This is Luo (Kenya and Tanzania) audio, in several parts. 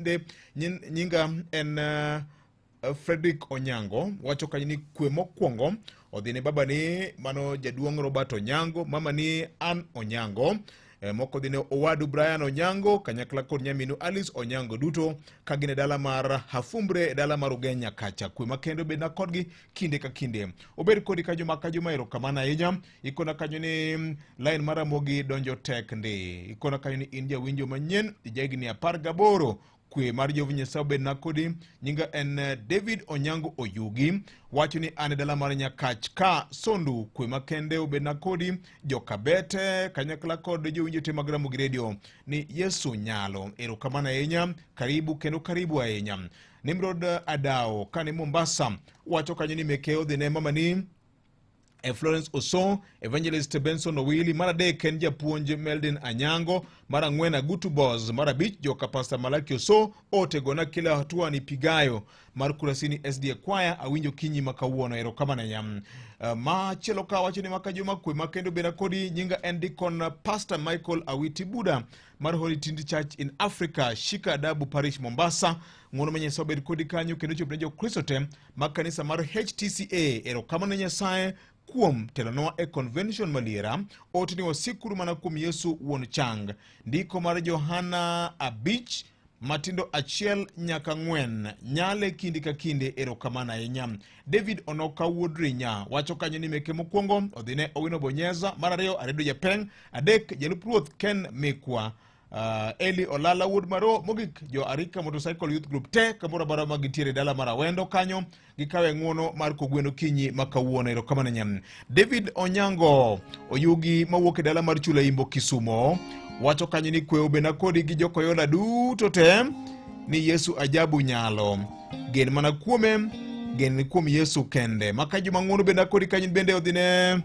Bende nyinga en Frederick Onyango wacho kanyo ni kwe mokwongo odhi ne babani mano jaduong' Robert Onyango, mamani Ann Onyango, moko dhi ne owadu Brian Onyango kanyakla kod nyaminu Alice Onyango duto ka gin e dala mar Hafumbre e dala mar Ugenya kacha. Kwe makende obedna kodgi kinde ka kinde. Obed kodi ka juma ka juma, erokamano ahinya. Ikona kanyo ni line mar Ramogi donjo tek ndi. Ikona kanyo ni in jawinjo manyien, jahigni 18. Kwe mar Jehova Nyasaye obedna kodi. Nyinga en David Onyango Oyugi. Wacho ni an e dala mar Nyakach ka Sondu. Kwe makende obedna kodi. Jokabete kanyakla kod jowinjo te mag Ramogi Radio ni Yesu nyalo. Erokamano ahinya. Karibu kendo karibu ahinya. Nimrod Adao kane Mombasa wacho kanyo ni meke odhi ne mamani e Florence Oso, Evangelist Benson Owili, mar adek en japuonj Meldin Anyango, mar ang'wen Agutu Boss, mar abich joka Pastor Malaki Oso, otegona kila hatua ni pigayo mar Kurasini SDA Choir, awinjo kinyi ma kawuono, erokamano ahinya. Machielo ka wacho ni maka juma kwe ma kendo beda kodi, nyinga en Deacon Pastor Michael Awiti Buda mar Holy Trinity Church in Africa, Shika Adabu Parish, Mombasa. Ng'uono ma Nyasaye obed kodi kanyo kendo chop ne Jokristo te mag kanisa mar HTCA. Erokamano ne Nyasaye kuom telonwa e convention maliera. Ote ni wasikuru mana kuom Yesu wuon chang. Ndiko mar Johana 5 matindo 1 nyaka 4 nyale kinde ka kinde. Erokamano ahinya. David Onoka wuod Rinya wacho kanyo ni meke mokwongo odhi ne Owino Bonyeza, mar ariyo Aredo Japeng, adek jalup ruoth Ken Mikwa, Eli Olala wuod Maro, mogik jo Arika Motorcycle Youth Group te kamoro amora ma gintiere dala mar Awendo kanyo gikawe ng'uono mar kogweno kinyi ma kawuono. Erokamano nyam. David Onyango Oyugi mawuok e dala mar Chula Imbo Kisumo wacho kanyo ni kwe obena kodi gi jokoyola duto te ni Yesu ajabu nyalo gen mana kuome, gen kuom Yesu kende. Maka juma ng'uono benda kodi kanyo bende odhi ne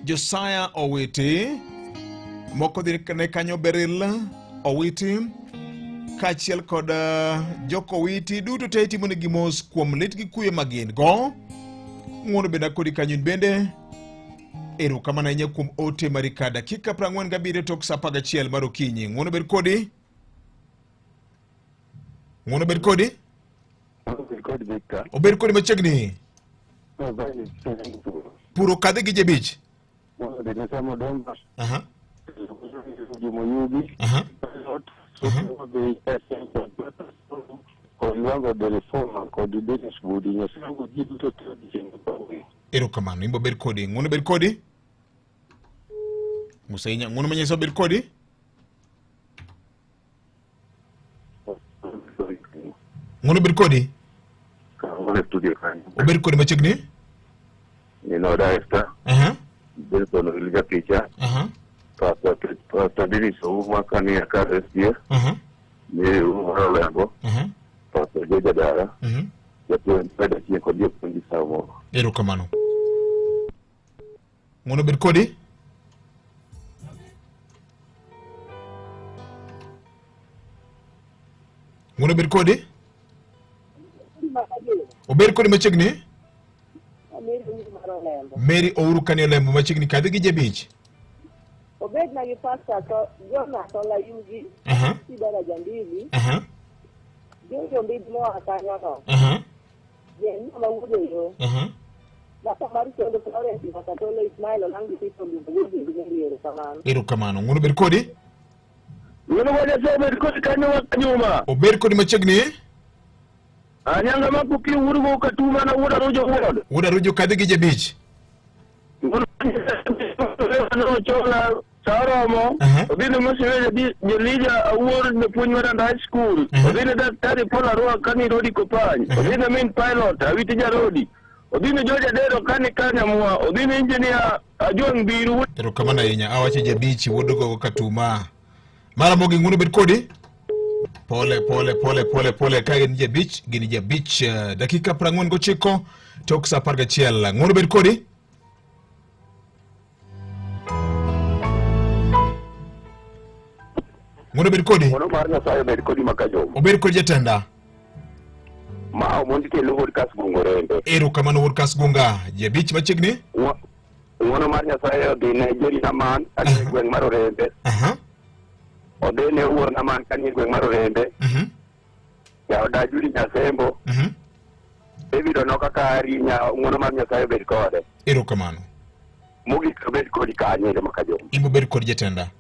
Josiah Owiti, moko dhi ne kanyo Beryl Owiti kaachiel kod Joko Owiti duto te itimonegi mos kuom lit gi kuyo ma gin go. Ng'uono bende kodi kanyo in bende erokamano ahinya kuom ote mari ka dakika 47 tok sa 11 mar okinyi. Ng'uono bed kodi. Ng'uono bed kodi. Obed kodi machiegni. Puro kadhi gi jebich. Aha. Aha. Erokamano, imbo bed kodi. Ng'uono bed kodi. Musa inya, ng'uono ma Nyasaye obed kodi. Ng'uono obed kodi. Obed kodi machiegni. Nino director. Aha. Benson Wilga Picha. Aha. Pastor Pastor Dennis Ouma kani akar SDA. Aha. Mary Ouma Olembo. Aha. Pastor Joja Dara. Mhm. Japuonj Fred Achieng kod jopuonj Samo. Erokamano. Ng'uono obed kodi. Ng'uono obed kodi. Obed kodi machiegni. Mary Ouru kani olembo machiegni kadhi gi jabich. Obed na gi pastor to Jonas Olayugi, Aha. Sidara Jandili, Aha. Jojo Mbidi moa kanyo no, Aha. Jeremia ma wuod Oyo, Aha. Dhako mar Chondo Florence Makatolo Ismail Olangi Tito Lugo wuod Mary erokamano. Erokamano. Ng'uono obed kodi. Ng'uono mar Nyasaye obed kodi kanyo ma kanyuma. Obed kodi machiegni. Anyanga ma kuki wuod go katuma na wuod Arujo wuod. Wuod Arujo kadhi gi jabich. Ng'uono mar Chola Saromo. Aha. Odhi ne Mosiwe Jelija Awuor japuonj mar Randa High School. Aha. Odhi ne Daktari Paul Arua kani Rodi Kopany. Aha. Odhi ne min pilot Awiti Jarodi. Odhi ne George Adero kani Kanyamwa. Odhi ne engineer Ajuang' Biru. Erokamano ahinya. Awacho jabich wuod gogo katuma. Mara mogi ng'uono bed kodi. Pole pole pole pole pole ka gin jabich gin jabich dakika 49 tok sa 11. Ng'uono bed kodi. Ng'uono bed kodi. Ng'uono mar Nyasaye obed kodi makajom. Obed kodi jatenda. Ma omondi kelo wuod Kasgungo rembe. Erokamano wuod Kasgunga. Jabich machiegni. Ng'uono mar Nyasaye odhi ne Jerry Naman kata e gweng' mar Orembe. Aha. Odhi ne wuon man kanie gweng' mar Orembe. Jaoda Judi Nyasembo. David Onoka Kari nya ng'wono mar Nyasaye obed kode. Erokamano. Mogik obed kodi kanyo ere makajom. Imbo bed kod jatenda.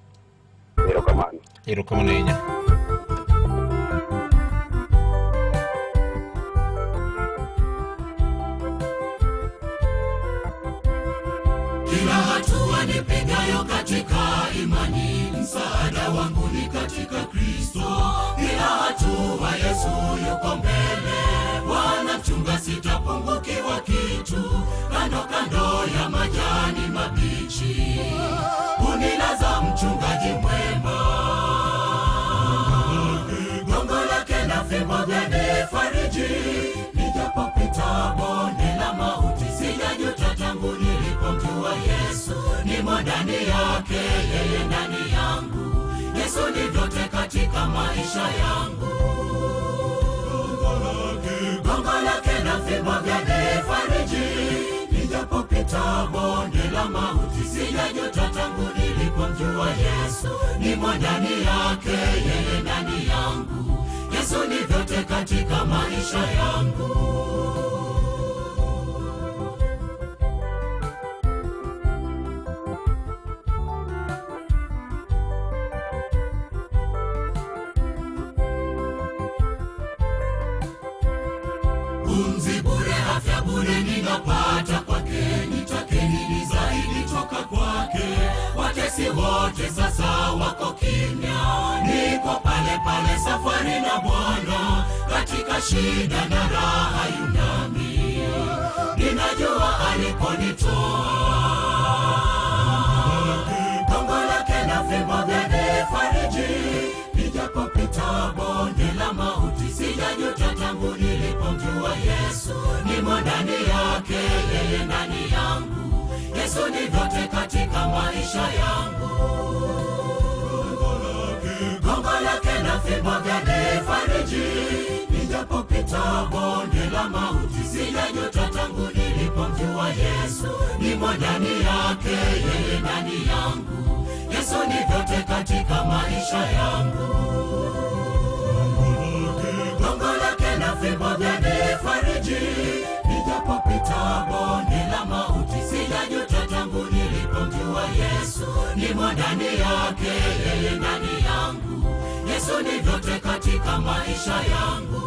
Erokamano. Erokamano ahinya. Kila hatua nipigayo katika imani, msaada wangu ni katika Kristo. Kila hatua Yesu yuko mbele, Bwana mchunga, sitapungukiwa kitu. Kando kando ya majani mabichi, hunilaza mchungaji mwema. Gongo lake na fimbo vyanifariji, nijapopita bonde la mauti, sijajuta tangu nilipomjua Yesu. Nimo ndani yake, yeye ndani yangu. Yesu ni vyote katika maisha yangu. Gongo lake na fimbo vyanifariji, nijapopita bonde la mauti, sijajuta tangu nilipomjua Yesu. Nimo ndani yake, yeye ndani yangu. Yesu ni vyote katika maisha yangu. Pumzi bure, afya bure ninapata kwake, nitake nini zaidi toka kwake? Watesi wote sasa wako kimya, niko pale pale safari na Bwana, katika shida na raha yunami, ninajua alikonitoa. Gongo lake na fimbo vyanifariji, nijapopita bonde la mauti, sijajuta tangu nilipomjua Yesu. Nimo ndani yake, yeye ndani yangu. Yesu ni vyote katika maisha yangu. Gongo lake na fimbo vyanifariji, nijapopita bonde la mauti, sijajuta tangu nilipomjua Yesu. Nimo ndani yake, yeye ndani yangu. Yesu ni vyote katika maisha yangu. Gongo lake na fimbo vyanifariji, nijapopita bonde la mauti, sijajuta tangu nilipomjua Yesu. Nimo ndani yake, yeye ndani yangu. Yesu ni vyote katika maisha yangu.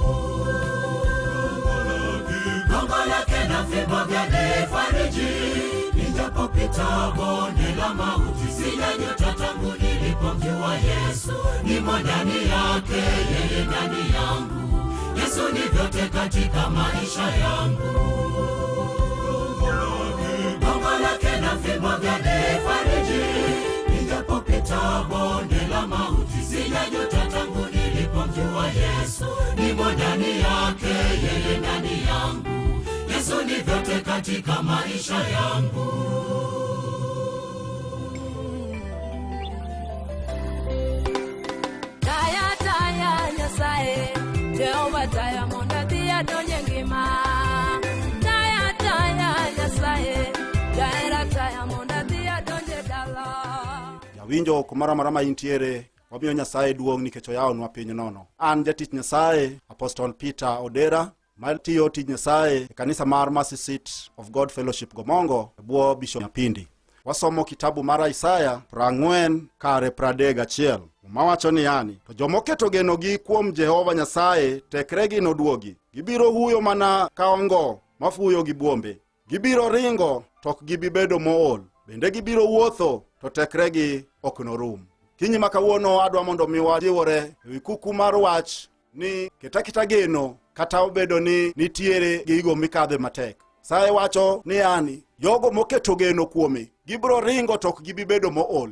Gongo lake na fimbo vyanifariji, nijapopita bonde la mauti, sijajuta tangu nilipomjua Yesu. Nimo ndani yake, yeye ndani yangu. Yesu ni vyote katika maisha yangu. Gongo lake na fimbo vyanifariji, nijapopita bonde la mauti, sijajuta tangu nilipomjua Yesu. Nimo ndani yake, yeye ndani yangu. Yesu ni vyote katika maisha yangu. Taya taya Nyasaye, Jehova taya mondo adhi adonj e ngima. Taya taya Nyasaye, jahera taya mondo adhi adonj e dala. Jawinjo kumoro amora ma intiere, wamiyo Nyasaye duong' nikech oyawonwa piny nono. An jatich Nyasaye, Apostle Peter Odera, matiyo tij Nyasaye e kanisa mar Mercy Seat of God Fellowship Gomongo e bwo Bishop Nyapindi. Wasomo kitabu mar Isaya 40 kare 31. Muma wacho ni yani, to jomoketo genogi kuom Jehova Nyasaye tekregi noduogi. Gibiro huyo mana ka ongo mafuyo gi buombe. Gibiro ringo to ok gibi bedo mool, bende gibiro wuotho to tekregi ok norum. Kinyi ma kawuono adwa mondo mi wajiwore ewi kuku mar wach ni keta kita geno kata obedo ni nitiere gigo mikadhe matek. Saye wacho ni yani, jogo moketo geno kuome gibiro ringo to ok gibi bedo mool.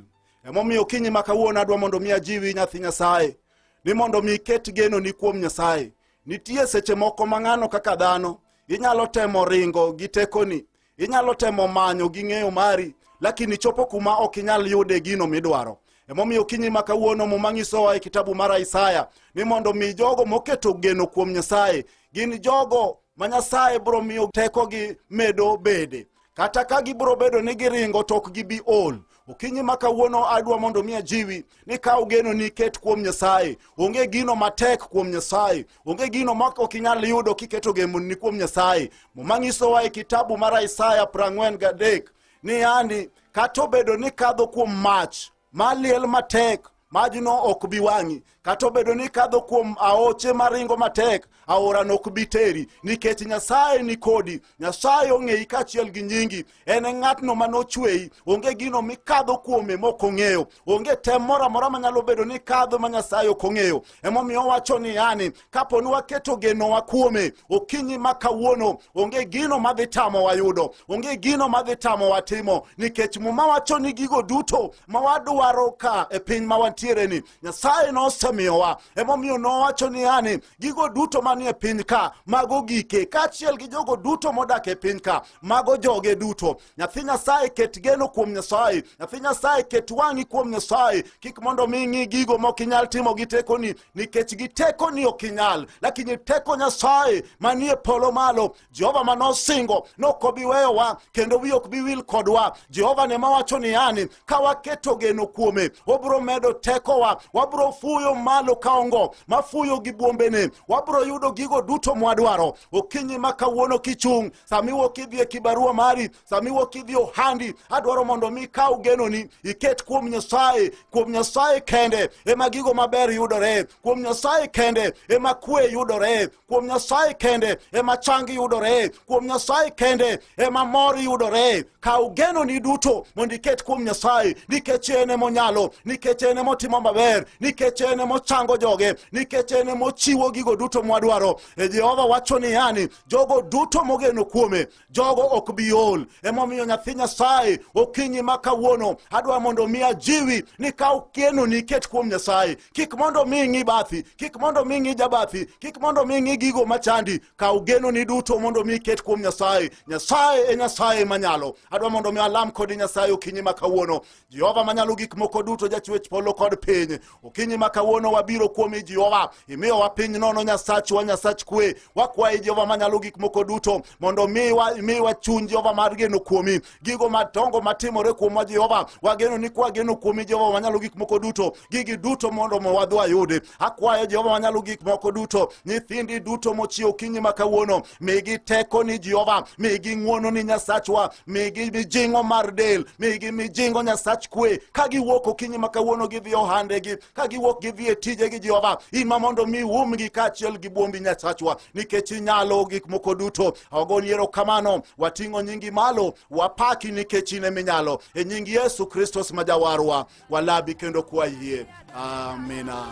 Emomiyo kinyi ma kawuono adwa mondo mi ajiwi nyathi Nyasaye ni mondo mi iket genoni kuom Nyasaye. Nitie seche moko ma ng'ano kaka dhano inyalo temo ringo gi tekoni, inyalo temo manyo gi ng'eyo mari, lakini chopo kuma ok inyal yude gino midwaro. Emomiyo kinyi ma kawuono Muma nyisowa e kitabu mar Isaya ni mondo mi jogo moketo geno kuom Nyasaye gin jogo ma Nyasaye biro miyo tekogi medo bede. Kata ka gibiro bedo ni giringo to ok gibi ol. Okinyi ma kawuono adwa mondo mi ajiwi ni kaw geno ni ket kuom Nyasaye. Onge gino matek kuom Nyasaye. Onge gino ma ok inyal yudo kiketo genoni kuom Nyasaye. Muma nyisowa e kitabu mar Isaya 43 ni yani kata obedo ni kadho kuom mach maliel matek, majno ok bi wang'i. Kata obedo ni kadho kuom aoche maringo matek, aorano ok bi teri, nikech Nyasaye ni kodi. Nyasaye ong'eyi kaachiel gi nyingi. En e ng'atno manochweyi. Onge gino mikadho kuome mok ong'eyo. Onge tem moro amora manyalo bedo ni kadho ma Nyasaye ok ong'eyo. Emomiyo owacho ni yani, kapo ni waketo genowa kuome okinyi ma kawuono, onge gino madhi tamowa yudo, onge gino madhi tamowa timo, nikech Muma wacho ni gigo duto ma wadwaro ka e piny ma wantiere ni Nyasaye nosemiyowa. Emomiyo nowacho ni yani, gigo duto manie piny ka mago gike, kaachiel gi jogo duto modak e piny ka mago joge duto. Nyathi Nyasaye, ket geno kuom Nyasaye. Nyathi Nyasaye, ket wang'i kuom Nyasaye. Kik mondo mi ing'i gigo mok inyal timo gi tekoni, nikech gi tekoni ok inyal, lakini teko Nyasaye manie polo malo, Jehova manosingo nok obi weyowa kendo wiye ok bi wil kodwa. Jehova ne mawacho ni yani, ka waketo geno kuome, obiro medo tekowa, wabiro fuyo malo ka ongo mafuyo gi bwombene, wabiro yudo gigo duto mwadwaro. Okinyi ma kawuono kichung', sama iwuok idhi e kibarua mari, sama iwuok idhi ohandi, adwaro mondo mi ikaw genoni iket kuom Nyasaye. Kuom Nyasaye kende ema gigo maber yudore, kuom Nyasaye kende ema kwe yudore, kuom Nyasaye kende ema chang yudore, kuom Nyasaye kende ema mor yudore. Kaw genoni duto mondo iket kuom Nyasaye, nikech en emonyalo, nikech en emotimo maber, nikech en emochango joge, nikech en emochiwo gigo duto mwadwaro. E Jehova wacho ni yani, jogo duto mogeno kuome, jogo ok bi ol. Emomiyo nyathi Nyasaye, okinyi ma kawuono adwa mondo mi ajiwi ni kaw geno ni iket kuom Nyasaye. Kik mondo mi ing'i bathi, kik mondo mi ing'i jabathi, kik mondo mi ing'i gigo machandi. Kaw geno ni duto mondo mi iket kuom Nyasaye. Nyasaye e Nyasaye manyalo. Adwa mondo mi alam kodi Nyasaye okinyi ma kawuono. Jehova manyalo gik moko duto, jachwech polo kod piny. Okinyi ma kawuono wabiro kuomi Jehova, imiyowa piny nono Nyasachwa, Nyasach kwe. Wakwayi Jehova manyalo gik moko duto mondo miwa chuny Jehova mar geno kuomi. Gigo madongo matimore kuomwa Jehova, wageno ni kwageno kuomi Jehova manyalo gik moko duto, gigi duto mondo wadhi wayudi. Akwayo Jehova manyalo gik moko duto, nyithindi duto mochiew okinyi ma kawuono, migi teko ni Jehova, migi ng'wono ni Nyasachwa, migi mijing'o mar del, migi mijing'o Nyasach kwe. Ka giwuok okinyi ma kawuono gidhi ohandegi, ka giwuok gidhi e tijegi Jehova, in ma mondo mi umgi kaachiel gi buombi Nyasachwa, nikech inyalo gik moko duto. Agoni erokamano, wating'o nyingi malo, wapaki nikech in eminyalo. E nying Yesu Kristo ma jawarwa, walabi kendo kwayie. Amina.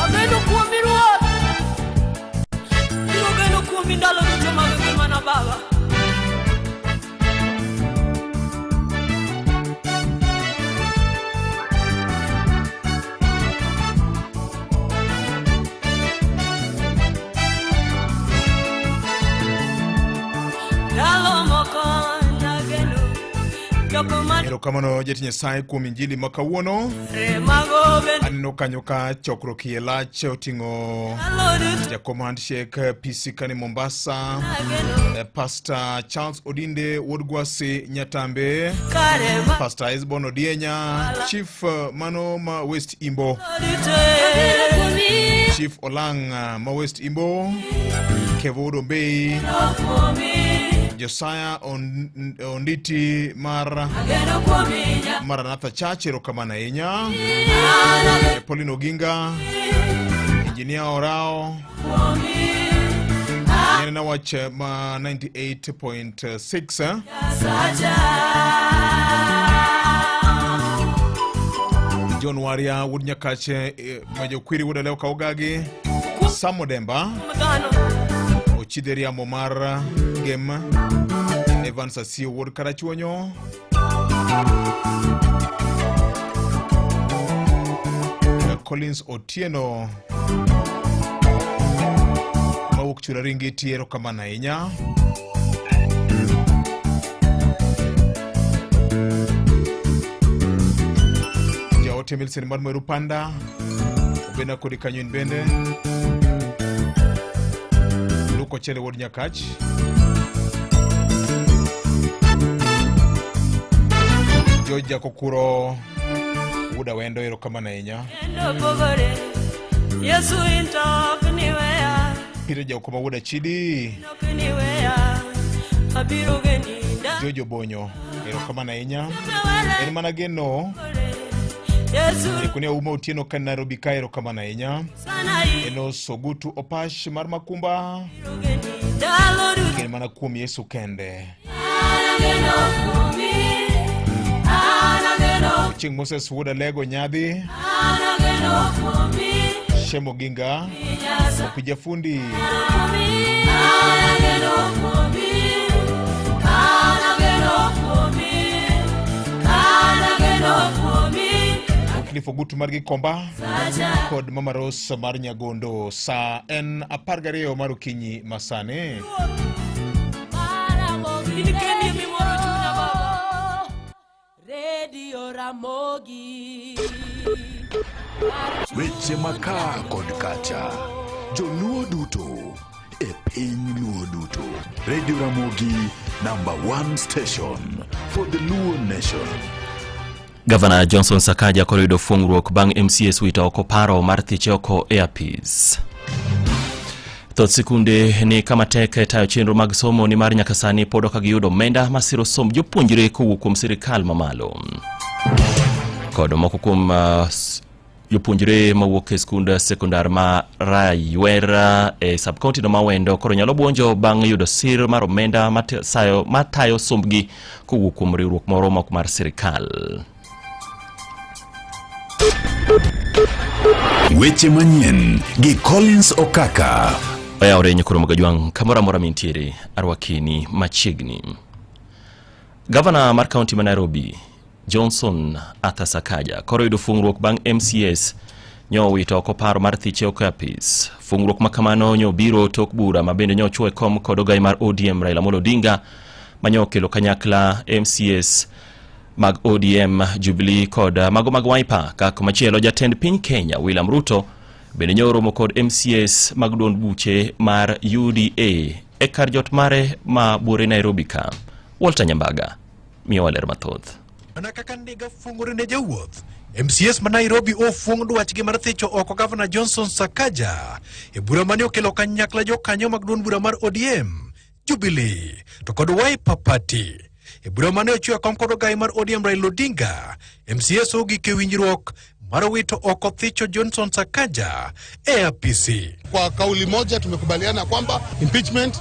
Ageno kuomi Ruoth. Biro geno kuomi ndalo duto mag ngimana Baba. Ndalo moko nageno jok ma Erokamano jatich Nyasaye kuom injili ma kawuono. remago bende Aneno kanyo ka chokruok iye lach oting'o ndalo duto jakom handshake PC kani Mombasa, nageno Pastor Charles Odinde Wuod Gwasi Nyatambe, kare ma Pastor Esbon Odienya, Chief mano ma West Imbo, duto Chief Olang ma West Imbo, Kevo Wuod Ombei, kuomi Josiah Onditi mar ageno kuomi nya Maranatha Church, erokamano ahinya. Pauline Oginga, Engineer Orao, kuomi Nyenena wach ma 98.6 sacha John Waria Wuod Nyakache, Majokwiri Wuod Alewo Kaugagi, Sam Odemba, dhano Ochidhe Riambo mar Gem, Evans Asio Wuod Karachuonyo, Collins Otieno mawuok Chula Ringiti, erokamano ahinya. Ote Milson mar Mweru Panda. Obena kodi kanyo in bende. Luko Chele wuod Nyakach. George Jakokuro wuod Awendo erokamano ahinya. Yesu into ok niweya. Peter Jaokoma wuod Achidi. Ok niweya. Abiro geni da. Jojo Bonyo erokamano ahinya. En mana geno Yesu Ekunia Uma Otieno ka Nairobi ka erokamano ahinya. sana Eno Sogutu Opash mar Makumba ibiro geni ndalo duto. gen mana kuom Yesu kende. An ageno kuomi. An ageno, Chieng' Moses wuod Alego Nyadhi, an ageno kuomi. Shemo Ginga, Nyasaye Opija Fundi, kuomi. An ageno kuomi. An ageno kuomi. An ageno kuomi. Cliff Ogutu mar Gikomba Sacha. kod Mama Rose mar Nyagondo. Sa en 12 mar okinyi masani. In kendi mimoro chunya baba. Radio Ramogi. Weche makaa kod kacha. Joluo duto e piny Luo duto. Radio Ramogi number one station for the Luo nation. Gavana Johnson Sakaja koro yudo fungruok bang' MCAs wito oko paro mar thiche oko e apis. Thoth sikunde ni kama tek e tayo chenro mag somo nimar nyaka sani pod ok giyudo omenda masiro somb jopuonjre kowuok kuom sirikal mamalo. Kod moko kuom jopuonjre mawuok e skund sekondar ma Raywer e sub-county no ma Wendo koro nyalo buonjo bang' yudo sir mar omenda matayo sombgi kowuok kuom riwruok moro mok mar sirikal. Weche manyien gi Collins Okaka. Oyawore nyikoro Mogajwang' kamoro amora mintiere arwakini machiegni. Gavana mar kaunti ma Nairobi Johnson Arthur Sakaja koro yudo fungruok bang' MCAs nyo wito oko paro mar thiche oko e apis. Fungruok ma kamano nyo biro tok bura ma bende nyo ochwo e kom kod ogai mar ODM Raila Amolo Odinga manyo okelo kanyakla MCAs mag ODM, Jubilee kod mago mag Wiper. Ka komachielo jatend piny Kenya William Ruto bende nyo oromo kod MCAs mag duond buche mar UDA e kar jot mare ma buore Nairobi ka. Walter Nyambaga miyowa ler mathoth. Mana kaka ndiga fungore ne jowuoth, MCAs ma Nairobi ofung dwachgi mar thicho oko Gavana Johnson Sakaja e bura mane okelo kanyakla jokanyo mag duond bura mar ODM, Jubilee to kod Wiper Party. E bura mane ochiwo e kom kod ogai mar ODM Raila Odinga, MCAs ogik e winjruok mar wito oko thicho Johnson Sakaja e apisi. Kwa kauli moja tumekubaliana kwamba impeachment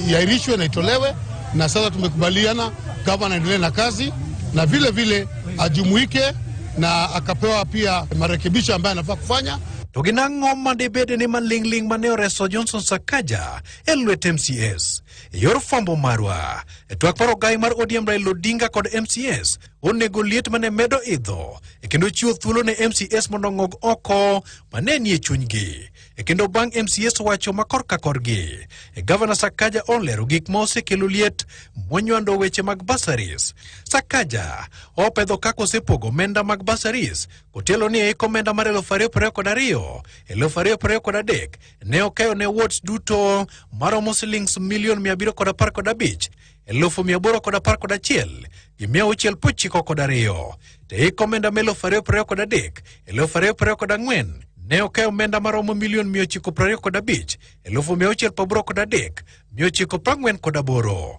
iahirishwe na itolewe, na sasa tumekubaliana gavana aendelee na kazi na vile vile ajumuike na akapewa pia marekebisho ambayo anafaa kufanya. To gin ang'o madibed ni maling'ling' mane oreso Johnson Sakaja e lwet MCAs? E yor fwambo marwa, e twak mar ogai mar ODM Raila Odinga kod MCAs onego liet mane medo idho e kendo chiwo thuolo ne MCAs mondo ong'og oko mane nie chunygi. E kendo bang' MCAs wacho ma korka korgi, e Gavana Sakaja olero gik ma osekelo liet monywando weche mag bursaries. Sakaja opedho kaka osepogo omenda mag bursaries kotielo ni eik omenda mar 2022, 2023 ne okeyo ne wards duto maromo silings milion 715, 811,692. To eik omenda ma 2023, 2024 ne okeyo omenda maromo milion 925, 683, 948.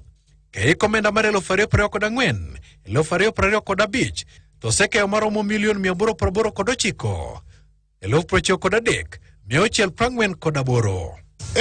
Keik omenda mar 2024, 2025 to osekeyo maromo milion 889, 93,648.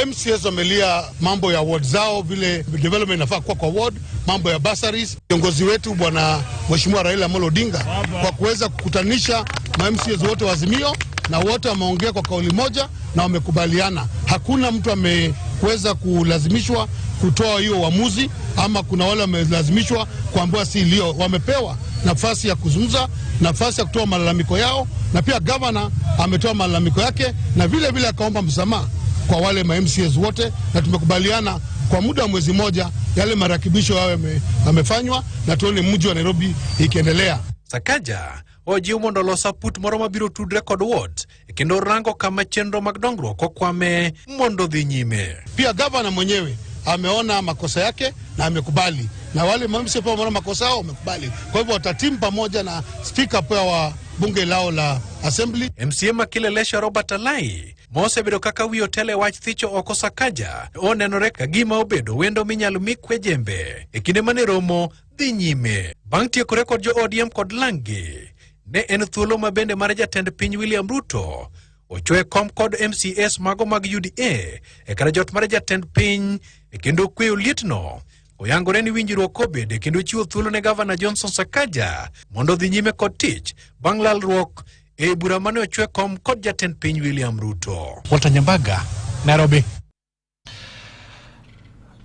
MCAs wamelia mambo ya ward zao, vile development inafaa kuwa kwa ward, mambo ya bursaries. Kiongozi wetu Bwana Mheshimiwa Raila Amolo Odinga kwa kuweza kukutanisha ma MCAs wote wa Azimio, na wote wameongea kwa kauli moja na wamekubaliana. Hakuna mtu ameweza kulazimishwa kutoa hiyo uamuzi, ama kuna wale wamelazimishwa kuambiwa si lio. Wamepewa nafasi ya kuzungumza, nafasi ya kutoa malalamiko yao, na pia gavana ametoa malalamiko yake na vile vile akaomba msamaha kwa wale ma MCAs wote, na tumekubaliana kwa muda wa mwezi moja yale marekebisho yao yamefanywa na tuone mji wa Nairobi ikiendelea. Sakaja Ojiw mondo olos aput moro mabiro tudre kod wards kendo rango kama chenro mag dongruok okwame mondo dhi nyime. Pia gavana mwenyewe ameona makosa yake na amekubali, na wale MCA pia wameona makosa yao wamekubali. Kwa hivyo watatimu pamoja na spika pia wa bunge lao la assembly. MCA ma Kileleshwa Robert Alai mosebedo kaka wiye otelo e wach thicho oko Sakaja onenore ka gima obedo wendo minyalo mi kwe jembe e kinde mane romo dhi nyime. Bang' tiekore kod jo ODM kod Langi, ne en thuolo ma bende mar jatend piny William Ruto ochwe kom kod MCAs mago mag UDA e kar jot mar jatend piny e kendo kweyo lietno. Oyangore ni winjruok obede kendo chiwo thuolo ne gavana Johnson Sakaja mondo odhi nyime kod tich bang' lalruok e bura mane ochwe kom kod jatend piny William Ruto. Walter Nyambaga, Nairobi.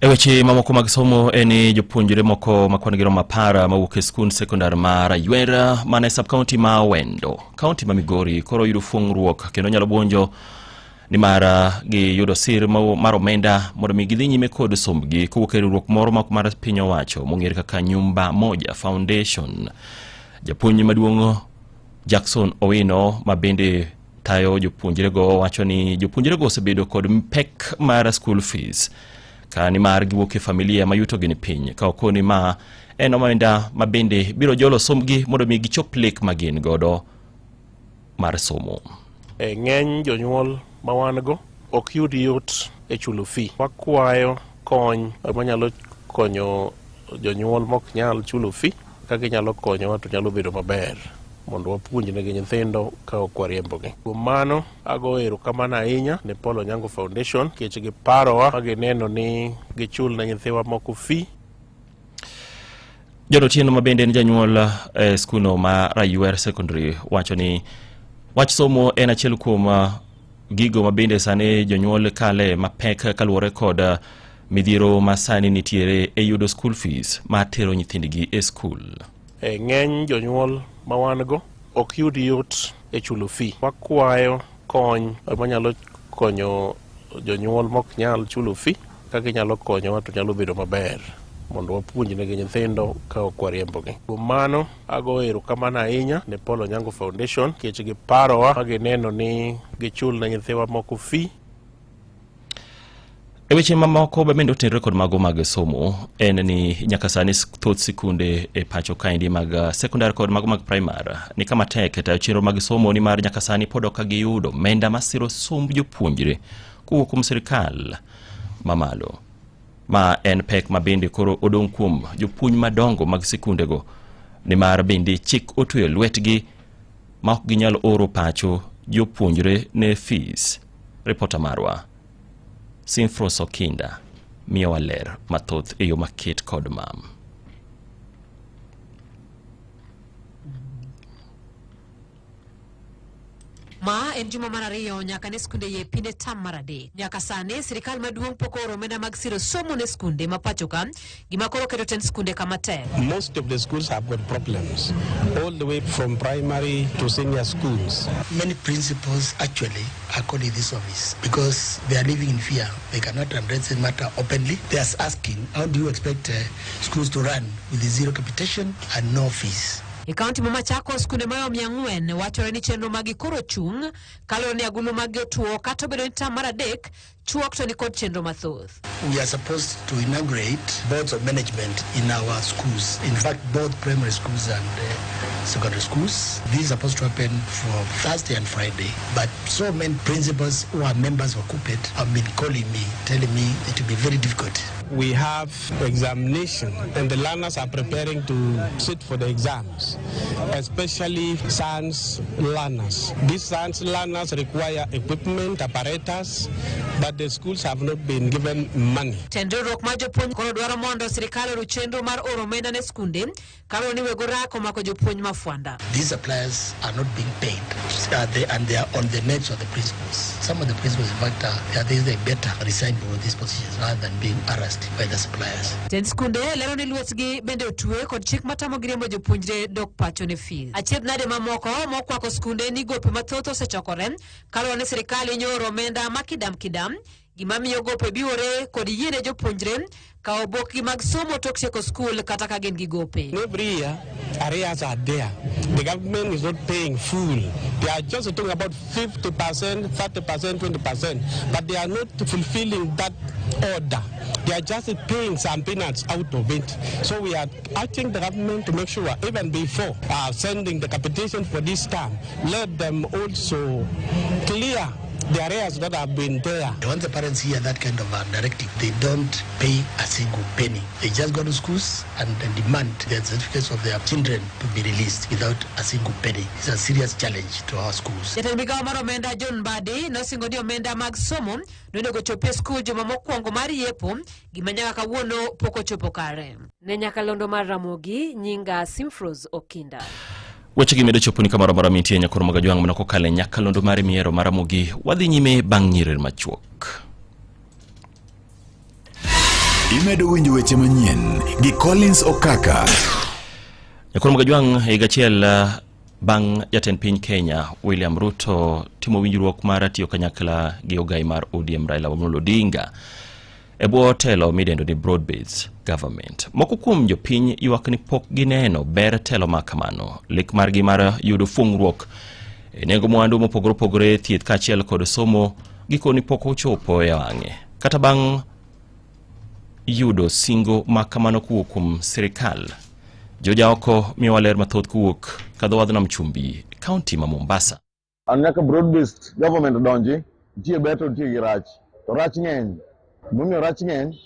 E weche mamoko mag somo en ni jopuonjre moko ma kwan gi romo 10 mawuok e skund sekondar mar Raywer man e sub-county ma Awendo, kaunti ma Migori koro yudo fuong'ruok kendo nyalo buonjo nimar giyudo sir mar omenda mondo mi gidhi nyime kod sombgi kowuok e riwruok moro mar piny owacho mong'ere kaka Nyumba Moja Foundation. Japuonj maduong' Jackson Owino ma bende tayo jopuonjrego wacho ni jopuonjrego osebedo kod pek mar school fees ka nimar giwuok e familia ma yutogi ni piny ka okoni ma en omenda ma bende biro jolo sombgi mondo mi gichop lek ma gin godo mar somo. E ng'eny jonyuol ma wan go ok yud yot e chulo fee. Wakwayo kony manyalo konyo jonyuol mok nyal chulo fee. Ka ginyalo konyowa to nyalo bedo maber mondo wapuonjnegi nyithindo ka ok wariembogi. Kuom mano, ago erokamano ahinya ne Paul Onyango Foundation nikech giparowa ma gineno ni gichul ne nyithiwa moko fee. John Otieno ma bende en janyuol e skulno ma Raywer Secondary wacho ni wach somo en achiel kuom gigo ma bende sani jonyuol kale mapek kaluwore kod midhiero ma sani nitiere e yudo school fees ma tero nyithindgi e skul. E ng'eny jonyuol ma wan go ok yud yot e chulo fee. Wakwayo kony manyalo konyo jonyuol mok nyal chulo fee. Ka ginyalo konyowa to nyalo bedo maber mondo wapuonjnegi nyithindo ka ok wariembogi. Kuom mano, ago erokamano ahinya ne Paul Onyango Foundation nikech giparowa ma gineno ni gichul ne nyithiwa moko fee. E weche mamoko bende otenore kod mago mag somo en ni nyaka sani thoth sikunde e pacho kaendi mag sekondar kod mago mag primar ni kama tek e tayo chenro mag somo nimar nyaka sani pod ok giyudo omenda masiro somb jopuonjre kowuok kuom sirikal mamalo. Ma en pek ma bende koro odong' kuom jopuonj madongo mag sikundego nimar bende chik otweyo lwetgi ma ok ginyal oro pacho jopuonjre ne fees. Ripota marwa Simfros Okinda miyowa ler mathoth e yo maket kod mam. Ma en juma mar ariyo nyaka ne skunde yepi ne tam mar adek. Nyaka sani sirikal maduong' pok ooro omenda mag siro somo ne skunde ma pacho ka, gima koro keto tend skunde kama tek. Most of the schools have got problems, all the way from primary to senior schools. Many principals actually are calling this office because they are living in fear. They cannot address the matter openly. They are asking, how do you expect schools to run with zero capitation and no fees? E kaunti ma Machakos, skunde mayo 400 wachore ni chenro magi koro chung' kaluwore ni agulu maggi otuo kata obedo ni tam mar adek chuok to nikod chenro mathoth. We are supposed to inaugurate boards of management in our schools. In fact, both primary schools and secondary schools. This is supposed to happen for Thursday and Friday. But so many principals who are members of KUPPET have been calling me, telling me it will be very difficult. We have examination and the learners are preparing to sit for the exams, especially science learners. These science learners require equipment, apparatus, but the schools have not been given money. Tend riwruok mar jopuonj koro dwaro mondo sirikal oru chenro mar oro omenda ne skunde kaluwore ni weg orako omako jopuonj ma fwanda. These suppliers are not being paid, and they are on the necks of the principals. Some of the principals, in fact, they better resign from these positions rather than being harassed by the suppliers. Tend skunde lero ni lwetgi bende otwe kod chik matamogi riembo jopuonjre dok pacho ne fees. Achiedh nade mamoko mokwako skunde ni gope mathoth osechokore kaluwore ni sirikal hinyo oro omenda ma kidam kidam. gima miyo gope biwore kod yiene jopuonjre kawo obokgi mag somo tok tieko skul kata ka gin gi gope. Every year, arrears are there. The government is not paying full. They are just talking about 50%, 30%, 20%, but they are not fulfilling that order. They are just paying some peanuts out of it. So we are asking the government to make sure, even before sending the capitation for this term, let them also clear the areas that have been there. Once the parents hear that kind of a directive, they don't pay a single penny. They just go to schools and demand the certificates of their children to be released without a single penny. It's a serious challenge to our schools. Jatend migawo mar omenda John Mbadi nosingo ni omenda mag somo nonego chopi e skul juma mokwongo mar yepo, gima nyaka kawuono pok ochopo kare. Ne nyakalondo mar Ramogi, nyinga Simfros Okinda. Wechegi medo choponi kamoro amora mintie nyakoro mag ajwang' mana kokalo e nyakalondo mar miero mar Ramogi. Wadhi nyime bang' nyiriri machuok. Imedo winjo weche manyien gi Collins Okaka. Nyakoro mag ajwang' higa achiel bang' jatend piny Kenya William Ruto timo winjruok mar tiyo kanyakla gi ogai mar ODM Raila Amolo Odinga e bwo telo midendo ni broad based government. Moko kuom jopiny ywak ni pok gineno ber telo ma kamano. Lek margi mar yudo fuong'ruok e nengo mwandu mopogore opogore, thieth kaachiel kod somo gikoni pok ochopo e wang'e. Kata bang' yudo singo ma kamano kowuok kuom sirikal. Jojaoko miyowa ler mathoth kowuok kadho wadh nam chumbi, kaunti ma Mombasa. An nyaka broad based government donji, nitie ber to nitie gi rach. To rach ng'eny. Momiyo rach ng'eny,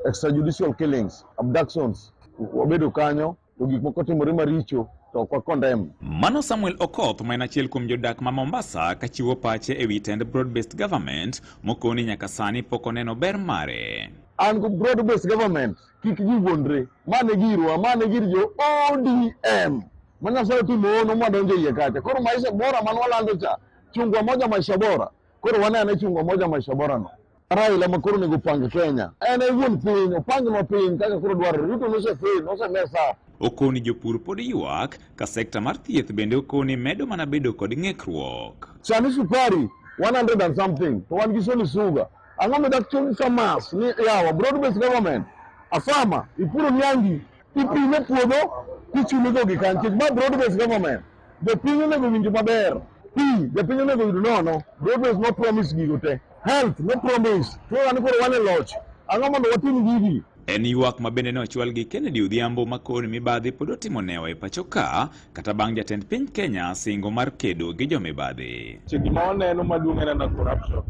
extrajudicial killings, abductions, wabedo kanyo to gik moko timore maricho to ok wa condemn. Mano Samuel Okoth ma en achiel kuom jodak ma Mombasa kachiwo pache e wi tend broad based government mokoni nyaka sani pok oneno ber mare. An go broad based government kik ji wuondre, ma ne girwa, ma ne gir jo ODM. Ma Nyasaye otimo hono mwadonjo iye kacha. Koro maisha bora mane walando cha, chungwa moja maisha bora. Koro wane ane chungwa moja maisha bora no. Raila ma koro onego pang Kenya. En e wuon piny, opangnwa piny kaka koro dwarore. Ruto nose fail, nose mess up. Okoni jopur pod ywak ka sekta mar thieth bende okoni medo mana bedo kod ng'ikruok. Sani sukari 100 and something, to wan gi Sony Sugar. Ang'o midak chun farmers ni yawa broad based government. A farmer, ipuro niangi, ipime puodho tichuligo gi kany. Nikech ma broad based government. Jopiny onego winj maber. Pi, jopiny onego yud nono. Broad based no promise gigo te. Health no promise. To wan koro wan e loch. Ang'o mondo watim gigi? En ywak ma bende ne ochwal gi Kennedy Odhiambo makoni mibadhi pod otimo newa e pacho ka kata bang' jatend piny Kenya singo mar kedo gi jomibadhi. Gima waneno maduong' en ana corruption.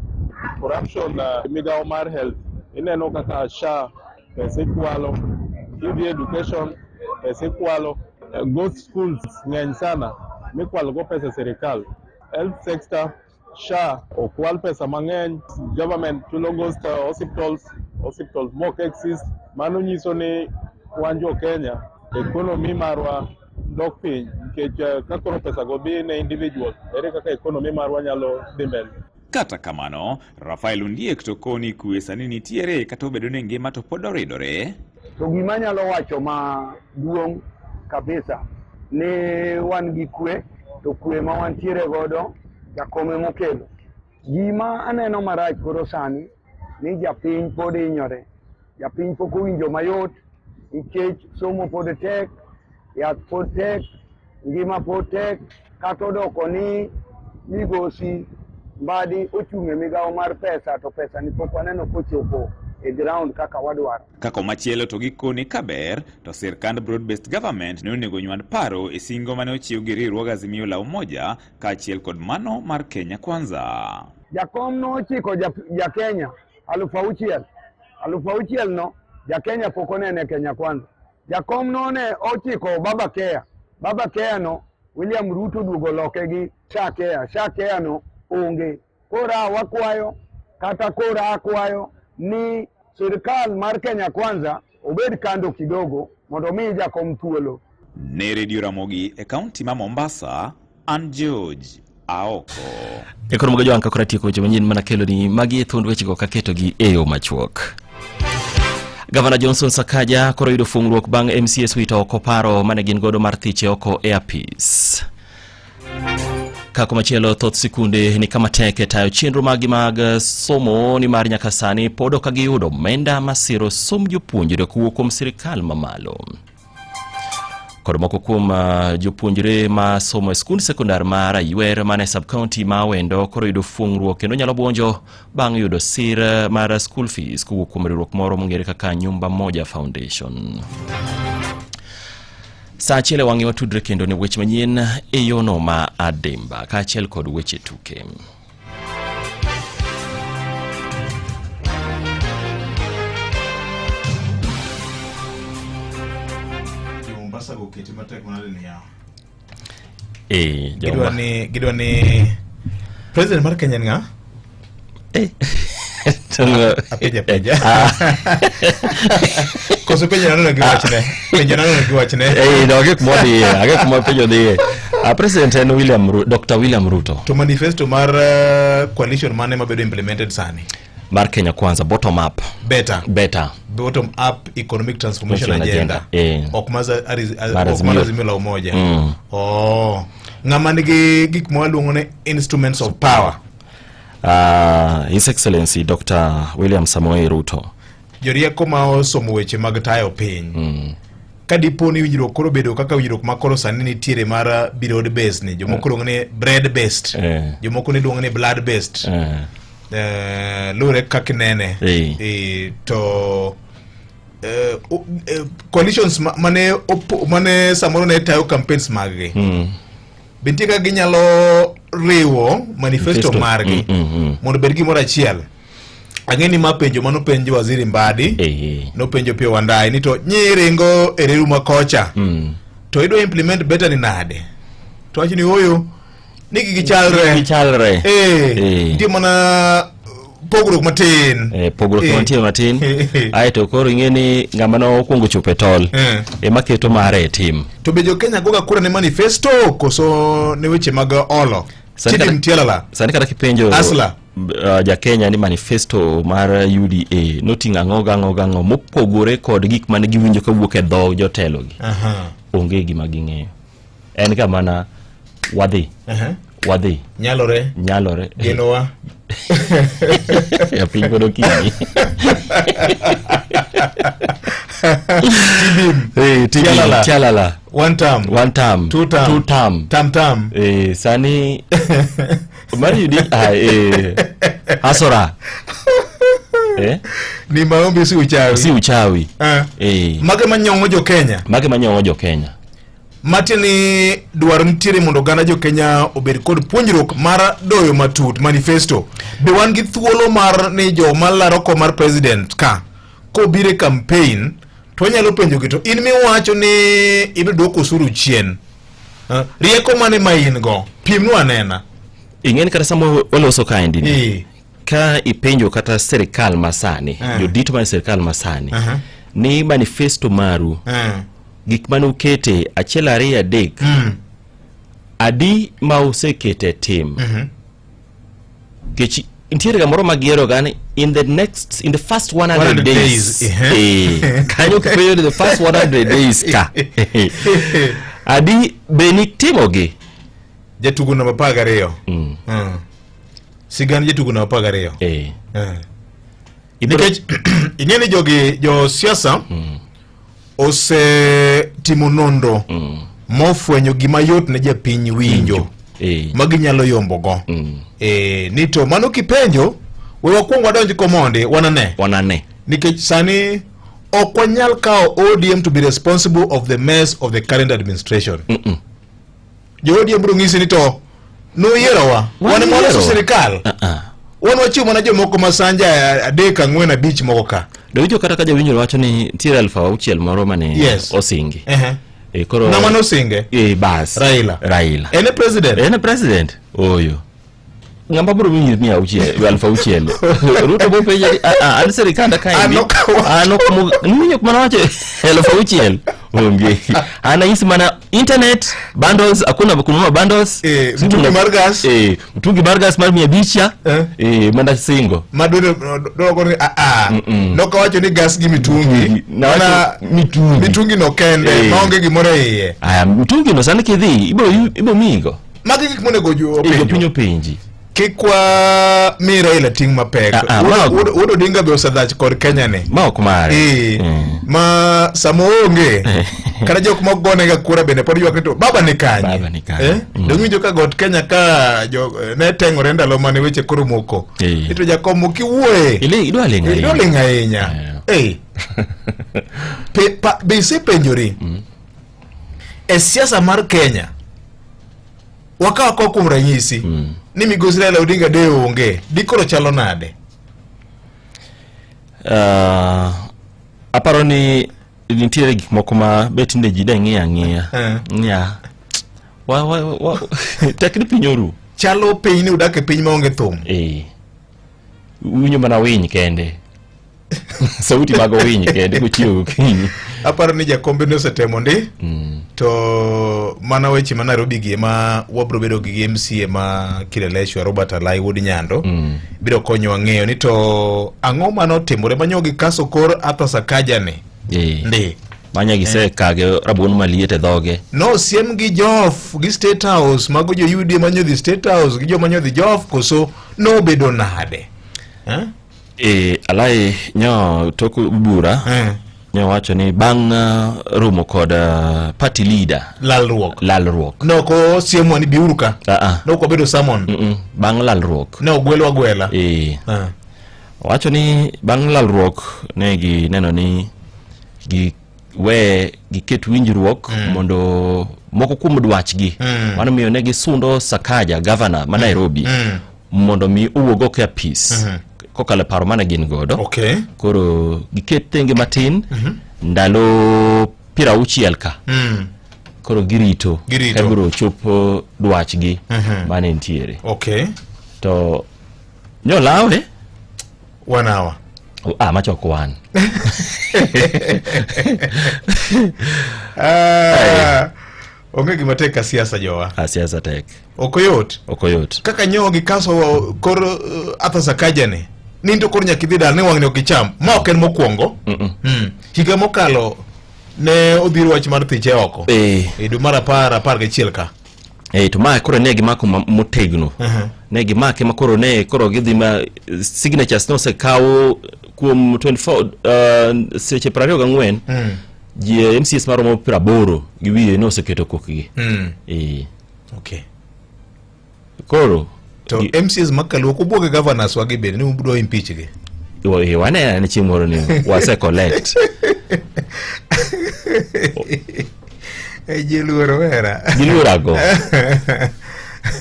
Corruption migawo mar health ineno kaka SHA pesa ikwalo, kidhi education pesa ikwalo, ghost schools ng'eny sana mikwalo go pesa sirikal. Health sector SHA okwal pesa mang'eny, government chulo ghost hospitals, hospitals mok exist. Mano nyiso ni wan jo Kenya economy marwa dok piny nikech ka koro pesa go dhi ne individual, ere kaka economy marwa nyalo dhi mbele. Kata kamano, Rafael Ondiek to koni kwe sani nitiere kata obedo ni ngima to pod oridore. To gima anyalo wacho maduong' kabisa ni wan gi kwe, to kwe ma wantiere godo jakom ema okelo. Gima aneno marach koro sani ni japiny pod hinyore, japiny pok owinjo mayot nikech somo pod tek, yath pod tek, ngima pod tek, kata odoko ni migosi Mbadi ochung' e migawo mar pesa to pesa ni pok waneno kochopo e ground kaka wadwaro. Ka komachielo to gikoni ka ber to sirkand broad based government ne onego nywand paro e singo mane ochiw gi riwruog Azimio la Umoja kaachiel kod mano mar Kenya Kwanza. Jakom nochiko ja Kenya 6,000, 6,000 no ja Kenya pok onene Kenya Kwanza. Jakom none ochiko Baba Care, Baba Care no William Ruto duogo loke gi SHA Care, SHA Care no onge. Koro wakwayo kata koro akwayo ni sirkal mar Kenya Kwanza obed kando kidogo mondo mi jakom thuolo. Ne Radio Ramogi e kaunti ma Mombasa, an George Aoko. E koro mogo jowang' kakora tieko weche manyien mana kelo ni magi e thuond wechego kaketogi e yo machuok. Gavana Johnson Sakaja koro yudo fungruok bang' MCS wito oko paro mane gin godo mar thiche oko e apis. Ka komachielo thoth sikunde ni kama tek e tayo chenro maggi mag somo nimar nyaka sani pod ok giyudo omenda masiro somb jopuonjre kowuok kuom sirikal mamalo. Kod moko kuom jopuonjre ma somo e skund sekondar mar Aywer man e sub-county ma Awendo koro yudo fuong'ruok kendo nyalo buonjo bang' yudo sir mar school fees kowuok kuom riwruok moro mong'ere kaka Nyumba Moja Foundation. Saa achiel e wang'e watudre kendo ne weche manyien e yono ma adimba kaachiel kod weche tuke. Mombasa go keti matek manade ni yawa. Eh, Gidwa ni gidwa ni president mar Kenya en ng'a? Apenja penja. Koso penjo nanono gi wachne. Penjo nanono gi wachne. Eh, no, agek kuma odhiye, agek kuma penjo dhiye. President en William Ru Dr. William Ruto. To manifesto mar coalition mane mabedo implemented sani? Mar Kenya Kwanza, bottom up. Better. Better. Bottom up economic transformation agenda. Eh. Ok mar ok mar Azimio la Umoja. Oh. Ng'ama nigi gik ma waluongo ni instruments of power. His Excellency Dr. William Samoei Ruto. Jorieko ma osomo weche mag tayo piny. Ka dipo ni winjruok koro bedo kaka winjruok ma koro sani nitiere mar broad based ni, jomoko luongo ni bread based, jomoko ni luongo ni blood based. Luwore kaka inene. To coalitions mane mane samoro ne tayo campaigns maggi. Be nitie kaka ginyalo riwo manifesto margi mondo obed gimoro achiel? Ang'e ni ma penjo mano penjo Waziri Mbadi, nopenjo Opiyo Wandayi ni to nyiringo e reru ma kocha to idwa implement better ni nade? To wacho ni ooyo ni gichalre. Gichalre. Nitie mana pogruok matin. Pogruok mantie matin. Aeto koro ing'e ni ng'ama nokwongo chopo e tol ema keto mare e tim. To be jo Kenya goga kura ne manifesto koso ne weche mag olo? Chidi Mtialala. Sani kata kipenjo Asla. Ja Kenya ni manifesto mar UDA noting'o ang'o gang'o gang'o mopogore kod gik mane giwinjo kawuok e dho jotelogi. Onge gima ging'eyo. En ga mana wadhi. Wadhi. Nyalore. Nyalore. Genowa. Ya piny pod okinyi. Tibim. Tibim. Tialala. Tialala. One term. One term. Two term. Two term. Term term. Sani mar UDA Hasora. Ni maombi si uchawi. Si uchawi. Mage manyong'o jo Kenya. Mage manyong'o jo Kenya. Matiende ni dwaro nitiere mondo oganda jo Kenya obed kod puonjruok mar doyo matut manifesto. Be wan gi thuolo mar ni joma laro kom mar president ka kobiro e campaign to wanyalo penjogi to in miwacho ni ibiro duoko osuru chien. Rieko mane ma in go? Pimnwa anena. Ing'e ni kata sama waloso kaendi ni, ka ipenjo kata sirikal masani, jodito mar sirikal masani, ni manifesto maru, gik mane ukete achiel ariyo adek, adi ma usekete tim? Nikech nitiere kamoro ma giero ga ni in the next, in the first 100 100 days. days, Kanyo kipenjo ni the first 100 days ka. Adi be nitimogi? Jatugo namba 12. Sigand jatugo namba 12. Nikech ing'e ni jogi jo siasa osetimo nonro mofwenyo gima yot ne japiny winjo ma ginyalo yombogo. Ni to mano kipenjo we wakwong wadonj komondi wanane. Wanane. Nikech sani ok wanyal kawo ODM to be responsible of the mess of the current administration. Jo ODM biro ng'isi ni to nuyierowa, wan ema waloso sirikal. Wan wachiwo mana jomoko ma sanja 3 4 5 moko ka. Dowinjo kata ka jawinjo wacho ni nitiere 6,000 moro mane osingi. Koro Ng'ama nosinge? Bas. Raila. Raila. En e president? En e president. Oyo. Ng'ama biro miyi mia auchiel, elfu auchiel. Ruto biro penje ni, an sirikanda kaendi. An ok niwinjo kuma nawacho 6,000. Onge. An anyisi mana internet bundles, hakuna kununua bundles. Mtungi mar gas. Mtungi mar gas mar 500 cha. Mana singo. Ma dwaro ni Nokawacho ni gas gi mitungi. Mana mitungi. Mitungi no kende, maonge gimoro e iye. Aya, mtungi no sani kidhi, ibiro miyigo. Magi gik monego jopiny openji. Kik wa mi Raila ting' mapek. Ah, ah, Wuod Odinga be osedhach kod Kenya ni. Ma ok mare. Eh, ma sama oonge kata jok mok gonega kura bende pod ywak ni to baba ni kanye? Baba ni kanye. Eh? Dong' iwinjo ka got Kenya ka jo ne teng'ore ndalo mane weche koro moko. Eh. Ito jakom ok iwuoye. Idwa ling' ahinya. Idwa ling' ahinya. Eh. Be isepenjori e siasa mar Kenya wakaw akawa kuom ranyisi ni migosi Raila Odinga de onge dikoro chalo nade? Aparo ni nitiere gik moko ma be tinde ji de ng'iyo ang'iya. Niya, wa, tek ni piny oru. Chalo piny ni udak e piny maonge thum. Eh. Winjo mana winy kende. Sauti mag winy kende kochiew gokinyi. Aparo ni jakombe ne osetemo ndi to mana weche ma Nairobi gi ema wabro bedo gi MCA ma Kileleshwa Robert Alai wuod Nyando biro konyowa ng'eyo ni to ang'o mane otimore manyo gi kaso kor Arthur Sakaja ni ndi Manya gisekage rabuon maliet e dhoge. nosiem gi Jof gi State House mago jo UDA manyo dhi State House gi joma nyodhi Jof koso nobedo nade eh? E, Alai nyo tok bura nyo wacho ni bang' romo kod party leader lalruok lalruok noko siemwa ni biuru ka Nok wabedo summon bang' lalruok ne ogwelwa agwela e wacho ni bang' lalruok ne gineno ni gi we giket winjruok mondo moko kuom dwachgi mano miyo ne gisundo Sakaja gavana ma Nairobi mondo mi owuog oko e apis kokalo e paro mane gin godo. Koro giket tenge matin ndalo 60 ka koro girito Girito. ka biro chopo dwachgi mane nitiere. To nyolawe 1 hour. Ah, macho ok wan. Ah, onge gima tek ka siasa jowa. Ah, siasa tek. Ok oyot. Ok oyot. Kaka nyo gi kaso kor Arthur Sakaja ni. Ni to koro nyaka idhi dala ni wang'ni ok icham. Ma ok en mokwongo. Higa mokalo ne odhir wach mar thiche oko. E dwe mar 10 11 ka. Eh, to ma koro ne gimako motegno. Ne gimake ma koro ne koro gidhi ma signatures nosekaw kuom 24 seche 24 ji MCs maromo 80 gi wiye noseketo kokgi. Eh. Koro to MCs ma Kaluo ok ubwoge governors wagi bende ni ubdo impeach gi. Waneno ane chieng' moro ni wase collect. Ji luoro wera. Giluoro ago.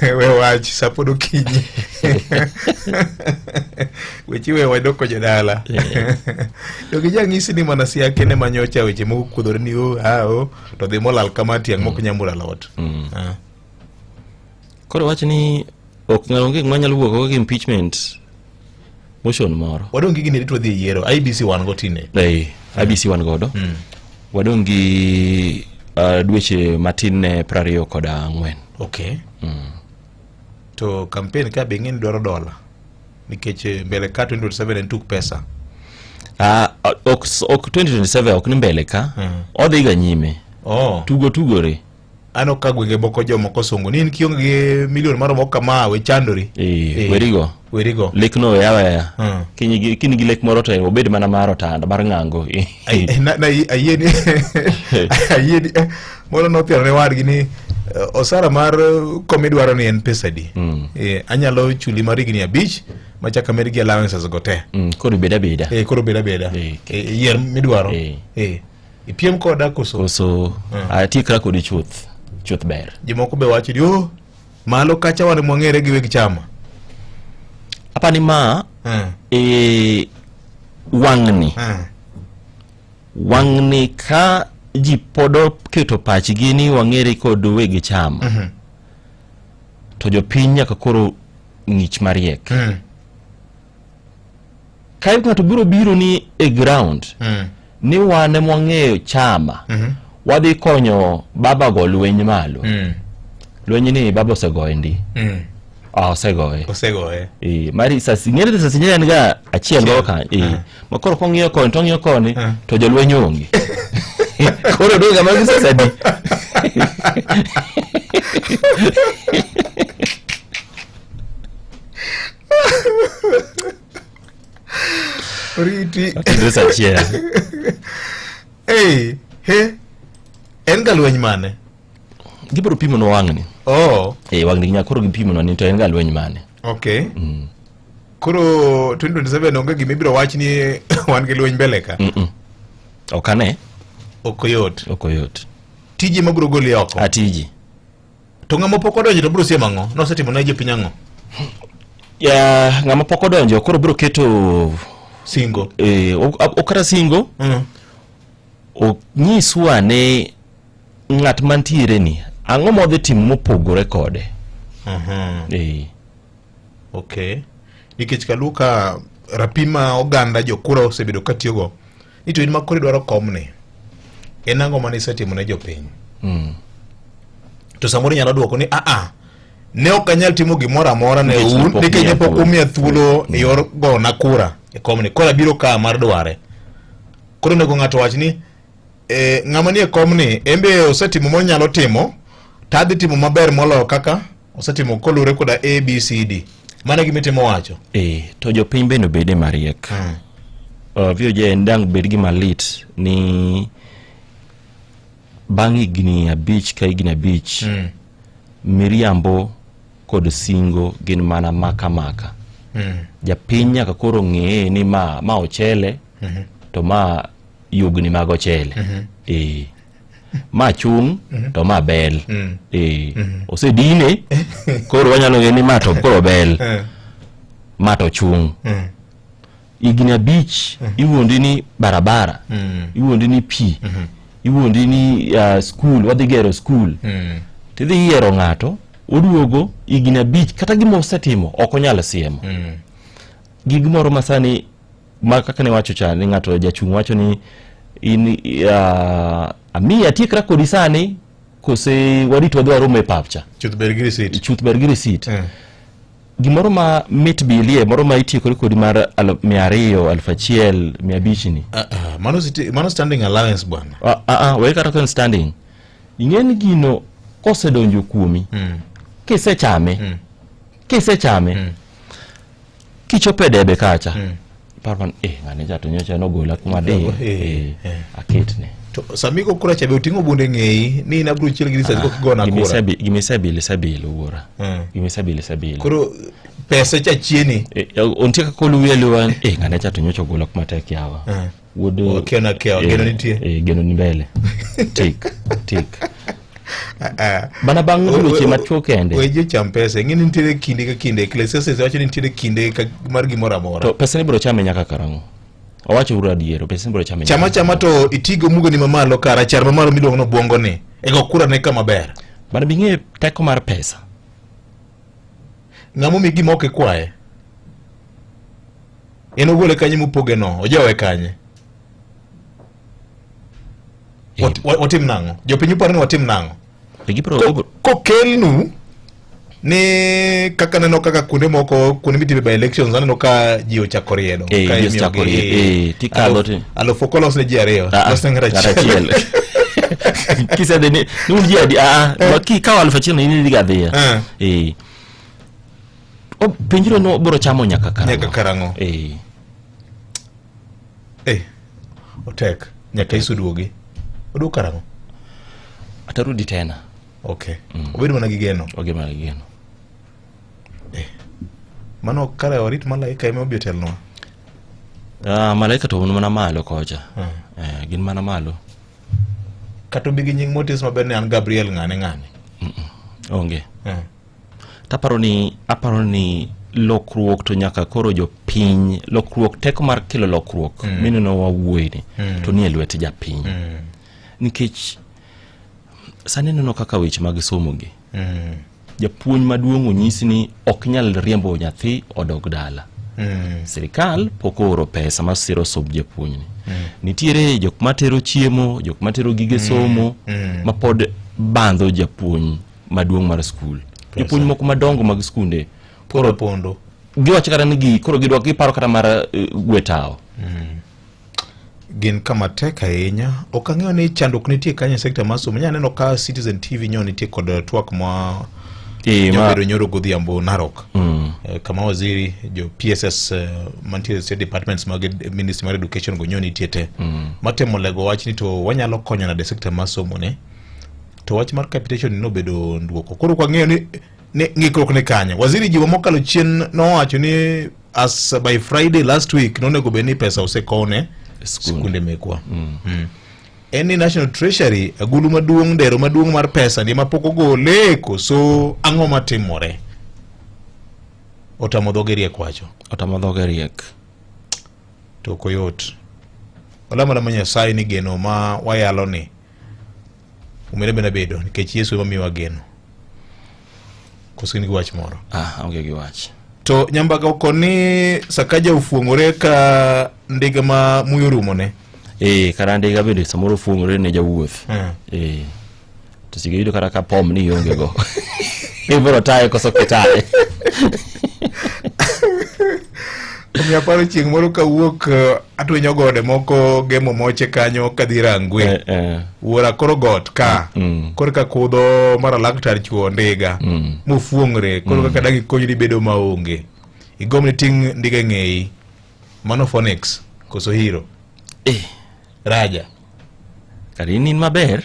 We wach sa pod okinyi. Weche we wadoko jodala. To gijang'isi ni mana siaya kende ma nyocha weche moko kuodhore ni o a o to dhi molal kama tiang' mok nyamura alot. Koro wach ni ok onge gima nyalo wuok oko gi impeachment motion moro. Wadong' gi gini to dhi e yiero. IBC wan go tine. IBC wan godo. Wadong' gi dweche matin ne 24. To campaign ka be ing'e ni dwaro dola. Nikech mbele ka 2027 en tuk pesa. Ok 2027 ok ni mbele ka. Odhi ga nyime. Tugo tugore. Ano ka gwenge moko jomoko sungu ni in kionge gi milion maromo kama we chandori. Werigo. Werigo. Lek no weya weya. Kiny gi lek moro to obed mana mar otanda mar ng'ango. Ayie ni moro nothiano ne wadgi ni osara mar kom idwaro ni en pesa adi. Anyalo chuli mar higni 5 machak amed gi allowances go te. Koro bed abeda. Koro bed abeda. Yier midwaro. Ipiem koda koso? Koso atiekra kodi chuth. Chuth ber. Jomoko be wacho ni oh, malo kacha wan mwang'ere gi weg chama. Apani ma wang'ni. Wang'ni ka ji pod oketo pachgi ni wang'ere kod weg chama. To jopiny nyaka koro ng'ich mariek. Ka ng'ato biro biro ni e ground ni wan ema wang'eyo chama wadhi konyo baba go lweny malo. Lweny ni baba osegoye ndi. Osegoye. Osegoye. Mar risasi, ng'eni risasi nyalo en ga achiel gogo kanyo. Ma koro kong'iyo koni to ong'iyo koni to jolweny onge. Koro odong' kama risasi adi? Oriti. Otudre saa achiel. Hey, he. En ga lweny mane? Gibiro pimonwa wang'ni. Oh. Eh, wang'ni nyaka koro gipimonwa ni to en ga lweny mane. Okay. Koro 2027 onge gima ibiro wach ni wan gi lweny mbele ka. Mm -mm. Ok ane. Ok oyot. Ok oyot. Tiji ma biro goli oko. Atiji. To ng'ama pok odonjo to biro siemo ang'o? Nosetimo ne jopiny ang'o? Ya, ng'ama pok odonjo koro biro keto singo. Eh, ok kata singo. Onyiswa ni ng'at mantiere ni ang'o modhi timo mopogore kode. Eh. Okay. Nikech kaluw ka rapim ma oganda jokura osebedo ka tiyogo ni to in ma koro idwaro komni en ang'o mane isetimo ne jopiny? To samoro inyalo dwoko ni aa ne ok anyal timo gimoro amora ne Nikech ne un pok nikech miya ne pok thuolo. umiya thuolo e yor gona kura e komni koro abiro ka mar dware. Koro onego ng'ato wach ni e, ng'ama nie komni en be osetimo monyalo timo to adhi timo maber moloyo kaka osetimo koluwore koda A, B, C, D. Mano e gima itimo wacho. Eh, to jopiny bende obede mariek. VOJ en dang' bed gima lit ni bang' higni abich ka higni abich miriambo kod singo gin mana maka maka. Japiny nyaka koro ng'e ni ma ma ochele to ma yugni mag ochele. Eh. Ma chung' to ma bel. Eh. Osedine koro wanyalo ng'e ni ma to koro bel. Ma to chung'. Higni abich iwuondi ni barabara, iwuondi ni pi, iwuondi ni skul, wadhi gero skul. Tidhi yiero ng'ato, oduogo higni abich kata gima osetimo ok onyal siemo. Gi gimoro ma sani ma kaka ne wacho cha ni ng'ato jachung' wacho ni in amiyi atiekra kodi sani kose warit wadhi warom e pap cha. Chuth ber gi receipt. Chuth ber gi receipt. Gimoro ma mit bilie moro ma itiekori kodi mar 200, 1000, 500 ni. Mano standing allowance bwana. We kata ka en standing. Ing'e ni gino kosedonjo kuomi, kisechame, kisechame, kichopo e debe kacha, iparo mana, ng'ane cha to nyocha nogola kuma adhiye, aketne. To sama igo kura cha be oting'o bunde ng'eyi ni in abiro chiel gi risasi kok igona kura. Gima isebilo wuora. Gima isebilo isebilo. Koro pesa cha chieni. Ontie kaka oluwi aluwa, ng'ane cha to nyocha ogola kuma tek yawa. Wuod Okia na kia, geno nitie. Geno ni mbele. Tik, tik. Bana bang' dweche machuok kende. We ji ocham pesa. Ing'e ni nitiere kinde ka kinde. Ecclesiastes wacho ni nitiere kinde mar gimoro amora. To pesa ni ibiro chame nyaka karang'o? Owacho uru adier, pesa ni ibiro chame Chama nyaka. chama to itigo omugo ni mamalo ka rachar mamalo miluongo ni obwongo ni. E go kura ne kama ber. Bana bing'e teko mar pesa. Ng'ama omi gima ok ikwaye. En ogole kanye mopoge no, ojowe kanye. Watim nang'o? Jopiny uparo ni watim nang'o? Kokelnu ni kaka neno kaka kuonde moko kuonde mitime by elections aneno ka ji ochako riedo. Ka Ji ochako imiyogi riedo. Tikadho ti. Alufu ok olos ne ji ariyo, los ne ng'ato achiel. Kisedhi ni un ji adi ma kikawo 1000 no in idhi ga adhiya. Penjro no biro chamo nyaka karang'o? Nyaka karang'o? Otek. Nyaka Yesu duogi. Oduog karang'o? Atarudi tena. Okay. Obed mana gi geno. Obed mana gi geno. Mano kare warit malaika ema obi otelnwa. Malaika to mana malo kocha. Gin mana malo. Kata obi gi nying motis maber ni an Gabriel ng'ane ng'ane. Onge. Taparo ni aparo ni lokruok to nyaka koro jopiny lokruok teko mar kelo lokruok mineno wawuoye ni to nie lwet japiny. Nikech sani ineno kaka weche mag somo gi. Japuonj maduong' onyisi ni ok nyal riembo nyathi odog dala. Sirikal pok ooro pesa ma siro somb japuonjni. Nitiere jok matero chiemo, jok matero gige somo ma pod bandho japuonj maduong' mar skul. Jopuonj moko madongo mag skunde koro pondo. Giwacho kata ni gi koro gidwa giparo kata mar gwe tawo. Gin kama tek ahinya. Ok ang'eyo ni chandruok nitie kanyo e sekta mar somo. Nya neno ka Citizen TV nyo nitie kod twak ma nyobedo nyoro godhiambo Narok. Kama waziri jo PSS mantie e state departments mag ministry mar education go nyo nitie te. Matemo lego wach ni to wanyalo konyo nade sekta mar somo ni. To wach mar capitation ni nobedo nduoko. Koro ok wang'eyo ni ni ng'ikruok ni kanye. Waziri juma mokalo chien nowacho ni as by Friday last week nonego bed ni pesa osekowne skunde mekwa. En ni National Treasury agulu maduong' dero maduong' mar pesa ni mapok ogole koso ang'o matimore? Otamo dhoge riek wacho. Otamo dhoge riek. To ok oyot. Walamo alama Nyasaye ni geno ma wayalo ni umene bende bedo nikech Yesu ema miyowa geno. Koso in gi wach moro? Ah, aonge gi wach. To nyambaga oko ni Sakaja ofuong'ore ka ndiga ma muya orumone. Eh, kata ndiga bende samoro fuong'ore ne jawuoth. Eh. To sige yudo kata ka pom ni ionge go. Ibiro taye koso kitaye. Omiyo aparo chieng' moro kawuok atwenyo gode moko gemo moche kanyo kadhi Rangwe. Wuora koro got ka. Koro ka kudho mar laktar chuo ndiga. Mofuong're koro kaka dang' ikonyri bedo maonge. Igomb ni ting' ndiga e ng'eyi. Mano Phoenix koso Hero? Raja. Kare in in maber.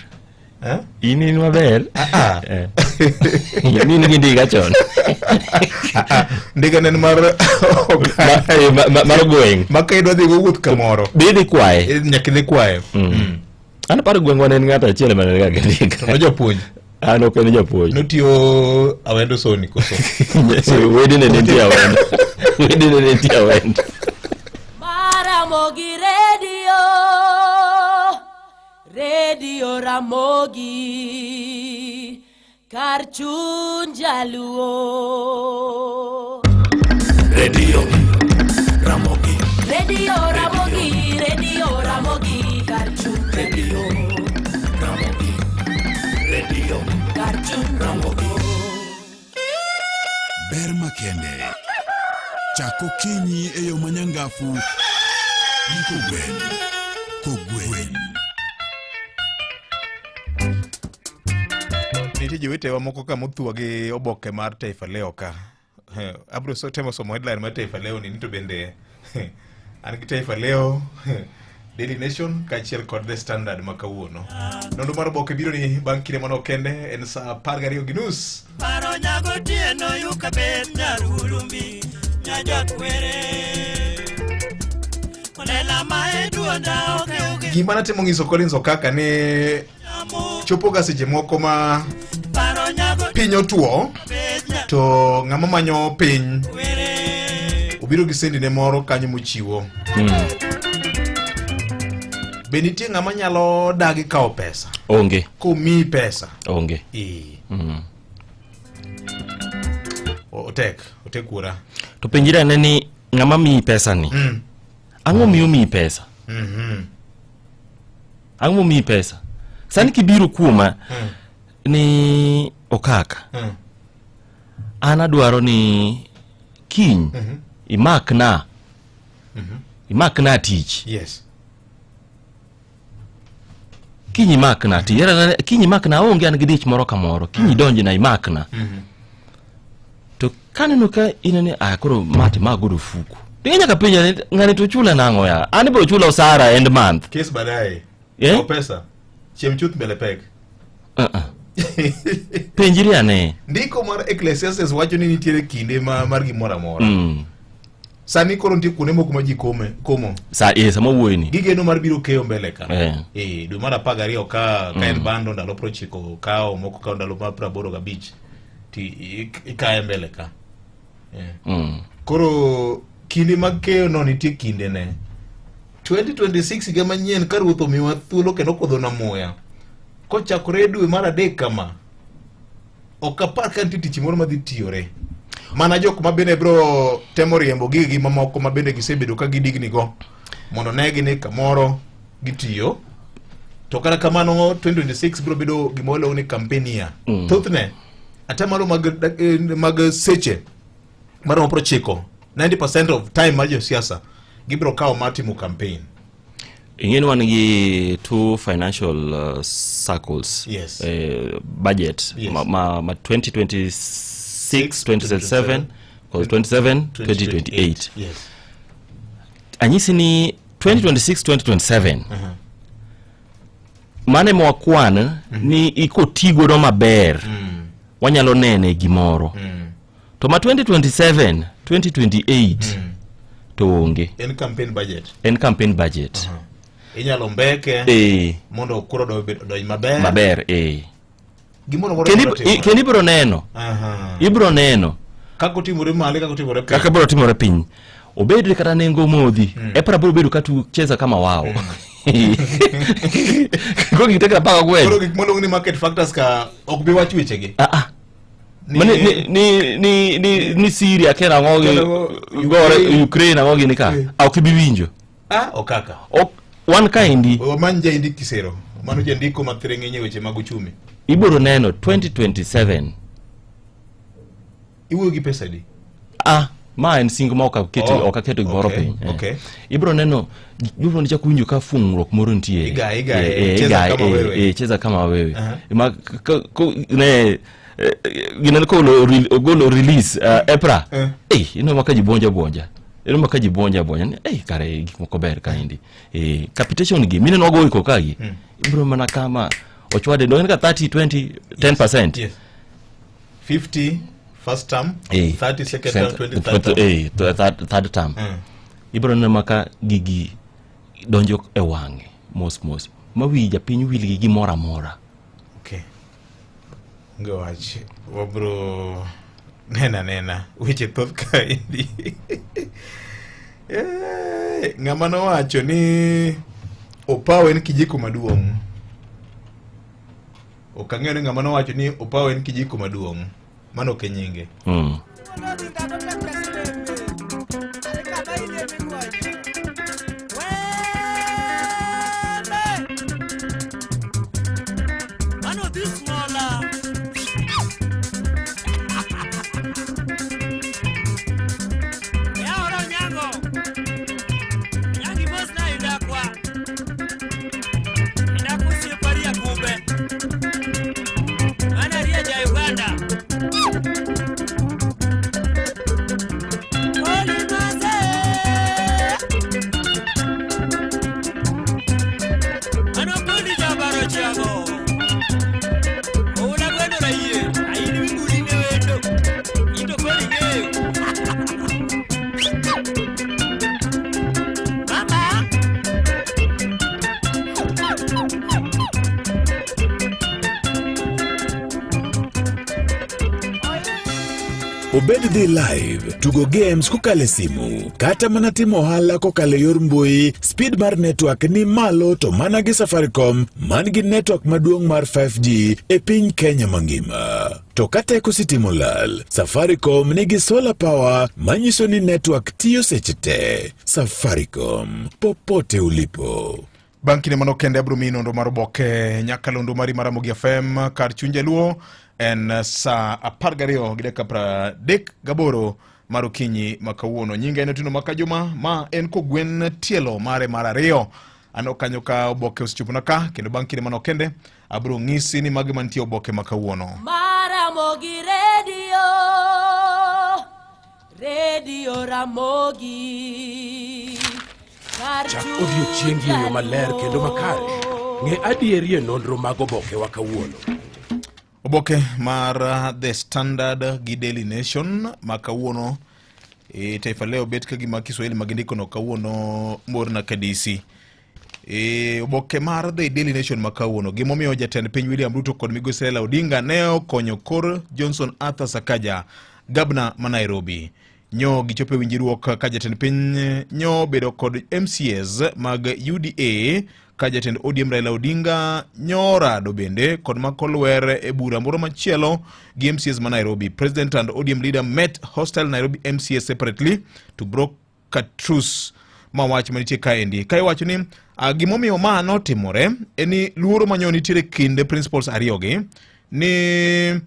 Eh? In in maber. In gi ndiga chon. Ndiga ne en mar mar gweng'. Ma ka idwa dhi go wuoth kamoro. Be idhi kwaye. Nyaka idhi kwaye. An aparo gweng'wa ne en ng'ato achiel mane ga gi ndiga. To nojapuonj. An ok en japuonj. Notiyo Awendo Soni koso? Wedene ne nitie Awendo. Wedene ne nitie Awendo. Ramogi Radio, Radio Ramogi, kar chuny jaluo. Radio Ramogi. Radio Ramogi, Radio Ramogi, kar chuny Radio Ramogi. Radio kar chuny Ramogi. Ber makende. Chak okinyi e yo manyangafu gi kogwen. Kogwen. Nitie jowetewa moko ka mothwa gi oboke mar Taifa Leo ka. Abiro temo somo headline mar Taifa Leo ni to bende an gi Taifa Leo, Daily Nation kaachiel kod The Standard ma kawuono. Nonro mar oboke biro ni bang' kinde manok kende en saa 12:30. Paro nyago tieno yuka bet nyarulumbi nyajakwere Olela ma e duonda ok eugi Gima natemo nyiso Collins Okaka ni chopo ga seche moko ma Paro nyago piny otuo to ng'ama manyo piny obiro gi sendine moro kanyo mochiwo. Be nitie ng'ama nyalo dagi kawo pesa? Onge. Komiyi pesa. Onge. Ee. Otek, otek wuora. To penjri ane ni ng'ama miyi pesa ni. Ang'o miyo miyi pesa? Ang'o momiyi pesa? Sani kibiro kuoma ni okaka. An adwaro ni kiny imakna. Imakna tich. Yes. Kiny imakna tich. Era kiny imakna aonge an gi dich moro kamoro. Kiny idonjna imakna. To kaneno ka in ni ah koro mati ma godo ofuku. Dinge nyaka penja ni ng'ani to chula nang'o ya? An ibiro chula osara end month. Kes baadaye. Eh? Kaw pesa. Chiem chuth mbele pek. Uh-uh. Penjri ane. Ndiko mar Ecclesiastes wacho ni nitiere kinde ma, mar gimoro amora. Sani koro nitie kuonde moko ma ji kome, komo. Sa eh sama wuoyi ni. Gigeno mar biro keyo mbele ka. Eh. Eh, dwe mar 12 ka ka en bando ndalo 90 kawo moko kawo ndalo mar 85 ti ikaye mbele ka. Koro kinde mag keyo no nitie kinde ne. 2026 higa manyien ka ruoth omiwa thuolo kendo okudhona muya. Kochakore dwe mar adek kama, ok apar ka nitie tich moro madhi tiyore. Mana jok ma bende biro temo riembo gigi mamoko ma bende gisebedo ka gidigni go mondo ne gi ni kamoro gitiyo. To kata kamano 2026 biro bedo gima waluongo ni campaign year. Thothne atamalo mag seche maromo 90, 90% of time mar josiasa gibiro kawo mar timo campaign. Ing'e ni wan gi two financial circles. Yes. Budget Yes. ma 2026 2027 kod 27 2028. Yes. Anyisi ni 2026 2027 mano ema wakwan ni ikotigodo maber wanyalo nene gimoro to ma 2027 2028 to onge. En campaign budget. En campaign budget. Inyalo mbeke mondo kura odonj maber. Maber, eh. Gimoro amora Kendo nyalo timore. kendo ibiro neno. Ibiro neno Kaka otimore malo, kaka otimore piny. Kaka biro timore piny, obed kata nengo modhi EPRA biro bedo ka cheza kama wao koro gik tekra paka Koro gwen. Gik moluong ni market factors ka ok bi wach wechegi. Ah, ah. Mane ni Syria kena ang'o gi Kena ang'o, gore Ukraine. Ukraine ang'o gini ka ok ibi winjo. Ah, okaka. Ok wan kaendi. Wamany jaindik kisero. Mano jandiko ma thiring'inyi e weche mag uchumi. Ibiro neno 2027. Iwuoyo gi pesa di? Ah, ma en singo ma ok aketo. Oh, Ok aketo gimoro okay, piny. Okay. Ibiro neno, ibiro nichako winjo ka fung'ruok moro nitie. Igaye, igaye, cheza igaye, kama wewe. Cheza kama wewe. Ma ne gineno ka ogolo release EPRA, ineno ma ka ji buonjo buonja, ineno ma ka ji buonja buonja ni kare gik moko ber kaendi. Capitation gi mineno wagoyo ko kagi ibiro mana kama ochwade dong' en ka 30 20 10%. Yes. 50 first term, 30 second term, 20 third term. Third term. Ibiro neno maka gigi donjo e wang'e mos mos ma wi japiny wil gi gimoro amora. Okay. Onge wach. Wabro nena nena. Weche thoth kaendi. Ng'ama nowacho ni opawo en kijiko maduong'. Ok ang'eyo ni ng'ama nowacho ni opawo en kijiko maduong'. Mano ok e nyinge. Mano this smaller. Ya ora nyango. Nyangi mos na idakwa. Idakwa usiepari ya kumbe. Mana ria ja Uganda. Oli maze. Mano poli jabaro chiago. Oula gweno rayie, ayin mibuli ne wendo. Into koro ing'eyo. Mama. Obed dhi live, tugo games kokalo e simu, kata mana timo ohala kokalo e yor mbui, speed mar network ni malo to mana gi Safaricom man gi network maduong' mar 5G e piny Kenya mangima. To ka teko sitima olal, Safaricom nigi solar power manyiso ni network tiyo seche te. Safaricom, popote ulipo. Bang' kinde mano kende abiro miyi nonro mar oboke nyakalondo mari mar Ramogi FM kar chuny jaluo en saa 12 gi dakika 38 mar okinyi ma kawuono. Nyinga en Otieno Makajuma, ma en kogwen tielo mare mar ariyo. Aneno kanyo ka oboke osechopona ka kendo bang' kinde mano kende abiro ng'isi ni magi mantie oboke ma kawuono. Maramogi Radio, Radio Ramogi. Kar Chak odiechiengi e yo maler kendo makare. Ng'e adieri e nonro mag obokewa kawuono. Oboke mar The Standard gi Daily Nation ma kawuono Taifa Leo bet ka gima Kiswahili ma gindikono kawuono morna kadisi. Oboke mar The Daily Nation ma kawuono gimomiyo jatend piny William Ruto kod migosi Raila Odinga ne okonyo kor Johnson Arthur Sakaja, gabna ma Nairobi. Nyo gichopo e winjruok ka jatend piny nyo bedo kod MCAs mag UDA ka jatend ODM Raila Odinga nyorado bende kod makolwer e bura moro machielo gi MCAs ma Nairobi. President and ODM leader met hostile Nairobi MCAs separately to broker truce. Ma wach manitie kaendi ka iwacho ni gimomiyo ma notimore en ni luoro manyo nitiere kind principals ariyogi ni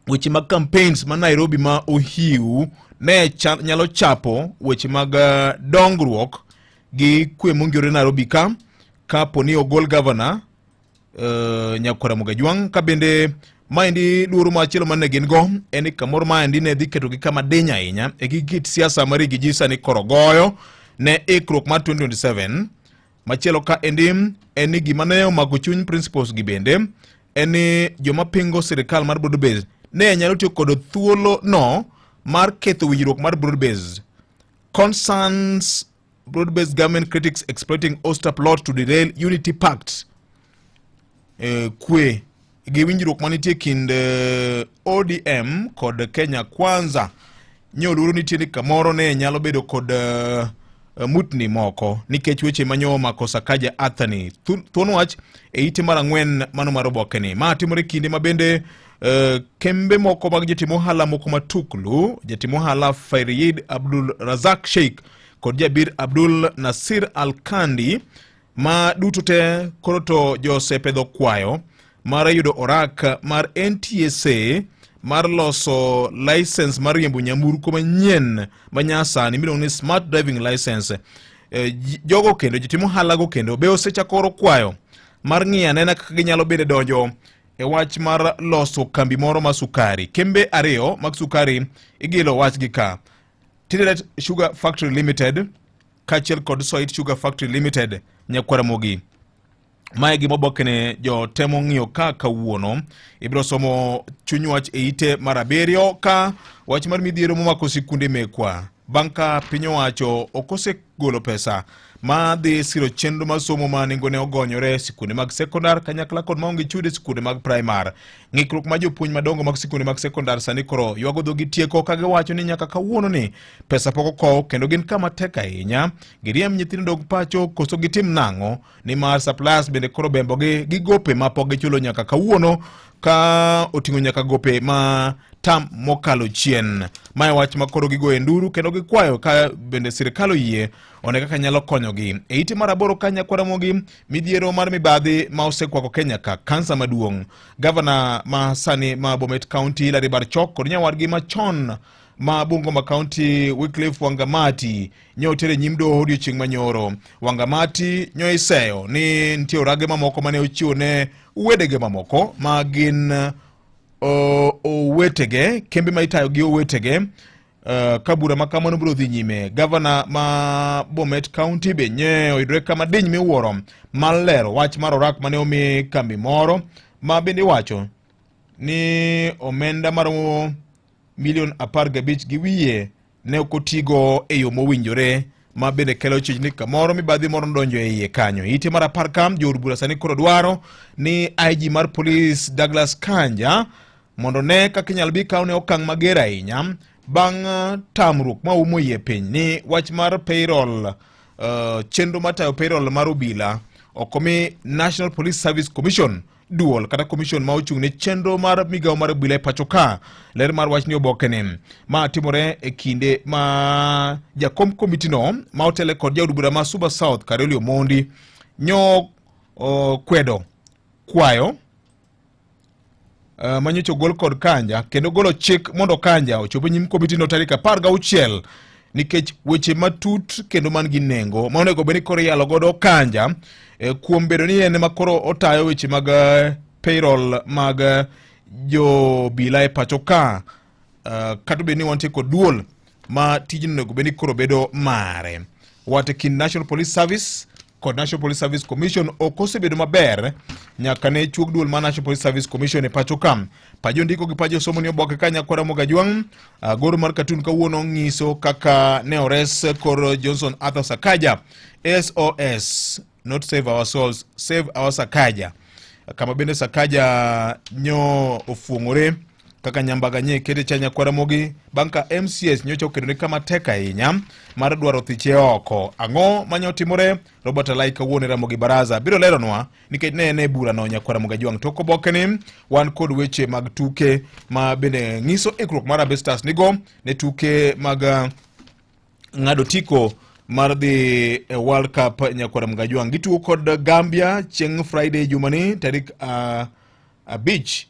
weche mag campaigns ma Nairobi ma ohiu ne nyalo chapo weche mag dongruok. gi kwe mongirore Nairobi ka kapo ni ogol gavana Nyakwar Ramogi Ajwang' ka bende maendi luoro machielo mane gin go en ni kamoro maendi ne dhi ketogi kama diny ahinya e gi kit siasa ma Riggy G sani koro goyo ne ikruok mar 2027. Machielo ka endi en ni gima ne omako chuny principals gi bende en ni joma pingo sirikal mar broad based ne nyalo tiyo kod thuolo no mar ketho winjruok mar broad based. Concerns broad-based government critics exploiting Oster plot to derail Unity Pact. Kwe gi winjruok manitie kind ODM kod Kenya Kwanza nyo luoro nitie ni kamoro ne nyalo bedo kod mutni moko nikech weche manyo omako Sakaja Arthur ni. Thuon wach e ite mar ang'wen mano mar obokeni. Ma timore kinde ma bende kembe moko mag jotim ohala moko matuklu, jatim ohala Farid Abdul Razak Sheikh kod Jabir Abdul Nasir Al-Kandi ma duto te koro to josepedho kwayo mar yudo orak mar NTSA mar loso license mar riembo nyamburko manyien ma nyasani miluongo ni smart driving license. Jogo kendo jotim ohala go kendo be osechako oro kwayo mar ng'iyo anena kaka ginyalo bende donjo e wach mar loso kambi moro mar sukari. Kembe ariyo mag sukari igilo wachgi ka Tinderet Sugar Factory Limited kaachiel kod Soit Sugar Factory Limited. Nyakwaramogi, mae gima obokene jo temo ng'iyo ka kawuono ibiro somo chuny wach e ite mar abiriyo ka wach mar midhiero momako sikunde mekwa bang' ka piny owacho ok osegolo pesa ma dhi siro chenro mar somo ma nengone ogonyore e sikunde mag sekondar kanyakla kod maonge chudo e sikunde mag primar. Ng'ikruok ma jopuonj madongo mag sikunde mag sekondar sani koro ywago dhogi tieko ka giwacho ni nyaka kawuono ni pesa pok okow kendo gin kama tek ahinya. Giriemb nyithindo dog pacho koso gitim nang'o nimar suppliers bende koro bembogi gi gope ma pok gichulo nyaka kawuono ka oting'o nyaka gope ma tam mokalo chien. Mae wach ma koro gigoye nduru kendo gikwayo ka bende sirkal oyie one kaka nyalo konyogi. E ite mar aboro ka nyakwar Ramogi, midhiero mar mibadhi ma osekwako Kenya ka kansa maduong'. Gavana ma sani ma Bomet County Hilary Barchok kod nyawadgi machon ma Bungoma County Wycliffe Wangamati nyo oter e nyim doho odiochieng' manyoro. Wangamati nyo iseyo ni nitie orage mamoko mane ochiwo ne wedege mamoko ma gin owetege, kembe ma itayo gi owetege. Ka bura ma kamano biro dhi nyime, gavana ma Bomet County be nye oyudore kama diny miwuoro mar lero wach mar orak mane omi kambi moro ma bende iwacho ni omenda maromo milion 15 gi wiye ne ok otigo e yo mowinjore ma bende kelo chich ni kamoro mibadhi moro nodonjo e iye kanyo. Ite mar 10 kam jood bura sani koro dwaro ni IG mar polis Douglas Kanja mondo ne kaka inyalo bi kawne okang' mager ahinya bang' tamruok ma umo iye piny ni wach mar payroll, chenro mar tayo payroll mar obila ok omi National Police Service Commission duol kata commission ma ochung' ne chenro mar migawo mar obila e pacho ka. Ler mar wach ni oboke ni ma timore e kinde ma jakom komitino ma otele kod jaod bura ma Suba South Karoli Omondi nyo kwedo kwayo manyocha ogol kod Kanja kendo golo chik mondo Kanja ochop e nyim komitino tarik 16 nikech weche matut kendo man gi nengo ma onego bed ni koro iyalo godo Kanja kuom bedo ni en ema koro otayo weche mag payroll mag jobila e pacho ka, kata obedo ni wantie kod duol ma tijno onego bed ni koro bedo mare. Wat e kind National Police Service kod National Police Service Commission ok osebedo maber nyaka ne chuog duol mar National Police Service Commission e pacho ka. Pajo ndiko gi pajo somo ni oboke ka nyakwara Ramogi Ajwang'. Goro mar katun kawuono nyiso kaka ne ores kor Johnson Arthur Sakaja. SOS, not save our souls, save our Sakaja. Kama bende Sakaja nyo ofuong'ore kaka nyambaga nye kete cha nyakwar Ramogi bang' ka MCS nyocha okedo ne kama tek ahinya mar dwaro thiche oko. Ang'o manya otimore? Robert Alai kawuono e Ramogi Baraza biro leronwa nikech ne en e burano nyakwar Ramogi Ajwang'. Tok oboke ni wan kod weche mag tuke ma bende ng'iso ikruok mar Harambee Stars nigo ne tuke mag ng'ado tiko mar dhi e World Cup nyakwar Ramogi Ajwang'. Gitugo kod Gambia chieng' Friday jumani tarik 5.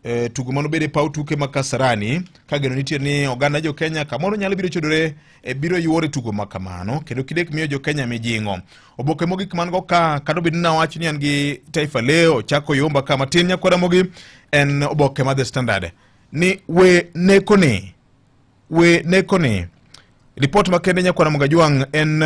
e, tugo manobed e paw tuke ma Kasarani ka geno nitie ni oganda jo Kenya kamoro nyalo biro chodore e biro yuore tugo ma kamano kendo kidek miyo jo Kenya mijing'o. Oboke mogik man go ka kata obedo ni nawacho ni an gi Taifa Leo chako yomba ka matin nyakwara mogi en oboke ma The Standard ni we neko ni we neko ni Ripot makende nyakwara Mugajwang' en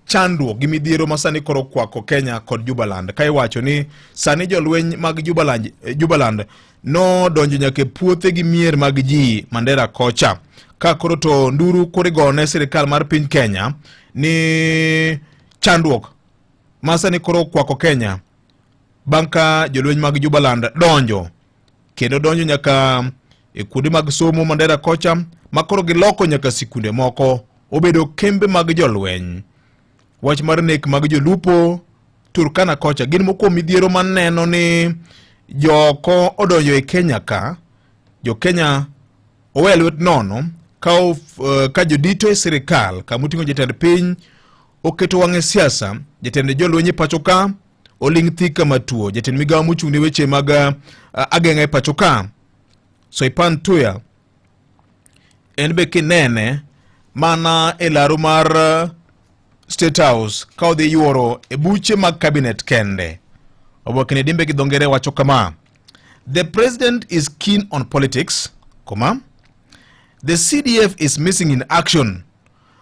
chandruok gi midhiero ma sani koro kwako Kenya kod Jubaland ka iwacho ni sani jolweny mag Jubaland, Jubaland nodonjo nyaka e puothe gi mier mag ji Mandera kocha ka koro to nduru koro igone sirikal mar piny Kenya ni chandruok ma sani koro kwako Kenya bang' ka jolweny mag Jubaland donjo kendo donjo nyaka e kuonde mag somo Mandera kocha ma koro giloko nyaka sikunde moko obedo kembe mag jolweny. Wach mar nek mag jolupo Turkana kocha gin moko kuom midhiero maneno ni joko odonjo e Kenya ka jo Kenya owe lwet nono ka, ka jodito e sirikal kama oting'o jatend piny oketo wang'e siasa jatend jolweny e pacho ka oling' thi kama tuo. Jatend migawo mochung' ne weche mag ageng'a e pacho ka Soipan Tuya en be kinene mana e laro mar State House ka odhi yuoro e buche mag cabinet kende. Oboke ni dimbe gi dho ngere wacho kama: The president is keen on politics, comma, the CDF is missing in action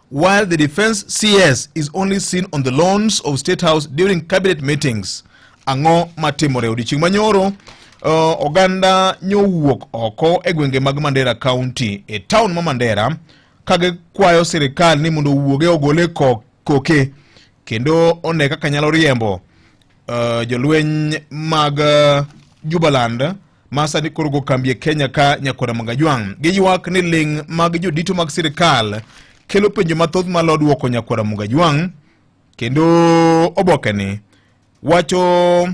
while the defense CS is only seen on the lawns of State House during cabinet meetings. Ang'o matimore odiochieng' manyoro? Oganda nyowuok oko e gwenge mag Mandera County e town ma Mandera ka gikwayo sirikal ni mondo owuoge ogole koke kendo one kaka nyalo riembo jolweny mag Jubaland ma sani koro go kambi e Kenya ka Nyakora Mangajwang'. Giywak ni ling' mag jodito mag sirikal kelo penjo mathoth malo duoko Nyakwara Mugajwang' kendo oboke ni wacho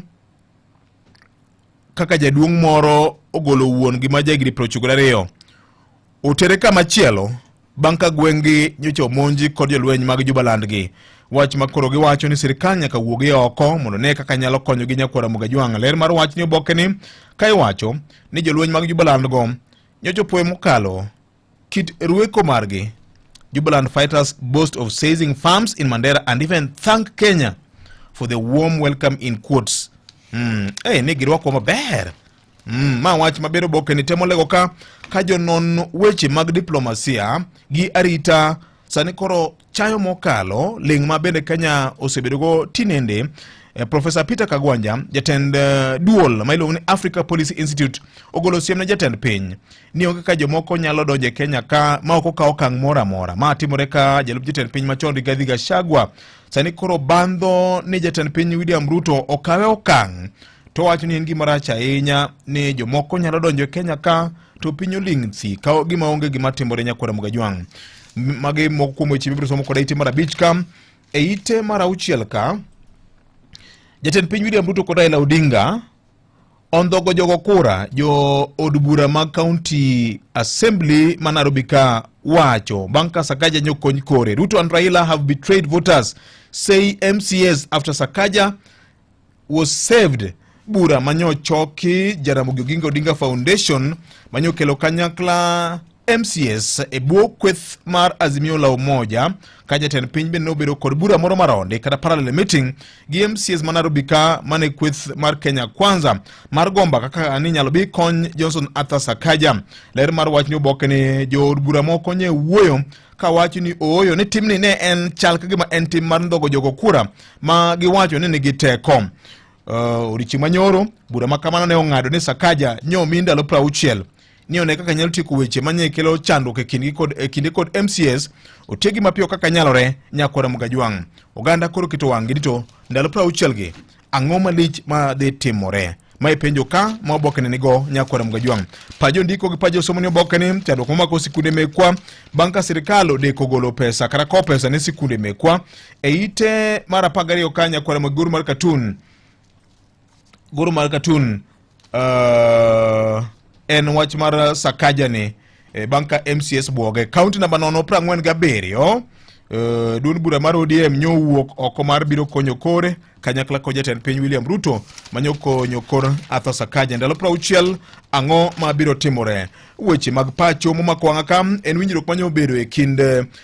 kaka jaduong' moro ogolo wuon gi ma jahigni 92 otere kama chielo bang' ka gweng'gi nyocha omonji kod jolweny mag Jubaland gi. Wach ma koro giwacho ni sirikal nyaka wuogi oko mondo ne kaka nyalo konyogi Nyakwara Mugajwang'. Ler mar wach ni oboke ni ka iwacho ni jolweny mag Jubaland go nyocha opoyo mokalo kit rweko margi. Jubaland fighters boast of seizing farms in Mandera and even thank Kenya for the warm welcome in quotes. Hey, ni girwako maber. Ma wach maber oboke ni temo lego ka jonon weche mag diplomasia gi arita sani koro chayo mokalo ling' ma bende Kenya osebedogo tinende. Professor Peter Kagwanja, jatend duol ma iluongo ni Africa Policy Institute, ogolo siem ne jatend piny ni onge ka jomoko nyalo donjo e Kenya ka ma ok okaw okang' moro amora. Ma timore ka jalup jatend piny machon Rigathi Gachagua sani koro bandho ni jatend piny William Ruto okawe okang' to wacho ni en gima rach ahinya ni jomoko nyalo donjo e Kenya ka to piny oling' thi ka gima onge gima timore Nyakwara Mugajwang'. Magi moko kuom weche mibiro somo koda ite mar 5 ka e ite mar 6 ka jatend piny William Ruto kod Raila Odinga ondhogo jogo kura jo od bura mag County Assembly ma Nairobi ka wacho bang' ka Sakaja nyokony kore. Ruto and Raila have betrayed voters, say MCAs after Sakaja was saved. Bura manyochoki Jaramogi Oginga Odinga Foundation manyokelo kanyakla MCS e bwo kweth mar Azimio la Umoja ka jatend piny bende nobedo kod bura moro maronde kata parallel meeting gi MCS ma Nairobi ka mane kweth mar Kenya Kwanza mar gomba kaka ni nyalo bi kony Johnson Arthur Sakaja. Ler mar wach ni oboke ni jood bura moko nye wuoyo ka wacho ni ooyo ni timni ne en chal ka gima en tim mar ndhogo jogo kura ma giwacho ni nigi teko. Odiochieng' manyoro bura ma kamano ne ong'ado ni Sakaja nyomi ndalo 60 ni one kaka nyalo tieko weche manye kelo chandruok e kindgi kod e kinde kod MCS otiegi mapiyo kaka nyalore Nyakwara Mugajwang'. Oganda koro keto wang'gi ni to ndalo 60 gi ang'o malich ma dhi timore. Ma ipenjo ka ma oboke ne nigo Nyakwara Mugajwang'. Pajo ndiko gi pajo somo ni oboke ni chandruok momako sikunde mekwa bang' ka sirikal odeko golo pesa kata kowo pesa ne sikunde mekwa e ite mar 12 ka Nyakwara Muguru mar Katun goro mar Katun en wach mar Sakaja ni bang' ka MCS bwoge. Kaunti namba 0 47 Duond bura mar ODM nyowuok oko mar biro konyo kore kanyakla kod jatend piny William Ruto manyo konyo kor Arthur Sakaja. Ndalo 60 ang'o ma biro timore? Weche mag pacho momako wang'a ka en winjruok manyo obedo e kind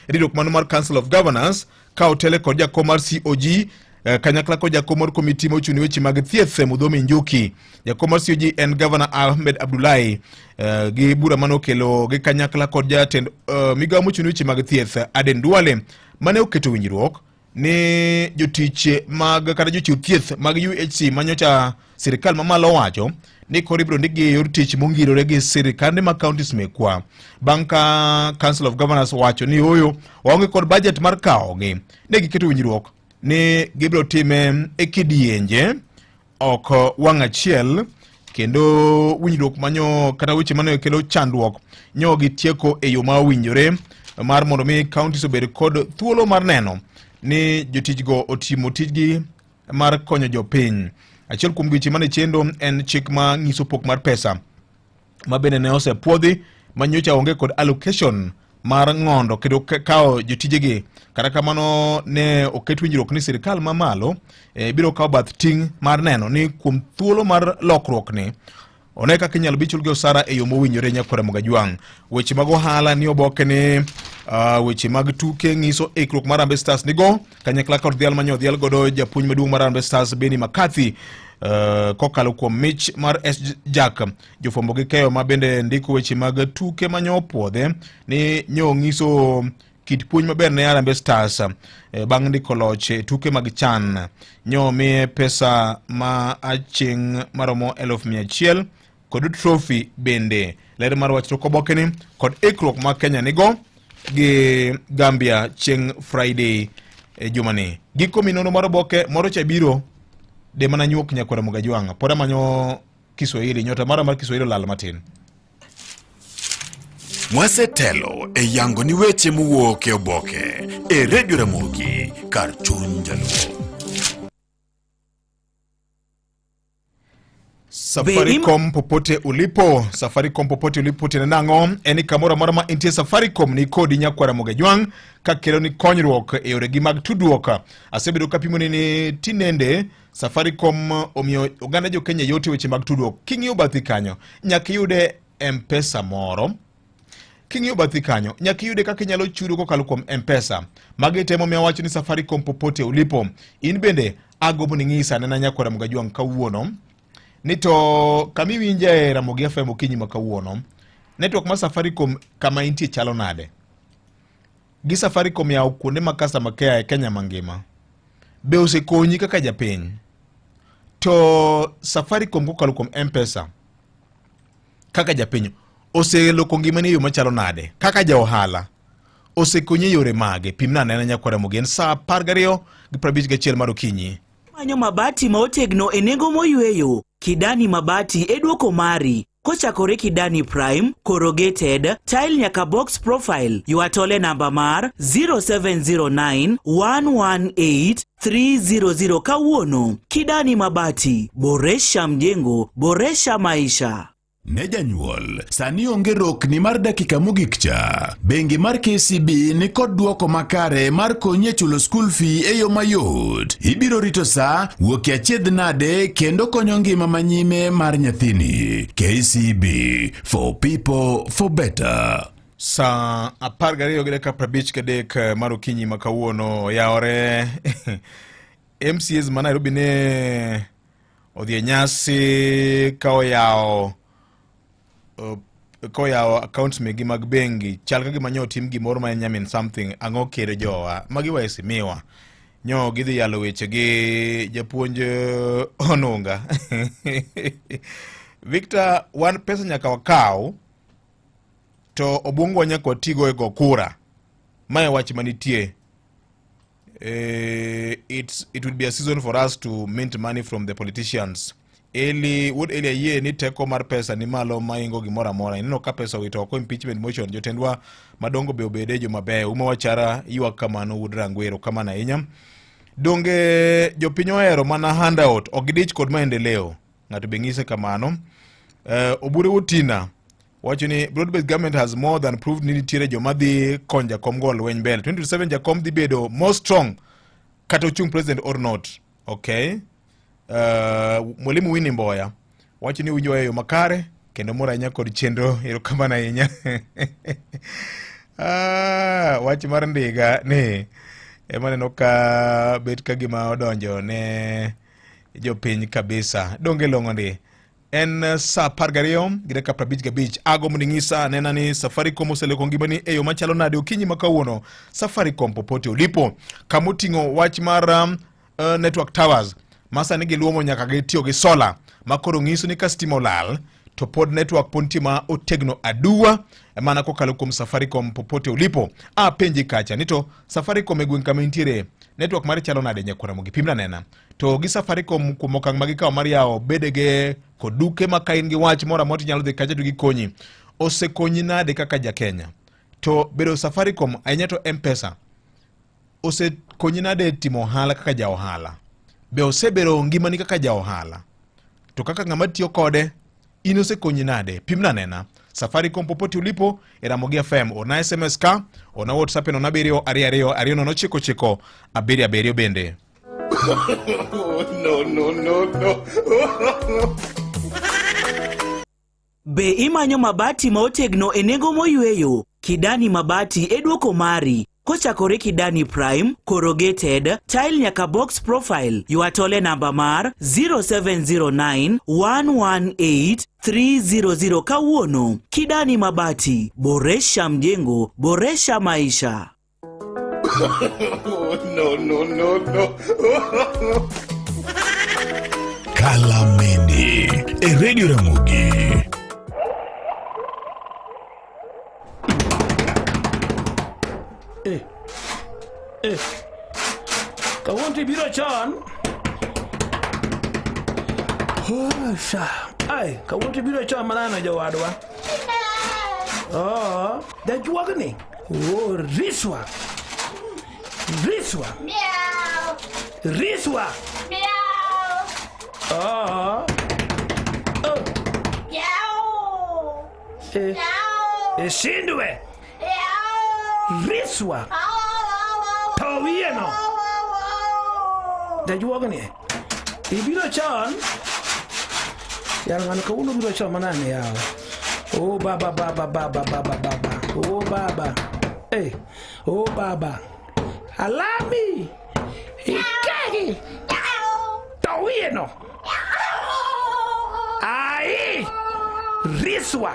riwruok mano mar Council of Governors ka otele kod jakom mar COG kanyakla kod jakom mar komiti mochung' ne weche mag thieth Muthomi Njuki. Jakom mar COG en Governor Ahmed Abdullahi gi bura mane okelo gi kanyakla kod jatend migawo mochung' ne weche mag thieth Aden Duale mane oketo winjruok ni jotich mag kata jochiw thieth mag UHC manyocha sirikal mamalo owacho ni koro ibiro ndikgi e yor tich mongirore gi sirikande mag counties mekwa bang' ka Council of Governors owacho ni ooyo waonge kod budget mar kawogi ne giketo winjruok ni gibiro time e kidienje ok wang' achiel kendo winjruok manyo kata weche mane kelo chandruok nyo gitieko e yo ma owinjore mar mondo mi counties obed kod thuolo mar neno ni jotichgo otimo tijgi mar konyo jopiny. Achiel kuom weche mane chendo en chik ma ng'iso pok mar pesa ma bende ne osepuodhi ma nyocha onge kod allocation mar ng'ondo kendo kawo jotijegi. Kata kamano ne oket winjruok ni sirikal mamalo biro kawo bath ting' mar neno ni kuom thuolo mar lokruok ni one kaka inyalo bi chulgi osara e yo mowinjore nyakwar Mogajwang'. Weche mag ohala ni oboke ni weche mag tuke ng'iso ikruok mar Harambee Stars nigo kanyakla kod dhial manyo odhial godo japuonj maduong' mar Harambee Stars Benni McCarthy kokalo kuom mich mar S Jack. Jofwambo gi keyo ma bende ndiko weche mag tuke manyo opuodhe ni nyo ng'iso kit puonj maber ne Harambee Stars bang' ndiko loch e tuke mag CHAN. Nyo miye pesa ma aching' maromo 100,000 kod trophy bende. Ler mar wach tok obokeni kod ikruok ma Kenya nigo gi Gambia chieng' Friday e jumani. Giko minono mar oboke moro cha biro de mana nyuok nyakwara Mogajwang'. Pod amanyo Kiswahili, nyota mara mar Kiswahili olal matin. Mwasetelo e yango ni weche mowuok e oboke e Radio Ramogi kar chuny Jaluo. Safaricom popote ulipo, Safaricom popote ulipo tiende nang'o? En ni kamoro amora ma intie Safaricom ni kodi nyakwara Mogajwang' ka kelo ni konyruok e yoregi mag tudruok. Asebedo kapimoni ni tinende Safaricom omiyo oganda jo Kenya yot e weche mag tudruok. King'iyo bathi kanyo, nyaka iyude M-Pesa moro. King'iyo bathi kanyo, nyaka iyude kaka inyalo chudo kokalo kuom M-Pesa. Magi temo miyo awacho ni Safaricom popote ulipo. In bende agombo ni ng'isa anena nyakwara Mogajwang' kawuono ni to kama iwinje e Ramogi FM okinyi ma kawuono, network mar Safaricom kama intie chalo nade? Gi Safaricom yawo kuonde ma customer care e Kenya mangima. Be osekonyi kaka japiny? To Safaricom kokalo kuom M-Pesa kaka japiny oseloko ngimani e yo machalo nade? Kaka ja ohala osekonyi e yore mage? Pimna anena nyakwara Ramogi. En saa 12:51 mar okinyi. Manyo mabati ma otegno e nengo moyweyo. Kidani Mabati e duoko mari. Kochakore Kidani Prime, Corrugated, Tile nyaka Box Profile. Ywa tole namba mar 0709 118 300 kawuono. Kidani Mabati, boresha mjengo, boresha maisha. Ne janyuol, sani onge rokni mar dakika mogik cha. Bengi mar KCB ni kod duoko makare mar konyi e chulo school fee e yo mayot. Ibiro rito sa, wuok e achiedh nade kendo konyo ngima manyime mar nyathini. KCB, for people, for better. Saa 12 gi dakika 53 mar okinyi ma kawuono yawore. MCAs ma Nairobi ne odhi e nyasi ka oyawo accounts megi mag bengi chal ka gima nyo otim gimoro ma en nyamin something ang'o kere jowa magi waheshimiwa nyo gidhi yalo weche gi japuonj Onunga. Victor, wan pesa nyaka wakaw to obwongo nyaka watigo e go kura. Mae wach manitie. It will be a season for us to mint money from the politicians. Eli, wuod Eli ayie ni teko mar pesa ni malo maingo gimoro amora. Ineno ka pesa owito oko impeachment motion, jotendwa madongo be obede joma beyo. Uma wachara ywak kamano wuod Rangwero kamano ahinya. Donge jopiny ohero mana handout, ok gidich kod maendeleo. Ng'ato be ng'ise kamano. Obure Otina Wacho ni broad based government has more than proved ni nitiere joma dhi konyo jakom go lweny mbele. 2027 jakom dhi bedo more strong kata ochung president or not. Okay. Mwalimu Winnie Mboya wacho ni winjo e yo makare kendo mor ahinya kod chenro. Erokamano ahinya. Wach mar ndiga ni ema neno ka bet ka gima odonjo ne jopiny kabisa. Donge long'o ndi. En saa 12 gi dakika 55. Agombo ni ng'isa anena ni Safaricom oseloko ngimani e yo machalo nade okinyi ma kawuono. Safaricom popote ulipo, kama oting'o wach mar network towers ma sani giluomo nyaka gitiyo gi sola ma koro ng'iso ni ka stima olal to pod network pod nitie ma otegno aduwa mana kokalo kuom Safaricom popote ulipo. Apenji kacha ni to Safaricom e gweng' kama intiere network mare chalo nade nyakwara Ramogi? Pimna anena. To gi Safaricom kuom okang' ma gikawo mar yawo bedege kod duke ma ka in gi wach moro amora tinyalo dhi kacha to gikonyi. Osekonyi nade kaka ja Kenya? To bedo Safaricom ahinya to M-Pesa osekonyi nade timo ohala kaka ja ohala? Be osebero ngimani kaka ja ohala? To kaka ng'ama tiyo kode, in osekonyi nade? Pimna nena. Safaricom popote ulipo e Ramogi FM, orna SMS ka, orna WhatsApp e 07 22 20 99 77 bende. No, no, no, no. Be imanyo mabati ma otegno e nengo moyweyo? Kidani Mabati e duoko mari. Kochakore Kidani Prime, Corrugated, Tile nyaka Box Profile, ywa tole namba mar 0709 118 300 kawuono. Kidani Mabati, boresha mjengo, boresha maisha. No, no, no, no. Kalameni e Radio Ramogi. Kawuono to ibiro chon. Oh, sha. Ai, kawuono to ibiro chon manano jowadwa. Oh, jajuogni. Oh, riswa. Riswa. Meow. Riswa. Meow. Oh. Oh. Meow. Eh. Ishindwe. Riswa. To wiye no. Jajuogni. Ibiro chon. Yar ng'ano kawuono biro chon manane yawa. Oh baba baba baba baba baba. Oh baba. Eh. Oh baba. Alami. Ikegi. To wiye no. Ai. Riswa.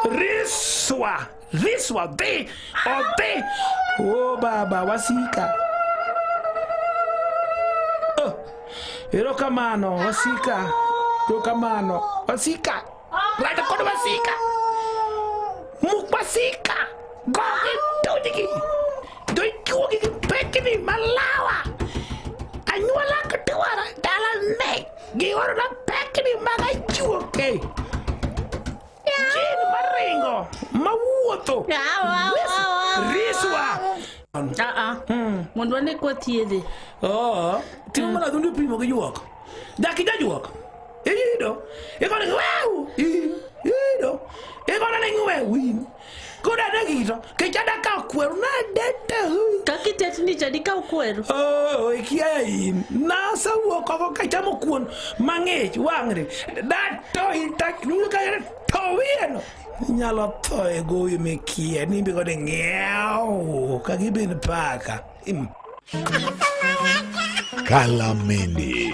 Riswa. Riswa dhi. Odhi. Oh baba wasika. Oh. Erokamano wasika. Erokamano wasika. Rada kod wasika. Muk wasika. Gogi tujgi. Doichuogi gi pekni malawa. Anyuola kdwara dala ne. Giorona pekni mag ajuoke. Jin maringo mawuotho. Riswa. Ah ah. Mondo wane kwa thiedhe. Oh, timo mana dhundi pimo gi juok. Dak ijajuok. Iyudo. Igone ni wew. Iyudo. Igone ni ng'we win. Koda ne gito. Kech ada kawo kweru na dete. Kaka itetni cha dikaw kweru. Oh, ikia in. Nasewuok oko kachamo kuon mang'ich wang'ni. Da to ita ka to wiye no. Inyalo tho e gowi mikia nimbi kode ng'iew ka gibin paka. Kalameni.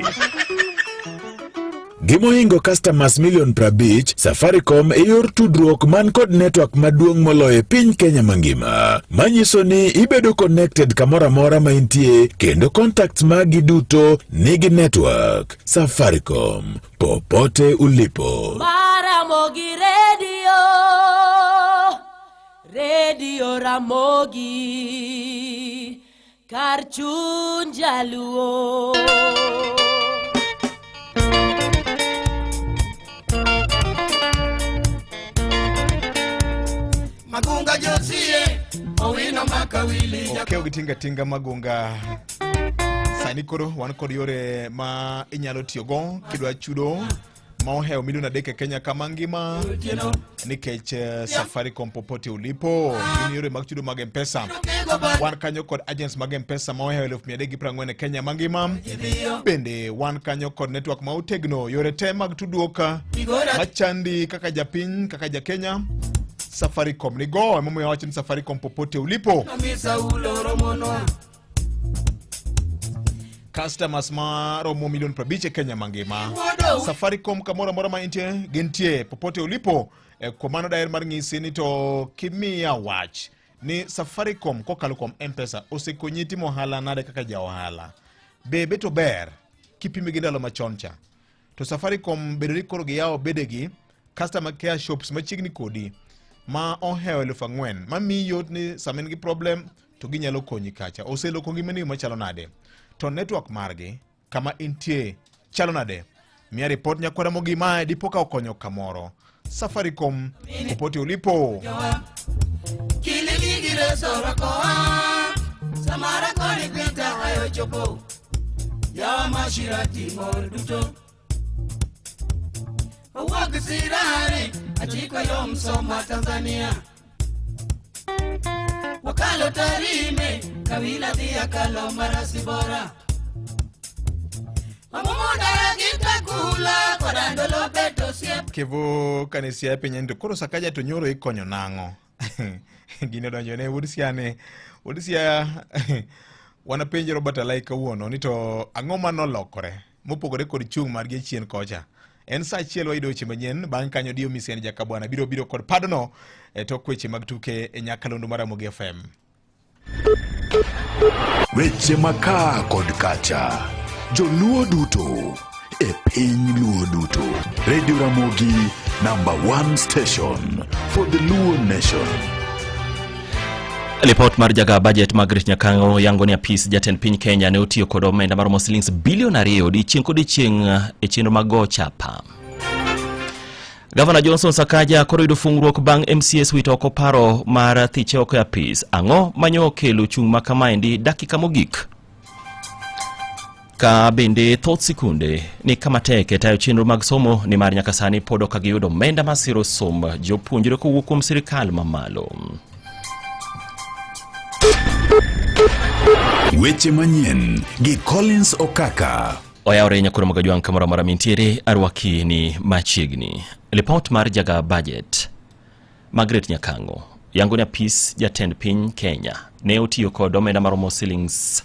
Gimohingo customers milion 50, Safaricom e yor tudruok man kod network maduong' moloyo e piny Kenya mangima. Manyiso ni ibedo connected kamoro amora ma intie kendo contacts magi duto nigi network. Safaricom, popote ulipo. Maramogi Radio, Radio Ramogi, kar chuny jaluo. Magunga Josie, Owino Makawili. Okew gi tinga tinga Magunga. Sani koro wan kod yore ma inyalo tiyogo kidwa chudo ma ohewo milion 3 e Kenya kama ngima nikech Safaricom popote ulipo gin yore mag chudo mag M-Pesa. Wan kanyo kod agents mag M-Pesa ma ohewo 340,000 e Kenya mangima. Bende wan kanyo kod network ma otegno yore te mag tudruok machandi kaka japiny kaka ja Kenya. Safaricom ni go emomiyo awacho ni Safaricom popote ulipo. Customers ma romo milion 50 e Kenya mangima. Safaricom kamoro amora ma intie gintie popote ulipo. Kuom mano daher mar ng'isi ni to kimiya wach ni Safaricom kokalo kuom M-Pesa osekonyi timo ohala nade kaka ja ohala. Be bet ober kipime gi ndalo machon cha. To Safaricom bedo ni koro giyawo bedegi customer care shops machiegni kodi ma ohewo 4,000 mamiyi yot ni sama in gi problem to ginyalo konyi kacha. Oseloko ngimani machalo nade? To network margi kama intie chalo nade? Miya report nyakwara mogi mae dipo ka okonyo kamoro. Safaricom popote ulipo. Owuok Sirari, achiko yo Msoma Tanzania. Wakalo Tarime, Kawila dhi akalo Marasi bora. Mamumudara gitakula, koda ndolo beto siep. Kevo kanisia piny to koro Sakaja to nyoro ikonyo nang'o? Gino donjo ne wuod Siane. Wuod Siaya wanapenjo Robert Alai kawuono ni to ang'o manolokore mopogore kod chung' margi chien kocha. En saa achiel wayudo weche manyien, bang' kanyo Dio Misiani Jakabwana biro biro kod padono e tok weche mag tuke e nyakalondo mar Ramogi FM. Weche makaa kod kacha, joluo duto e piny luo duto. Radio Ramogi, number 1 station for the Luo nation. Lipot mar jaga budget Margaret Nyakang'o yango ni apis jatend piny Kenya ne otiyo kod omenda maromo silings bilion 2 odiechieng' kodiechieng' e chenro mag go chapa. Gavana Johnson Sakaja koro yudo fungruok bang' MCS wito oko paro mar thiche oko e apis. Ang'o manyo okelo chung' ma kamaendi dakika mogik? Ka bende thoth sikunde ni kama tek e tayo chenro mag somo nimar nyaka sani pod ok giyudo omenda masiro somb jopuonjre kowuok kuom sirikal mamalo. Weche manyien gi Collins Okaka. Oyawore nyakoro magajwang' kamoro amora mintiere arwaki ni machiegni. Lipot mar jaga budget Margaret Nyakang'o yango ni apis jatend piny Kenya ne otiyo kod omenda maromo silings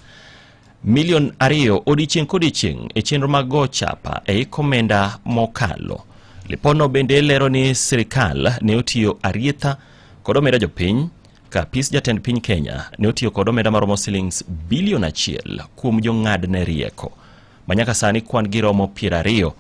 milion 2 odiechieng' kodiechieng' e chenro mag go chapa e ik omenda mokalo. Lipodno bende lero ni sirikal ne otiyo arietha kod omenda jopiny ka apis jatend piny Kenya ne otiyo kod omenda maromo silings bilion 1 kuom jong'adne rieko ma nyaka sani kwan gi romo 20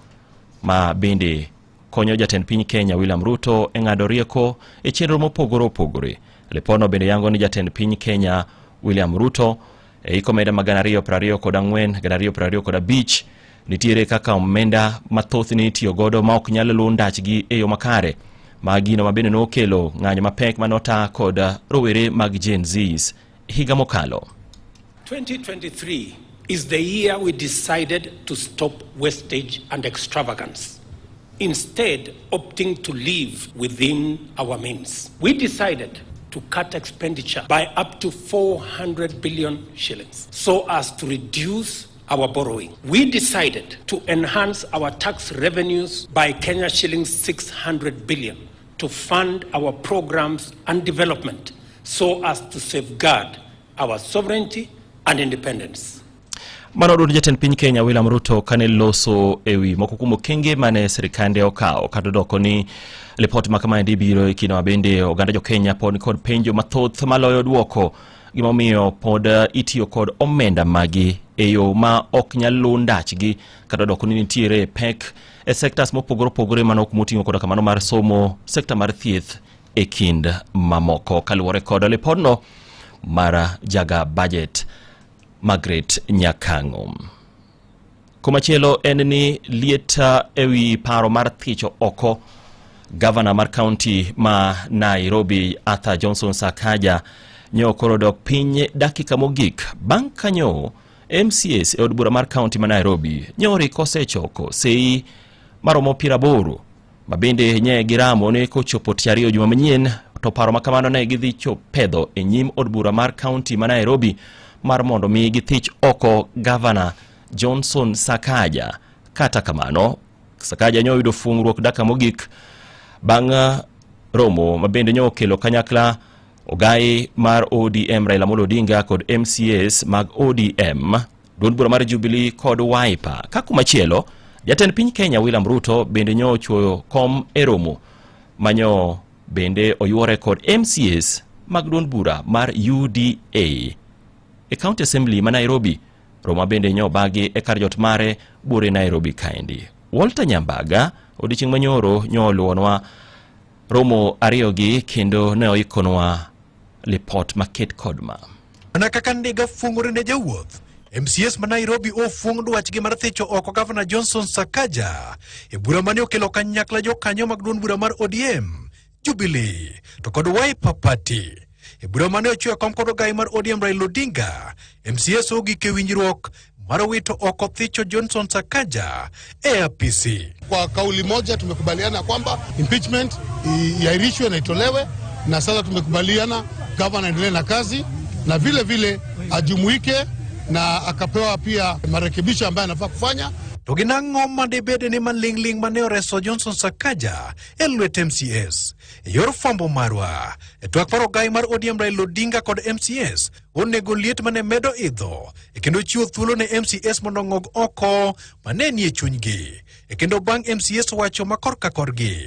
ma bende konyo jatend piny Kenya William Ruto e ng'ado rieko e chenro mopogore opogore. Lipodno bende yango ni jatend piny Kenya William Ruto e hik omenda ma 2024 2025 nitiere kaka omenda mathoth ni itiyo godo ma ok nyal luw ndachgi e yo makare, ma gino ma bende nokelo ng'anyo mapek mane ota kod rowere mag Gen Zs higa mokalo. 2023 is the year we decided to stop wastage and extravagance, instead opting to live within our means. We decided to cut expenditure by up to 400 billion shillings so as to reduce our borrowing. We decided to enhance our tax revenues by Kenya shillings 600 billion to fund our programs and development so as to safeguard our sovereignty and independence. Mano duond jatend piny Kenya William Ruto kane loso ewi moko kuom okenge mane sirikande okawo kata doko ni lipot ma kamaendi biro e kinde ma bende oganda jo Kenya pod kod penjo mathoth maloyo duoko gimomiyo pod itiyo kod omenda magi e yo ma ok nyal luw ndachgi kata doko ni nitiere pek e sectors mopogore opogore mano moting'o koda kamano mar somo, sekta mar thieth e kind mamoko kaluwore kod lipodno mar jaga budget Margaret Nyakang'o. Komachielo en ni liet ewi paro mar thicho oko gavana mar kaunti ma Nairobi Arthur Johnson Sakaja nyo koro dok piny dakika mogik bang' kanyo MCAs e od bura mar kaunti ma Nairobi nyori kosechoko sei maromo 80 ma bende nye giramo ni kochopo tich ariyo juma manyien to paro ma kamano ne gidhi pedho e nyim od bura mar kaunti ma Nairobi mar mondo mi githich oko gavana Johnson Sakaja. Kata kamano, Sakaja nyo oyudo fungruok dakika mogik bang' romo ma bende nyo okelo kanyakla ogai mar ODM Raila Amolo Odinga kod MCAs mag ODM, duond bura mar Jubilee kod Wiper. Ka kumachielo, jatend piny Kenya William Ruto bende nyo ochuoyo kom e romo manyo bende oyuore kod MCAs mag duond bura mar UDA e County Assembly ma Nairobi. Romo bende nyo obagi e kar jot mare buore Nairobi kaendi. Walter Nyambaga odiochieng' manyoro nyo oluwonwa romo ariyogi kendo ne oikonwa lipot maket kod ma. Mana kaka ndiga fuong'ore ne jawuoth, MCAs ma Nairobi ofuong' dwachgi mar thicho oko Gavana Johnson Sakaja e bura mane okelo kanyakla jokanyo mag duond bura mar ODM, Jubilee to kod Wiper Party. E bura mane ochiwo kom kod ogai mar ODM Raila Odinga, MCAs ogik e winjruok mar wito oko thicho Johnson Sakaja e apisi. Kwa kauli moja tumekubaliana kwamba impeachment iahirishwe na itolewe, na sasa tumekubaliana gavana aendelee na kazi na vile vile ajumuike na akapewa pia marekebisho ambayo anafaa kufanya. To gin ang'o ma dibed ni maling'ling' mane oreso Johnson Sakaja e lwet MCAs? E yor fwambo marwa, e twak mar ogai mar ODM Raila Odinga kod MCAs onego liet mane medo idho e kendo chiwo thuolo ne MCAs mondo ong'og oko mane nie chunygi. E kendo bang' MCAs wacho ma korka korgi,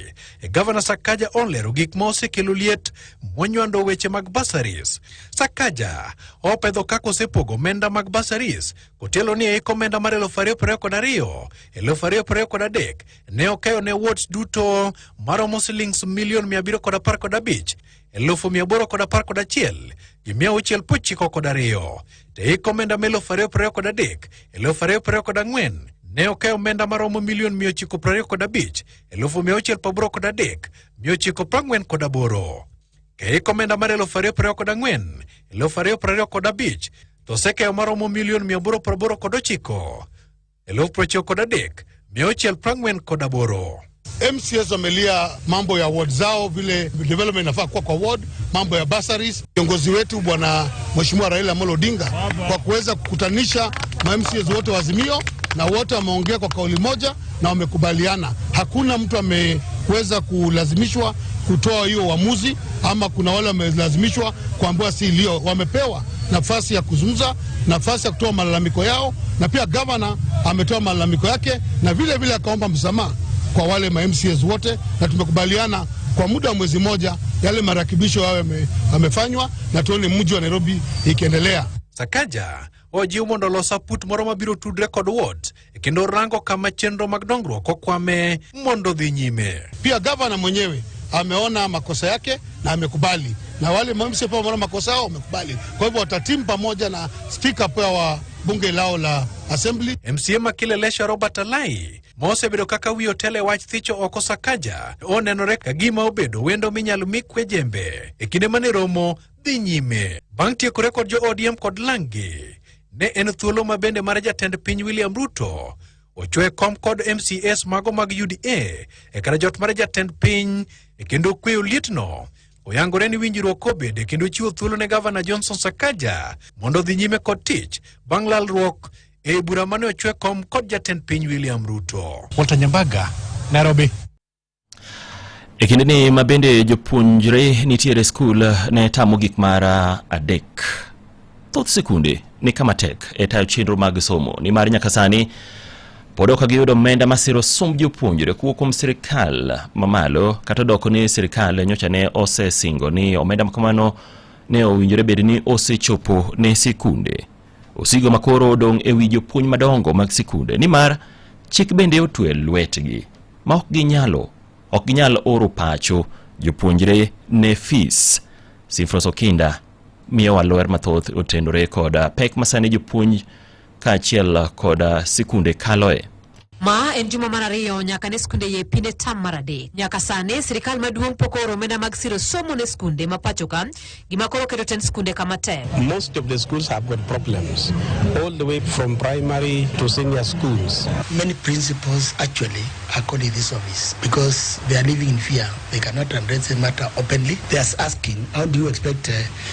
e Gavana Sakaja olero gik ma osekelo liet monywando weche mag bursaries. Sakaja opedho kaka osepogo omenda mag bursaries kotielo ni e iko omenda mar 2022, 2023 ne okeyo ne wards duto maromo silings milion 715 811 gi 692. To e hik omenda ma 2023, 2024 ne okeyo omenda maromo milion 925 683 948. E hik omenda mar 2024, 2025 to osekeyo maromo milion 889 93 648. MCAs wamelia mambo ya ward zao, vile development inafaa kuwa kwa ward, mambo ya bursaries. Kiongozi wetu bwana Mheshimiwa Raila Amolo Odinga kwa kuweza kukutanisha ma MCAs wote wa Azimio, na wote wameongea kwa kauli moja na wamekubaliana. Hakuna mtu ameweza kulazimishwa kutoa hiyo uamuzi, ama kuna wale wamelazimishwa kuambiwa si iliyo. Wamepewa nafasi ya kuzungumza, nafasi ya kutoa malalamiko yao, na pia gavana ametoa malalamiko yake na vile vile akaomba msamaha kwa wale ma MCAs wote, na tumekubaliana kwa muda wa mwezi moja yale marekebisho yawe yamefanywa na tuone mji wa Nairobi ikiendelea. Sakaja ojiw mondo olos aput moro mabiro tudre kod wards kendo rango kama chenro mag dongruok okwame mondo dhi nyime. Pia gavana mwenyewe ameona makosa yake na amekubali, na wale ma MCA pia wameona makosa yao wamekubali. Kwa hivyo watatimu pamoja na speaker pia wa bunge lao la assembly. MCA ma Kileleshwa Robert Alai ma osebedo kaka wiye otelo e wach thicho oko Sakaja onenore ka gima obedo wendo minyalo mi kwe jembe e kinde mane romo dhi nyime. Bang' tiekore kod jo ODM kod langgi, ne en thuolo ma bende mar jatend piny William Ruto ochwe kom kod MCAs mago mag UDA e kar jot mar jatend piny e kendo kweyo lietno. Oyangore ni winjruok obede kendo chiwo thuolo ne gavana Johnson Sakaja mondo odhi nyime kod tich bang' lalruok e bura mane ochwe kom kod jatend piny William Ruto. Walter Nyambaga, Nairobi. E kindeni ma bende jopuonjre nitiere skul ne tamo gik mar adek. Thoth sikunde ni kama tek e tayo chenro mag somo nimar nyaka sani pod ok giyudo omenda masiro somb jopuonjre kowuok kuom sirikal mamalo kata odoko ni sirikal nyocha ne osesingo ni omenda ma kamano ne owinjore bed ni osechopo ne sikunde. Osigo ma koro odong' e wi jopuonj madongo mag sikunde nimar chik bende otwe lwetgi ma ok ginyalo ok ginyal oro pacho jopuonjre ne fees. Sifros Okinda miyowa ler mathoth otenore kod pek ma sani jopuonj kaachiel kod sikunde kaloe. Ma en juma mar ariyo nyaka ne skunde yepi ne tam mar adek. Nyaka sani sirikal maduong' pok ooro omenda mag siro somo ne skunde ma pacho ka, gima koro keto tend skunde kama tek. Most of the schools have got problems, all the way from primary to senior schools. Many principals actually are calling this office because they are living in fear. They cannot address the matter openly. They are asking, how do you expect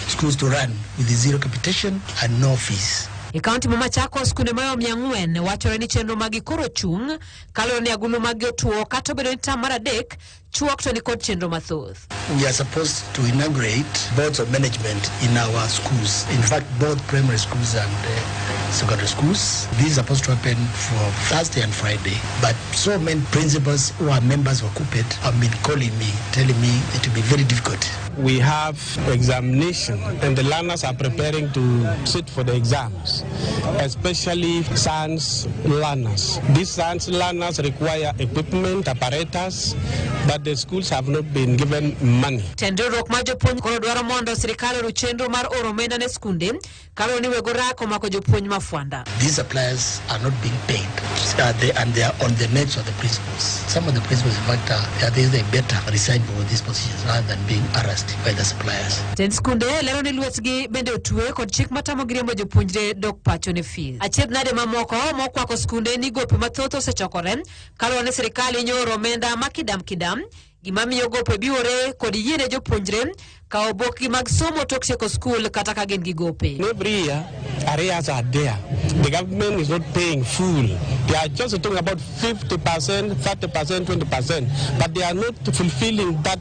schools to run with zero capitation and no fees? E kaunti ma Machakos, skunde mayo 400 wachore ni chenro magi koro chung' kaluwore ni agulu maggi otuo kata obedo ni tam mar adek chuok to nikod chenro mathoth. We are supposed to inaugurate boards of management in our schools. In fact, both primary schools and secondary schools. This is supposed to happen for Thursday and Friday. But so many principals who are members of KUPPET have been calling me, telling me it will be very difficult. We have examination and the learners are preparing to sit for the exams, especially science learners. These science learners require equipment, apparatus, but the schools have not been given money. Tend riwruok mar jopuonj koro dwaro mondo sirikal oru chenro mar oro omenda ne skunde kaluwore ni weg orako omako jopuonj ma fwanda. These suppliers are not being paid, and they are on the necks of the principals. Some of the principals, in fact, they better resign from these positions rather than being harassed by the suppliers. Tend skunde lero ni lwetgi bende otwe kod chik matamogi riembo jopuonjre dok pacho ne fees. Achiedh nade mamoko mokwako skunde ni gope mathoth osechokore kaluwore ni sirikal hinyo oro omenda ma kidam kidam, gima miyo gope biwore kod yiene jopuonjre kawo obokgi mag somo tok tieko skul kata ka gin gi gope. Every year, arrears are there. The government is not paying full. They are just talking about 50%, 30%, 20%, but they are not fulfilling that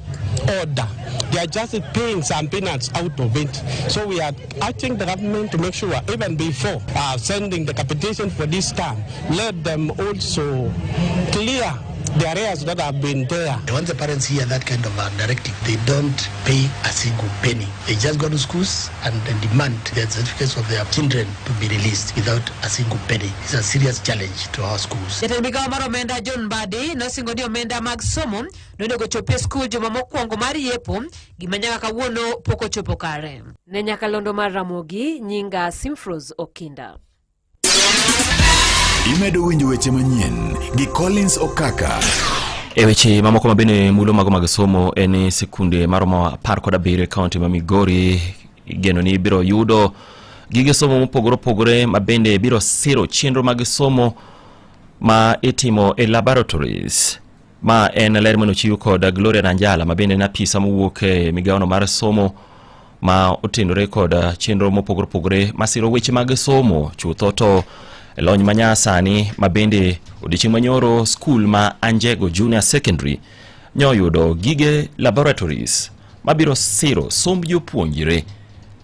order. They are just paying some peanuts out of it. So we are asking the government to make sure, even before sending the capitation for this term, let them also clear the areas that have been there. Once the parents hear that kind of a directive, they don't pay a single penny. They just go to schools and demand the certificates of their children to be released without a single penny. It's a serious challenge to our schools. Jatend migawo mar omenda John Mbadi nosingo ni omenda mag somo nonego chopi e skul juma mokwongo mar yepo, gima nyaka kawuono pok ochopo kare. Ne nyakalondo mar Ramogi, nyinga Simfrose Okinda. Imedo winjo weche manyien gi Collins Okaka. E weche mamoko ma bende mulo mago mag somo en ni sikunde maromo 17 e kaunti ma Migori igeno ni biro yudo gige somo mopogore opogore ma bende biro siro chenro mag somo ma itimo e laboratories. Ma en ler mane ochiw kod Gloria Nanjala ma bende en apisa mowuok e migawono mar somo ma otenore kod chenro mopogore opogore masiro weche mag somo chutho to lony manyasani ma bende odiechieng' manyoro skul ma Anjego Junior Secondary nyoyudo gige laboratories mabiro siro somb jopuonjre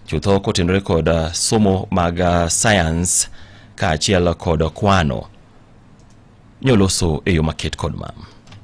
chutho kotenore kod somo mag science kaachiel kod kwano nyoloso e yo maket kod ma.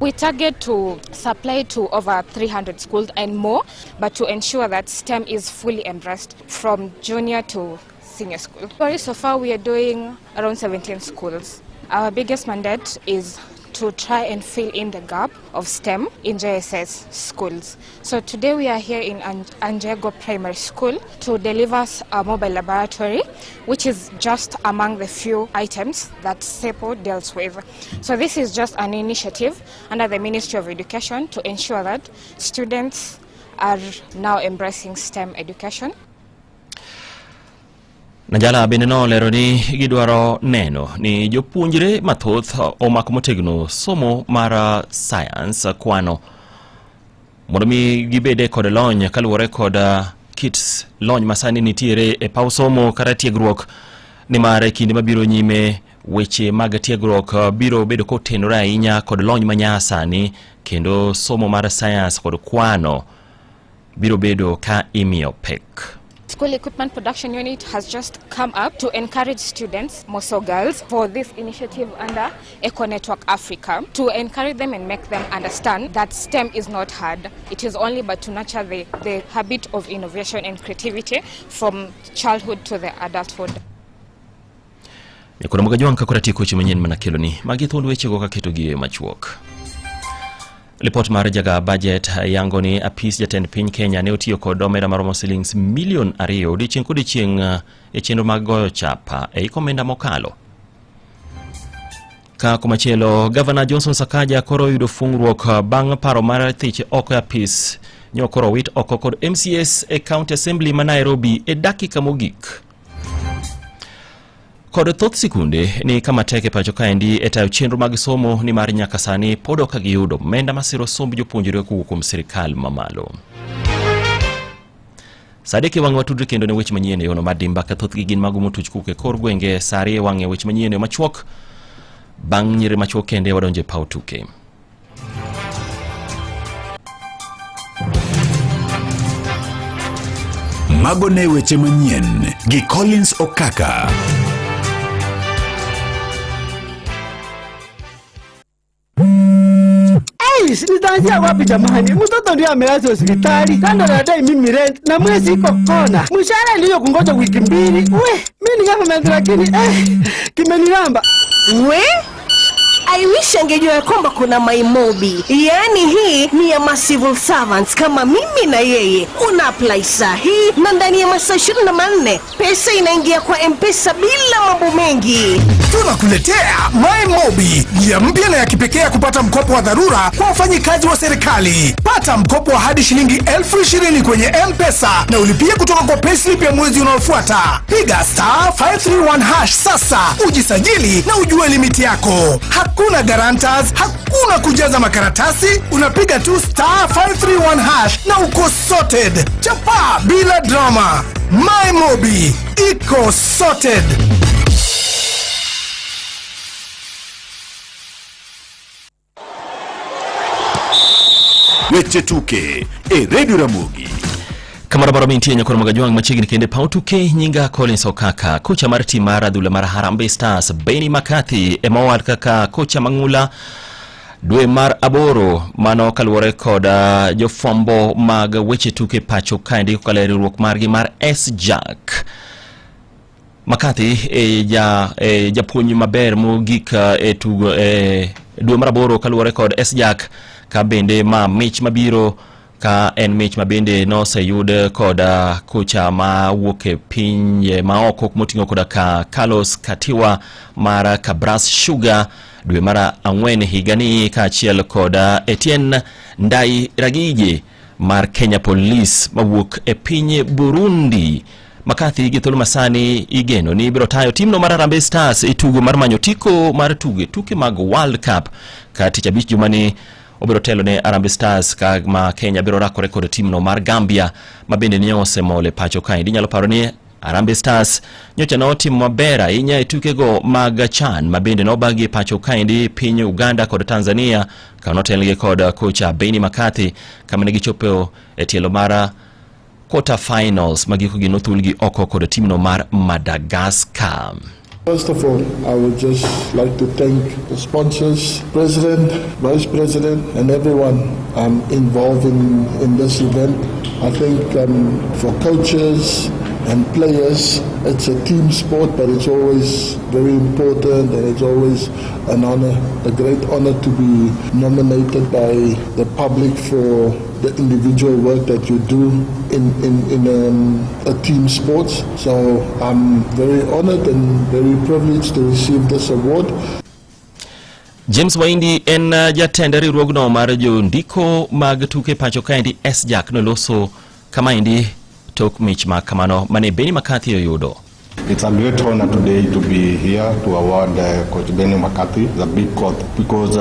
We target to supply to over 300 schools and more, but to ensure that STEM is fully embraced from junior to senior school. So far we are doing around 17 schools. Our biggest mandate is to try and fill in the gap of STEM in JSS schools. So today we are here in Anjego Primary School to deliver a mobile laboratory, which is just among the few items that SEPO deals with. So this is just an initiative under the Ministry of Education to ensure that students are now embracing STEM education. Nanjala bende nolero ni gidwaro neno ni jopuonjre mathoth omako motegno somo mar science kwano mondo mi gibede kod lony kaluwore kod kit lony masani nitiere e paw somo kata tiegruok, nimar e kinde mabiro nyime weche mag tiegruok biro bedo kotenore ahinya kod lony manyasani kendo somo mar science kod kwano biro bedo ka imiyo pek. School Equipment Production Unit has just come up to encourage students, more so girls, for this initiative under Eco Network Africa, to encourage them and make them understand that STEM is not hard. It is only but to nurture the habit of innovation and creativity from childhood to the adulthood. Nyakwar Mogajwang' ka koro atieko weche manyien mana keloni. Magi thuond wechego kaketogi e machuok. Lipot mar jaga budget yango ni apis jatend piny Kenya ne otiyo kod omenda maromo silings milion 2 odiechieng' kodiechieng' e chenro mag goyo chapa e hik omenda mokalo. Ka komachielo, Gavana Johnson Sakaja koro oyudo fungruok bang' paro mar thiche oko e apis nyo koro owit oko kod MCAs e County Assembly ma Nairobi e dakika mogik. Kod thoth sikunde ni kama tek e pacho kaendi e tayo chenro mag somo nimar nyaka sani pod ok giyudo omenda masiro somb jopuonjre kowuok kuom sirikal mamalo. Sa adek e wang'e watudre kendo ne weche manyien e yono mar dimba ka thothgi gin mago motuch kowuok e kor gwenge. Sa ariyo e wang'e weche manyien e yo machuok. Bang' nyiri machuok kende wadonjo e paw tuke. Mago ne weche manyien gi Collins Okaka. Eish, nitaanzia wapi jamani? Mtoto ndiye amelazwa hospitali, kando anadai mimi rent na mwezi iko kona, mshahara ndiyo kungoja wiki mbili. We, mimi ni government lakini eh, kimeniramba. We I wish angejua ya kwamba kuna MyMobi, yaani hii ni ya ma civil servants kama mimi na yeye. Una apply saa hii na ndani ya masaa 24 pesa inaingia kwa M-Pesa bila mambo mengi. Tunakuletea MyMobi, njia mpya na ya kipekee ya kupata mkopo wa dharura kwa wafanyikazi wa serikali. Pata mkopo wa hadi shilingi 20,000 kwenye M-Pesa na ulipie kutoka kwa payslip ya mwezi unaofuata. Piga star 531 hash sasa ujisajili na ujue limiti yako. Hakuna guarantors, hakuna kujaza makaratasi, unapiga tu star 531 hash na uko sorted. Chapa bila drama. MyMobi iko sorted. Weche tuke e Radio Ramogi. Kamoro amora mintie nyakoro mag ajwang' machiegni kende paw tuke nyinga Collins Okaka. Kocha mar tim mar adhula mar Harambee Stars Benni McCarthy ema owal kaka kocha mang'ula dwe mar aboro mano kaluwore kod jofwambo mag weche tuke pacho kaendi kokalo e riwruok margi mar SJAK. McCarthy e ja e japuonj maber mogik e tugo e dwe mar aboro kaluwore kod SJAK ka bende ma mich mabiro ka en mich ma bende noseyud kod kocha ma wuok e pinje maoko moting'o koda ka Carlos Katiwa mar Kabras Sugar dwe mar ang'wen higani kaachiel kod Etienne Ndairagije mar Kenya Police mawuok e piny Burundi. McCarthy gi thuolo masani igeno ni biro tayo timno mar Harambee Stars e tugo mar manyo otiko mar tugo e tuke mag World Cup ka tich abich jumani obiro telo ne Harambee Stars ka ma Kenya biro rakore kod timno mar Gambia ma bende ne osemol e pacho kaendi. Inyalo paro ni Harambee Stars nyocha notimo maber ahinya e tukego mag CHAN ma bende nobagi e pacho kaendi piny Uganda kod Tanzania ka notelnegi kod kocha Benni McCarthy kama ne gichopo e tielo mar quarter finals ma gikogi nothulgi oko kod timno mar Madagascar. First of all, I would just like to thank the sponsors, President, Vice President, and everyone involved in this event. I think for coaches and players, it's a team sport, but it's always very important and it's always an honor, a great honor to be nominated by the public for the individual work that you do in a team sports. So I'm very honored and very privileged to receive this award. James Waindi en jatend riwruogno mar jondiko mag tuke pacho kaendi SJAK noloso kamaendi tok mich ma kamano mane Benni McCarthy oyudo. It's a great honor today to be here to award Coach Benni McCarthy, the big coach, because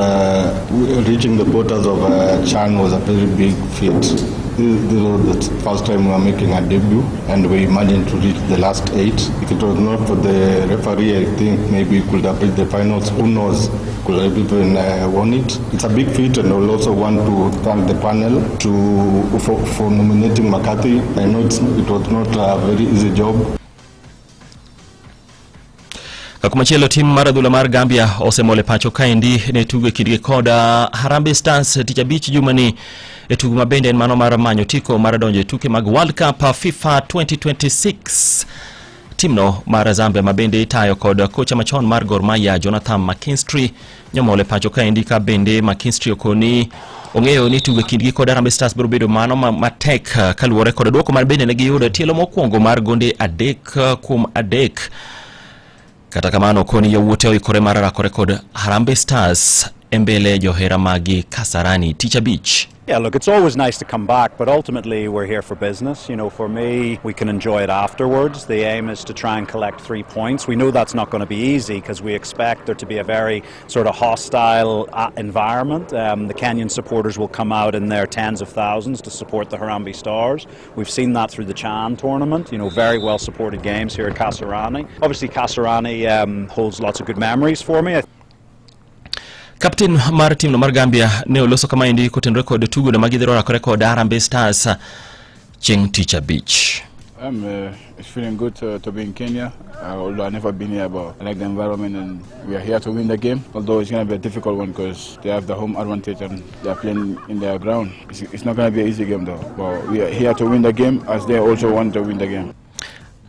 reaching the quarters of CHAN was a very big feat. This was the first time we were making a debut, and we managed to reach the last 8. If it was not for the referee, I think maybe we could have reached the finals. Who knows? Could have even won it. It's a big feat, and I will also want to thank the panel for nominating McCarthy. I know it was not a very easy job. Kakumachielo tim mar adhula mar Gambia osemol e pacho kaendi ne tugo e kindgi kod Harambee Stars tich abich jumani e tugo ma bende en mano mar manyo otiko mar donjo e tuke mag World Cup FIFA 2026. Timno mar Zambia ma bende itayo kod kocha machon mar Gor Mahia Jonathan McKinstry nyomol e pacho kaendi ka bende McKinstry okoni ong'eyo ni tugo e kindgi kod Harambee Stars biro bedo mano matek kaluwore kod duoko mar bende ne giyudo e tielo mokwongo mar gonde 3-3. Kata kamano koni yawuote oikore mar rakore kod Harambee Stars e mbele johera magi Kasarani tich abich. Yeah, look, it's always nice to come back, but ultimately we're here for business. You know, for me, we can enjoy it afterwards. The aim is to try and collect 3 points. We know that's not going to be easy because we expect there to be a very sort of hostile environment. The Kenyan supporters will come out in their tens of thousands to support the Harambee Stars. We've seen that through the Chan tournament, you know, very well supported games here at Kasarani. Obviously, Kasarani holds lots of good memories for me. Kapten mar timno mar Gambia ne oloso kamaendi kotenore kod tugono ma gidhi rakore kod Harambee Stars chieng' tich abich. It's feeling good to be in Kenya, although I've never been here, but I like the environment and we are here to win the game. Although it's going to be a difficult one because they have the home advantage and they are playing in their ground. It's not going to be an easy game though, but we are here to win the game as they also want to win the game.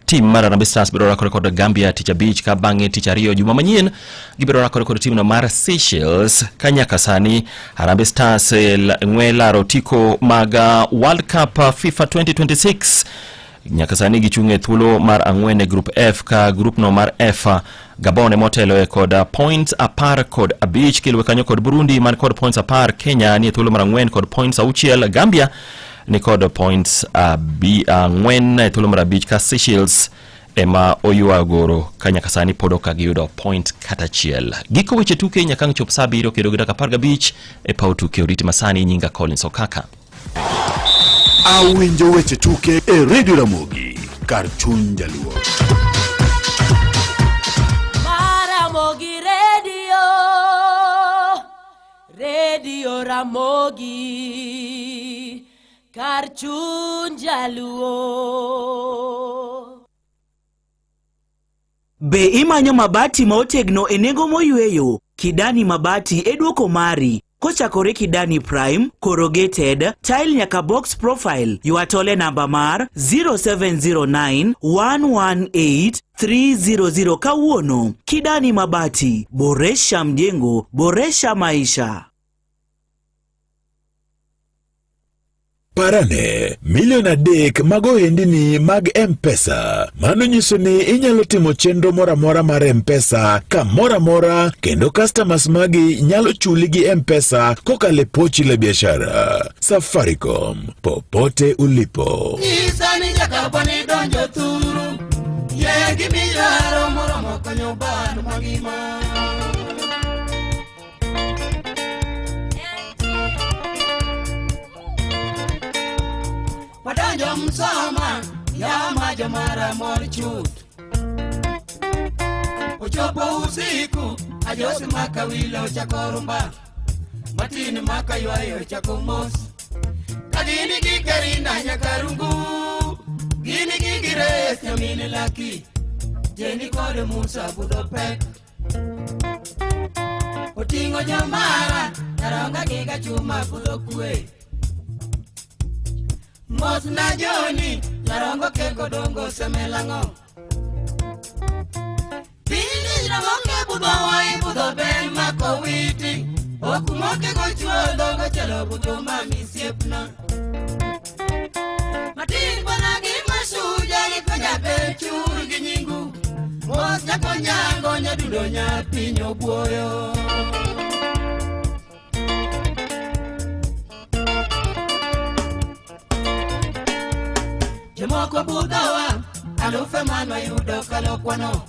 Tim mar Harambee Stars biro rakore kod Gambia tich abich ka bang'e tich ariyo juma manyien gibiro rakore kod timno mar Seychelles. Ka nyaka sani Harambee Stars ng'we laro otiko mag World Cup FIFA 2026 nyaka sani gichung' e thuolo mar ang'wen e Group F ka grup no mar F Gabon ema oteloe kod points 15 kiluwe kanyo kod Burundi man kod points 10. Kenya ni e thuolo mar ang'wen kod points 6. Gambia ni kod points 4 e thuolo mar 5 ka Seychelles ema oywa goro ka nyaka sani pod ok giyudo point kata achiel. Giko weche tuke nyaka ang' chop sa 7 kedo gi dakika 15 e paw tuke oriti masani. Nyinga Collins Okaka. Awinjo weche tuke e Radio Ramogi kar chuny jaluo. Ramogi Radio, Radio Ramogi, kar chuny jaluo. Be imanyo mabati ma otegno e nengo moyweyo? Kidani Mabati e duoko mari. Kochakore Kidani Prime, Corrugated, Tile nyaka Box Profile. Ywa tole namba mar 0709 118 300 kawuono. Kidani Mabati, boresha mjengo, boresha maisha. Parane, milion 3 mag ohendni mag M-Pesa. Mano nyiso ni inyalo timo chenro moro amora mar M-Pesa kamoro amora kendo customers magi nyalo chuli gi M-Pesa kokalo e pochi la biashara. Safaricom, popote ulipo. Nyisa ni jakabwa ni donjo thuru Yie gimidwaro moromo konyo band mangima. Wadonjo Msoma yama jomara mor chuth. Ochopo usiku ajosi maka wilo chako rumba Matin maka ywayo chako mos. Kagini gi Karina nyakarungu Gini gi Grace nyamin Laki Jeni kod Musa budho pek. Oting'o jomara Karonga gi Gachuma budho kwe. Mos na Joni Nyarongo keko dongo semelang'o. Piny ramoke budho wai budho ben mako witi. Okumoke go chuodho go chalo budho mami siepna. Matin bwana gi masuja gi konya ber chur gi nyingu. Mos nyakonyango nyadundo nyapiny obuoyo. Jomoko budhowa alufe manwayudo kalokwano.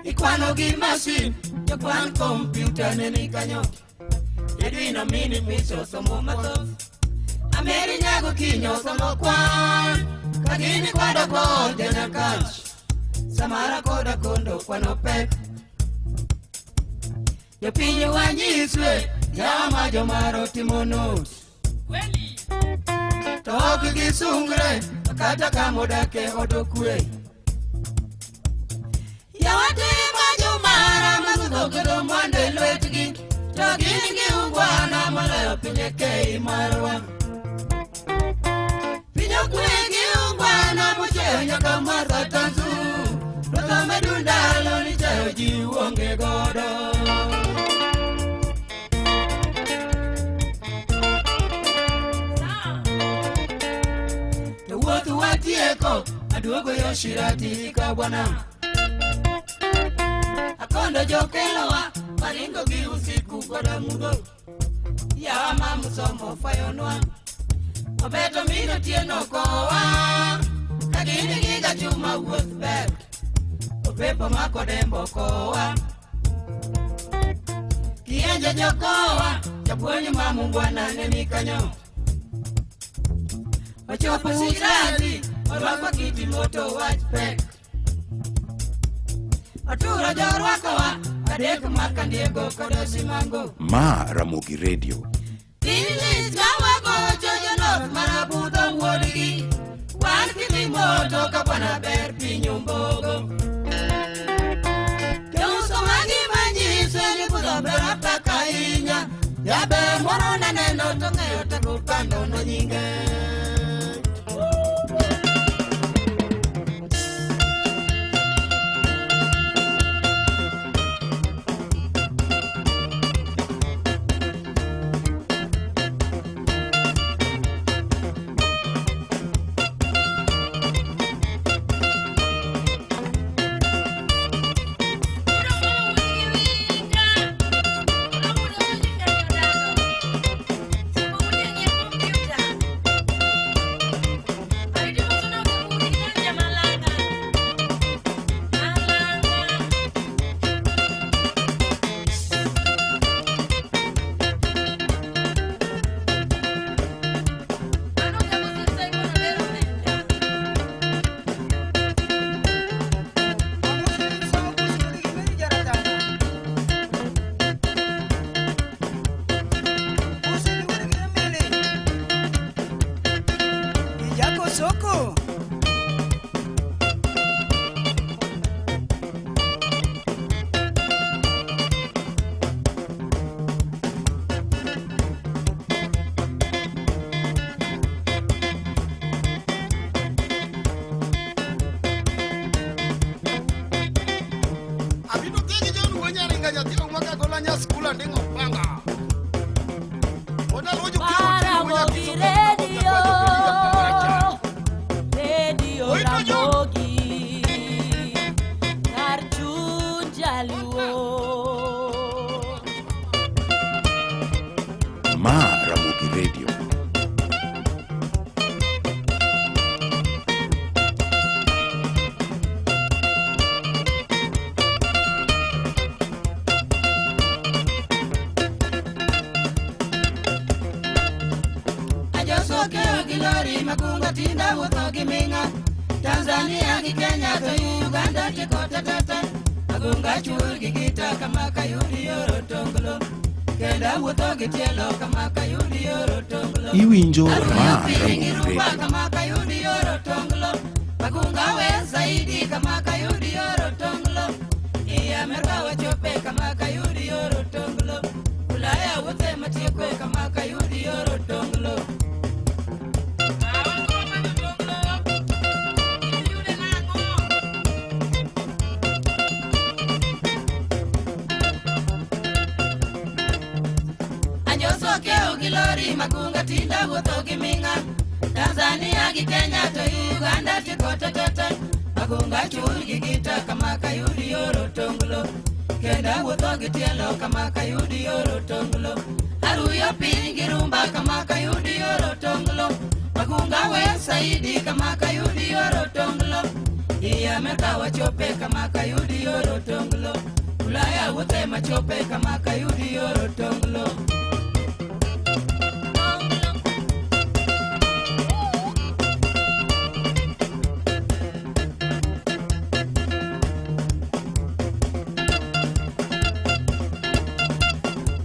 Ikwano gi masin jokwan kompyuta ne ni kanyo. Edwin mini miso somo mathoth. Ameri nyago kinyo somo kwan. Kagini kwado kod janyakach. Samara koda kondo kwano pek. Jopiny wanyiswe yama jomaro timo not. To ok gisungre kata kamodake odokwe. Yawatema jomara magudho kedo mondo e lwetgi. To gin gi ungwana moloyo pinje kei marwa. Piny okwe gi ungwana mocheyo nyaka Martha Tanzu. Ruoth omedu ndalo ni chayo ji uonge godo. To wuoth watieko aduogo yo Shirati ka bwana. Akondo jokelowa waringo gi usiku koda mudho. Yawa ma musomo fwayonwa. Obeto mino tieno kowa. Kagini giga chuma wuoth ber. Opepo mako dembo kowa. Kienje jokowa. Japuonj ma mungwana ne ni kanyo. Ochopo Shirazi, orwako kiti moto wach pek. Oturo jorwakowa, adek makandiego kod Osimango. Ma Ramogi Radio. Pilis mawagocho jonorth marabudho wuodgi. Wan kiti moto ka bwana ber piny ombogo. Jouso magi manyiso ni budho ber apaka ahinya. Jaber moro naneno to ng'eyo tako pando no nyinge. Soko. Abiro kegi John wuo nyaringa nyathi auma ka gola nya skul anding'o panga. Odalo jo Ramogi Radio, Radio Ramogi, kar chuny jaluo. Ma Ramogi Radio. Ajosokeyo gi lori magunga tinda wuotho gi ming'a. Tanzania gi Kenya to Uganda tieko tetete. Magunga chur gi gita kama kayudi yoro tonglo. Kendo awuotho gi tielo kama kayudi yoro tonglo. Iwinjo Aruyo Ma piny gi Ramogi rumba Radio. kama kayudi yoro tonglo. Magunga wer zaidi kama kayudi yoro tonglo. I Amerka wachope kama kayudi yoro tonglo. Ulaya wuothe matieko kama kayudi yoro tonglo. Anjoso keo gi lori magunga tinda wuotho gi ming'a. Tanzania gi Kenya to Uganda tieko tetete. Magunga chur gi gita kama kayudi yoro tonglo. Kendo awuotho gi tielo kama kayudi yoro tonglo. Aruyo piny gi rumba kama kayudi yoro tonglo. Magunga wer saidi kama kayudi yoro tonglo. I Amerka wachope kama kayudi yoro tonglo. Ulaya wuothe machope kama kayudi yoro tonglo.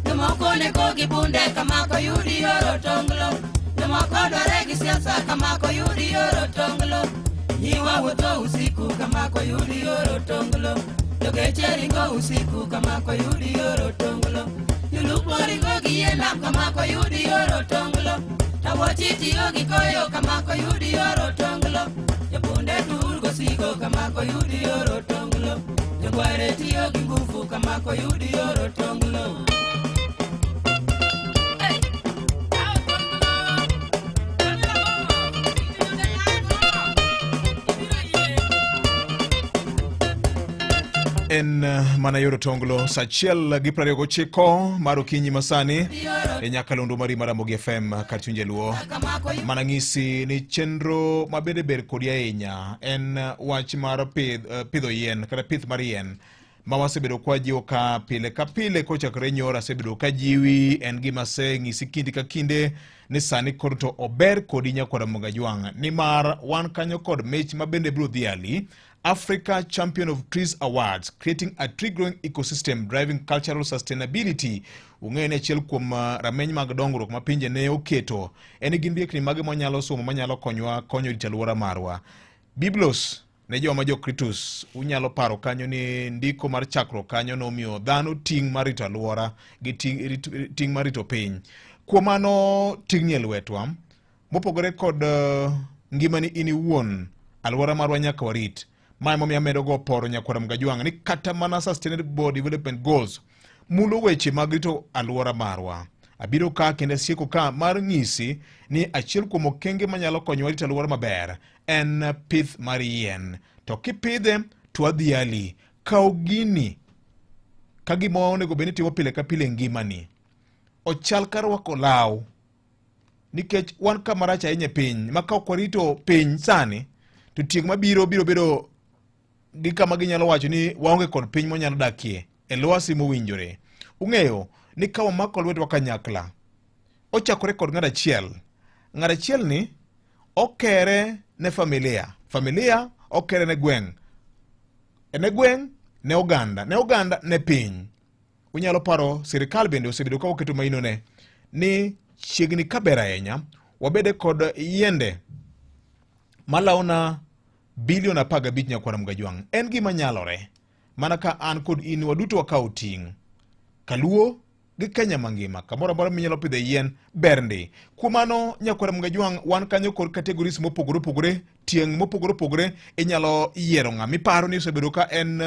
Jomoko neko gi bunde kama koyudi yoro tonglo. Jomoko dware gi siasa kama koyudi yoro tonglo. Nyiwa wuotho usiku kama koyudi yoro tonglo. Jogeche ringo usiku kama koyudi yoro tonglo. Jolupo ringo gi yie nam kama koyudi yoro tonglo. Tawochi tiyo gi koyo kama koyudi yoro tonglo. Jobunde tur gosigo kama koyudi yoro tonglo. Jogware tiyo gi ngufu kama koyudi yoro tonglo. En mana yor otonglo sa achiel gi 29 mar okinyi masani e nyakalondo mari mar Ramogi FM kar chuny jaluo. Mana ng'isi ni chenro ma bende ber kodi ahinya en wach mar pidho yien kata pith mar yien ma wasebedo kwa jiwo ka pile ka pile kochakore nyoro asebedo ka jiwi en gima aseng'isi kinde ka kinde ni sani koro to ober kodi nyakwar Ramogi Ajwang' nimar wan kanyo kod mich ma bende biro dhiali Africa Champion of Trees Awards, creating a tree growing ecosystem driving cultural sustainability. Ung'eyo ni achiel kuom rameny mag dongruok ma pinje ne oketo en gin riekni mage mwanyalo somo manyalo konywa konyo rito alwora marwa. Biblos ne joma jokritus unyalo paro kanyo ni ndiko mar chakruok kanyo nomiyo dhano ting' mar rito alwora gi ting' mar rito piny. Kuom mano ting'ni e lwetwa. Mopogore kod ngimani in iwuon, alwora marwa nyaka warit. Ma emomiyo amedo go poro nyakwara Mgajwang' ni kata mana Sustainable Development Goals mulo weche mag rito alwora marwa. Abiro ka kendo asieko ka mar ng'isi ni achiel kuom okenge manyalo konyowa rito alwora maber en pith mar yien. To kipidhe to adhiali, kaw gini ka gima onego bed ni itimo pile ka pile e ngimani. Ochal ka rwako law nikech wan kama rach ahinya e piny ma ka ok warito piny sani to tieng' mabiro biro bedo gi kama ginyalo wacho ni waonge kod piny mwanyalo dakie e lwasi mowinjore. Ung'eyo ni ka wamako lwetwa kanyakla, ochakore kod ng'at achiel. Ng'at achiel ni okere ne familia, familia okere ne gweng', ne gweng' ne oganda, ne oganda ne piny. Unyalo paro sirikal bende osebedo ka oketo maino ne ni chiegni ka ber ahinya wabede kod yiende malawona bilion 15 nyakwara Mgajwang'. En gima nyalore mana ka an kod in waduto wakawo ting'. Kaluo gi Kenya mangima kamoro amora minyalo pidhe yien ber ndi. Kuom mano nyakwara Mgajwang' wan kanyo kod categories mopogore opogore, tieng' mopogore opogore, inyalo yiero ng'ama iparo ni osebedo ka en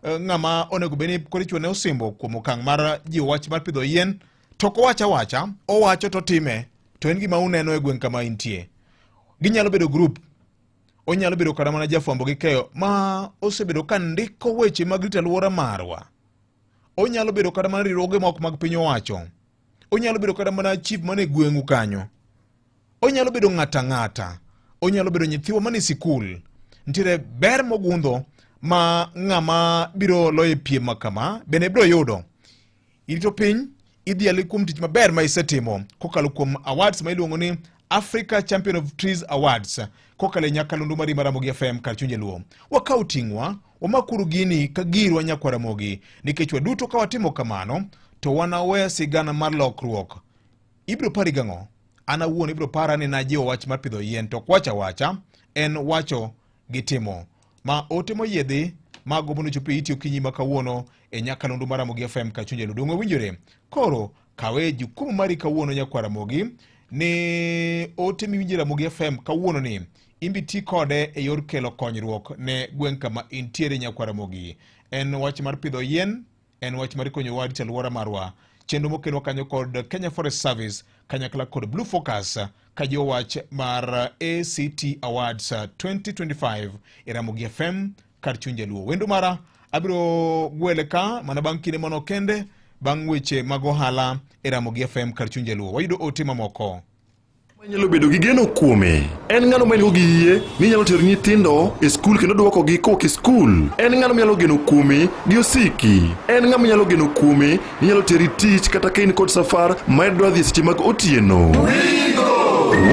ng'ama onego bed ni koro ichuone osimbo kuom okang' mar jiwo wach mar pidho yien to ok owach awacha, owacho to otime to en gima uneno e gweng' kama intie. Ginyalo bedo group, onyalo bedo kata mana jafwambo gi keyo ma osebedo ka ndiko weche mag rito alwora marwa. Onyalo bedo kata mana riwruoge moko mag piny owacho. Onyalo bedo kata mana chief mane gweng'u kanyo. Onyalo bedo ng'ata ng'ata. Onyalo bedo nyithiwa mane sikul. Nitiere ber mogundho ma ng'ama biro loyo piem ma kama bende biro yudo. Irito piny, idhiali kuom tich maber ma isetimo kokalo kuom awards ma iluongo ni Africa Champion of Trees Awards kokalo e nyakalondo mari mar Ramogi FM kar chuny Jaluo. Wakaw ting'wa, wamakuru gini ka girwa nyakwa Ramogi, nikech waduto ka watimo kamano to wanawe sigana mar lokruok. Ibiro pari gang'o? An awuon ibiro para ni najiwo wach mar pidho yien to ok wacho awacha, en wacho gi timo. Ma ote moyiedhi ma gombo nochopo e iti okinyi ma kawuono e nyakalondo mar Ramogi FM ka chuny Jaluo. Donge winjore? Koro kawe jukumu mari kawuono nyakwa Ramogi ni ote miwinjo e Ramogi FM kawuono ni imbi ti kode e yor kelo konyruok ne gweng' kama intiere nyakwa Ramogi. En wach mar pidho yien, en wach mar konyowa rito alwora marwa. Chenro mokelwa kanyo kod Kenya Forest Service kanyakla kod Blue Focus ka jiwo wach mar ACT Awards 2025 e Ramogi FM kar chuny Jaluo. Wendo mara abiro gwele ka mana bang' kinde mano kende bang' weche mag ohala e Ramogi FM kar chuny Jaluo. Wayudo ote mamoko. Manyalo bedo gi geno kuome. En ng'ano ma en-go gi yie ni nyalo tero nyithindo e skul kendo dwokogi kowuok e skul? En ng'ano minyalo geno kuome gi osiki? En ng'ama inyalo geno kuome ni nyalo teri tich kata ka in kod safar ma idwa dhi e seche mag otieno?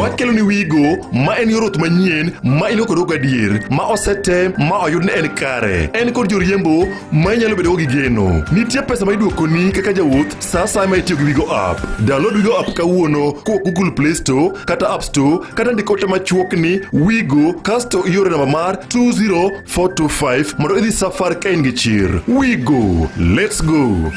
Wakelo ni Wigo ma en yor wuoth manyien ma in go kod gadier ma osetem ma oyud ni en kare. En kod joriembo ma inyalo bedogo gi geno. Nitie pesa ma iduokoni kaka jawuoth sa asaya ma itiyo gi Wigo app. Download Wigo app kawuono kowuok Google Play Store kata App Store kata ndik ote machuok ni Wigo kasto ioro namba mar 20425 mondo idhi safar ka in gi chir. Wigo, let's go!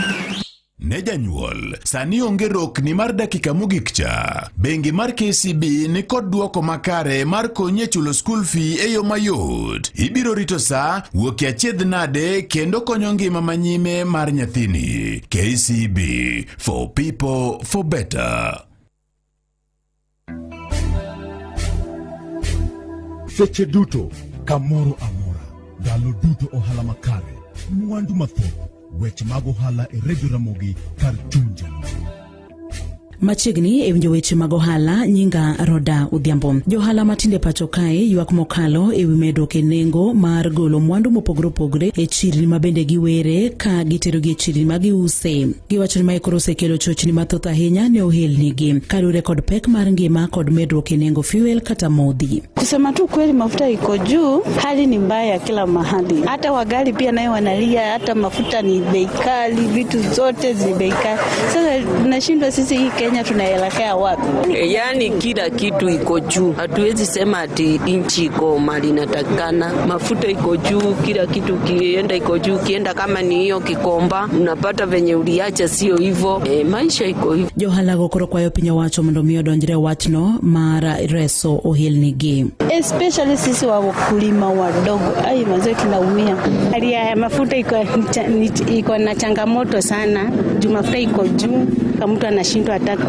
Ne janyuol, sani onge rokni mar dakika mogik cha. Bengi mar KCB ni kod duoko makare mar konyi e chulo school fee e yo mayot. Ibiro rito sa, wuok e achiedh nade kendo konyo ngima manyime mar nyathini. KCB, for people, for better. Seche duto, kamoro amora. Ndalo duto ohala makare, mwandu mathoth, weche mag ohala e Radio Ramogi kar chuny jaluo. Machiegni e winjo weche mag ohala, nyinga Roda Odhiambo. Johala matindo e pacho kae ywak mokalo e wi medruok e nengo mar golo mwandu mopogore opogore e chirni ma bende giwere ka giterogi e chirni ma giuse. Giwacho ni mae koro osekelo chochni mathoth ahinya ne ohelnigi kaluwore kod pek mar ngima kod medruok e nengo fuel kata modhi. Kusema tu kweli, mafuta iko juu, hali ni mbaya kila mahali, hata wagari pia nayo wanalia, hata mafuta ni bei kali, vitu zote ni bei kali. Sasa tunashindwa sisi, hii Kenya tunaelekea wapi? Yaani kila kitu iko juu, hatuwezi sema ati nchi iko mali inatakikana. Mafuta iko juu, kila kitu kienda iko juu, kienda kama ni hiyo Kikomba unapata venye uliacha sio hivyo. E, maisha iko hivyo. Johalago koro kwayo piny owacho mondo mi odonjre e wachno mar reso ohelnigi. Especially sisi wakulima wadogo, ai mazee, tunaumia. Hali ya mafuta iko na changamoto sana juu mafuta iko juu, kama mtu anashindwa hata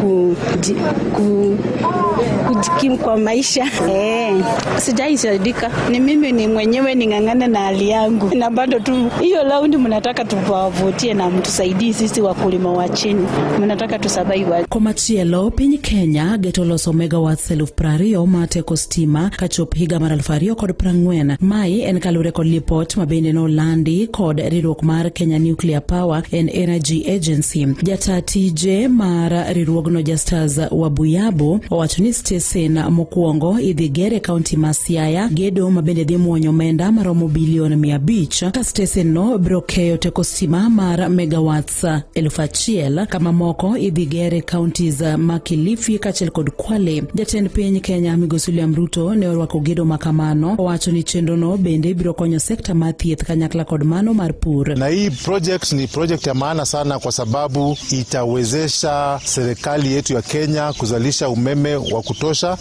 kujikimu kwa maisha eh. Sijaisaidika, ni mimi ni mwenyewe ning'ang'ane na hali yangu, na bado tu hiyo raundi mnataka tuwavutie na mtusaidie sisi wakulima wa chini, mnataka tusurvive. Komachielo, piny Kenya geto loso megawatts 20,000 mar teko stima kachop higa mar 2040. Mae en kaluwore kod lipot ma bende nolandi kod riwruok mar Kenya Nuclear Power and Energy Agency. Jata tije mar riwruogno Justus Wabuyabo owacho ni stesen mokwongo idhi ger e kaunti ma Siaya, gedo ma bende dhi muonyo omenda maromo bilion 500 ka stesen no biro keyo teko stima mar megawatts 1,000 kama moko idhi ger e counties ma Kilifi kaachiel kod Kwale. Jatend piny Kenya Migosi William Ruto ne orwako gedo ma kamano, owacho ni chenrono bende biro konyo sekta mar thieth kanyakla kod mano mar pur. Na hii project ni project ya maana sana kwa sababu itawezesha serikali yetu ya Kenya kuzalisha umeme wa kutosha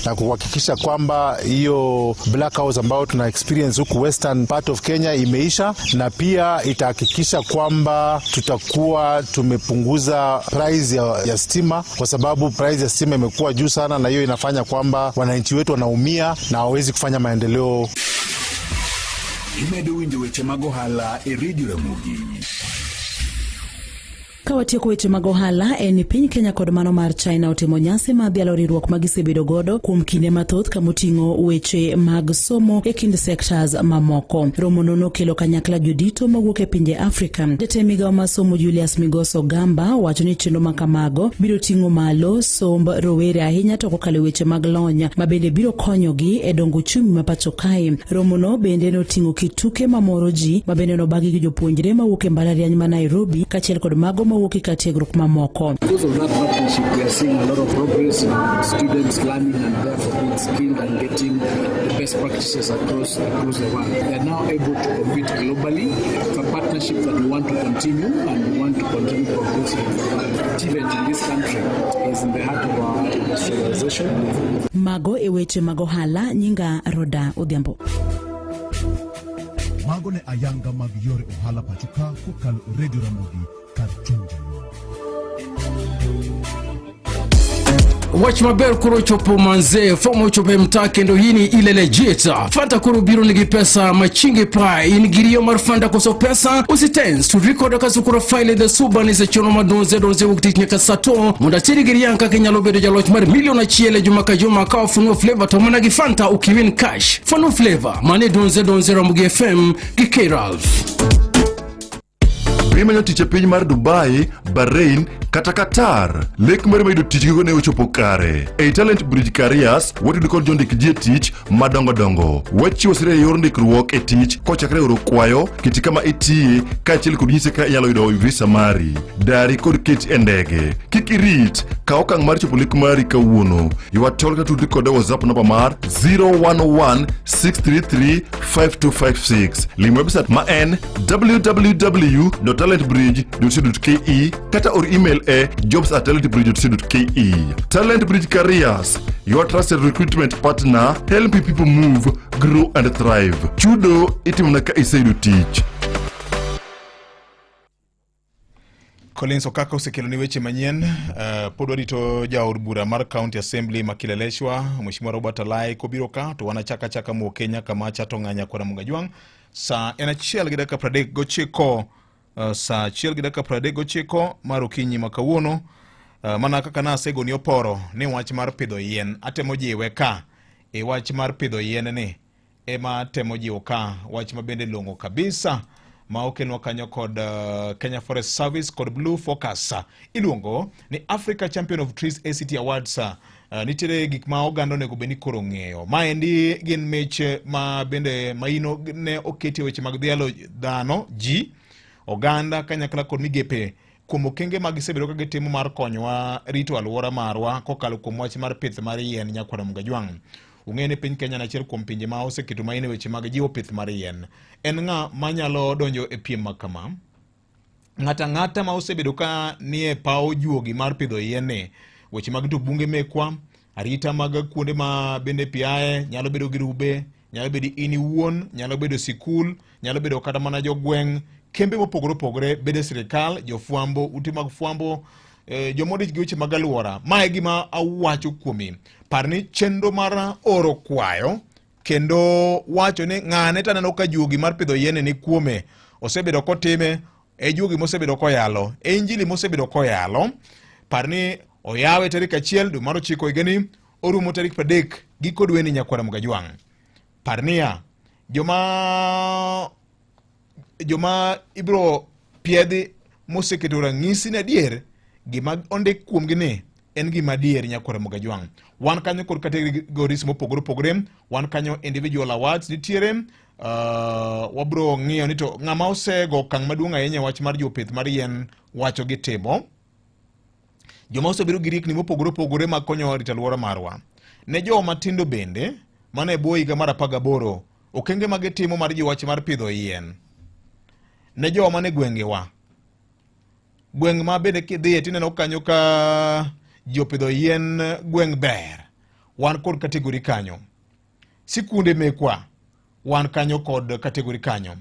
na kuhakikisha kwamba hiyo blackout ambayo tuna experience huku western part of Kenya imeisha, na pia itahakikisha kwamba tutakuwa tumepunguza price ya stima, kwa sababu price ya stima imekuwa juu sana, na hiyo inafanya kwamba wananchi wetu wanaumia na hawawezi kufanya maendeleo. Imedo winjo weche mag ohala e Radio Ramogi. Ka watieko weche mag ohala en ni piny Kenya kod mano mar China otimo nyasi mar dhialo riwruok ma gisebedo godo kuom kinde mathoth kamoting'o weche mag somo e kind sectors mamoko. Romono nokelo kanyakla jodito mawuok e pinje Afrika. Jatend migawo mar somo Julius Migos Ogamba wacho ni chenro ma kamago biro ting'o malo somb rowere ahinya to kokalo e weche mag lony ma bende biro konyogi e dongo uchumi ma pacho kae. Romono bende noting'o kit tuke mamoro ji ma bende nobagi gi jopuonjre mawuok e mbalariany ma Nairobi kaachiel kod mago mawuok e kar tiegruok mamoko. Because of that partnership, we are seeing a lot of progress in students learning and therefore being skilled and getting the best practices across the world. They are now able to compete globally. It's a partnership that we want to continue and we want to continue progressing. TVET in this country is in the heart of our industrialization. Mago e weche mag ohala nyinga Roda Odhiambo. Mago ne ayanga mag yore ohala pacho ka kokalo e Radio Ramogi kar chuny jaluo. Wach maber koro ochopo manze, fom ochopo e mtaa kendo hii ni ile legit. Fanta koro biro nigi pesa machingi pa in gi riyo mar Fanta koso pesa usitense to record kasukura file the suban sechono madonze donze wuok tich nyaka saa to mondo ateri gi riang kaka inyalo bedo jaloch mar milion achiel e juma ka juma ka wafunua flavor to mana gi Fanta ukiwin cash. Funua flavor mane donze donze Ramogi FM gi K Ralph. Be imanyo tich e piny mar Dubai, Bahrain kata Qatar? Lek mari mar yudo tich gikone ochopo kare. Ei Talent Bridge Careers, watudo kod jondik ji e tich madongo dongo. Wachiwo sire e yor ndikruok e tich kochakre oro kwayo, kiti kama itiye, kaachiel kod nyise kaka inyalo yudo visa mari, dari kod keti e ndege. Kik irit, kaw okang' mar chopo lek mari kawuono. Ywa tol kata tudri kode e WhatsApp namba mar 011 633 5256. Lim website ma en www.talentbridge.co.ke kata or email e jobs@talentbridge.co.ke. Talent Bridge Careers, your trusted recruitment partner, helping people move, grow and thrive. Chudo itimo ka iseyudo tich. Collins Okaka osekelo ni weche manyien. Pod warito jaod bura mar County Assembly ma Kileleshwa, Mheshimiwa Robert Alai kobiro ka to wanachaka chaka muo Kenya kamacha to ng'anya kwara Mugajwang' Sa en achiel gi dakika 39, saa achiel gi dakika 39 mar okinyi ma kawuono. Mana kaka nasegoni oporo ni wach mar pidho yien atemo jiwe ka e wach mar pidho yien ni ema temo jiwo ka wach ma bende long'o kabisa ma okelnwa kanyo kod Kenya Forest Service kod Blue Focus iluongo ni Africa Champion of Trees ACT Awards. Nitiere gik ma oganda onego bed ni koro ng'eyo. Maendi gin mich ma bende maino ne oketi e weche mag dhialo dhano ji oganda kanyakla kod migepe kuom okenge ma gisebedo ka gitimo mar konyowa rito alwora marwa kokalo kuom wach mar pith mar yien nyakwara Mugajwang'. Ung'eyo ni piny Kenya en achiel kuom pinje ma oseketo maino e weche mag jiwo pith mar yien. En ng'a manyalo donjo e piem ma kama? Ng'ato ang'ata ma osebedo ka nie paw juogi mar pidho yien ni, weche mag rito bunge mekwa, arita mag kuonde ma bende pi aye, nyalo bedo girube, nyalo bedo in iwuon, nyalo bedo sikul, nyalo bedo kata mana jogweng', kembe mopogore opogore, bede sirikal, jofwambo, ute mag fwambo, joma odich gi weche mag alwora. Ma e gima awacho kuomi. Par ni chenro mar oro kwayo kendo wacho ni ng'ane to aneno ka juogi mar pidho yien ni kuome osebedo kotime e juogi mosebedo koyalo e injili mosebedo koyalo. Par ni oyawe tarik 1 dwe mar 9 higani, orumo tarik 30 giko dweni nyakwara Mugajwang'. Par niya, joma ibiro piedhi moseketo ranyisi ni adier gima ondik kuomgi ni en gima adier nyakwara Mugajwang'. Wan kanyo kod categories mopogore opogore, wan kanyo individual awards nitiere, wabro ng'iyo ni to ng'ama osego okang' maduong' ahinya e wach mar jopith mar yien wacho gi timo. Joma osebedo gi riekni mopogore opogore mag konyo rito alwora marwa. Ne joma tindo bende, mana e bwo higa mar 18, okenge ma gitimo mar jiwo wach mar pidho yien. Ne joma man e gwengewa, gweng' ma bende kidhiye tineno kanyo ka ji opidho yien, gweng' ber. Wan kod kategori kanyo. Sikunde mekwa, wan kanyo kod kategori kanyo.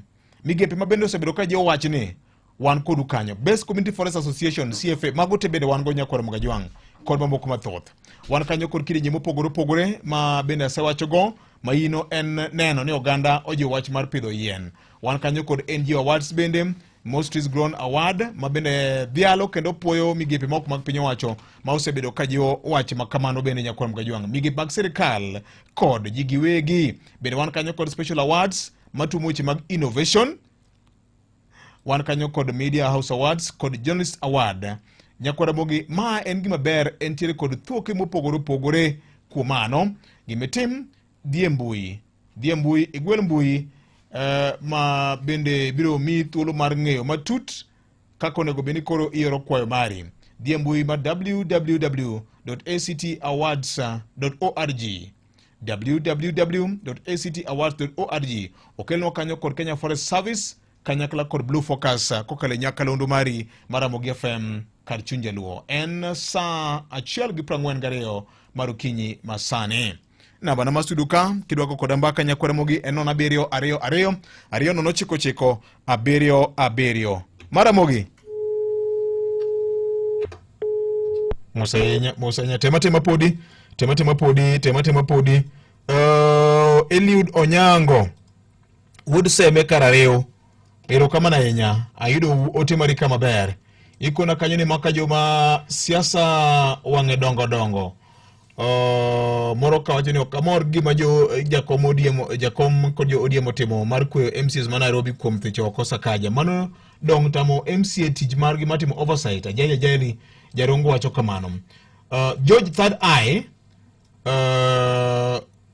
Migepe ma bende osebedo ka jiwo wach ni wan kodu kanyo. Best Community Forest Association CFA, mago te bende wan go nyakwar Mugajwang' kod mamoko mathoth. Wan kanyo kod kidienje mopogore opogore ma bende asewachogo, maino en neno ni oganda ojiwo wach mar pidho yien. Wan kanyo kod NGO Awards bende, Most Trees Grown Award ma bende dhialo kendo puoyo migepe moko mag piny owacho ma osebedo ka jiwo wach ma kamano bende nyakwar Mugajwang'. Migepe mag sirikal kod ji giwegi bende wan kanyo kod Special Awards matumo weche mag innovation. Wan kanyo kod Media House Awards kod Journalist Award. Nyakwar Ramogi, ma en gima ber, entiere kod thuoke mopogore opogore. Kuom mano, gimitim, dhi e mbui, dhi e mbui, igwel mbui ma bende biro miyi thuolo mar ng'eyo matut kaka onego bed ni koro ioro kwayo mari. Dhi e mbui ma www.actawards.org, www.actawards.org. Okelnwa kanyo kod Kenya Forest Service kanyakla kod Blue Focus kokalo e nyakalondo mari mar Ramogi FM kar chuny jaluo. En saa achiel gi prang'wen gariyo mar okinyi masani. Namba na mar studio ka kidwako koda mbaka nyakwar Ramogi en 0 7 2 2 2 0 9 9 7 7. Mar Ramogi. Mos ahinya, mos ahinya. Tema tema podi, tema tema podi, tema tema podi. Eliud Onyango wuod Seme Karariw, erokamano ahinya. Ayudo ote mari ka maber. Ikona kanyo ni maka joma siasa wang'e dongo dongo. Moro ka wacho ni ok amor gima jo jakom ODM, jakom kod jo ODM otimo mar kweyo MCAs ma Nairobi kuom thicho oko Sakaja. Mano dong tamo MCA tich margi mar timo oversight. Ajayi Ajayi Jarongo wacho kamano. George Third Eye,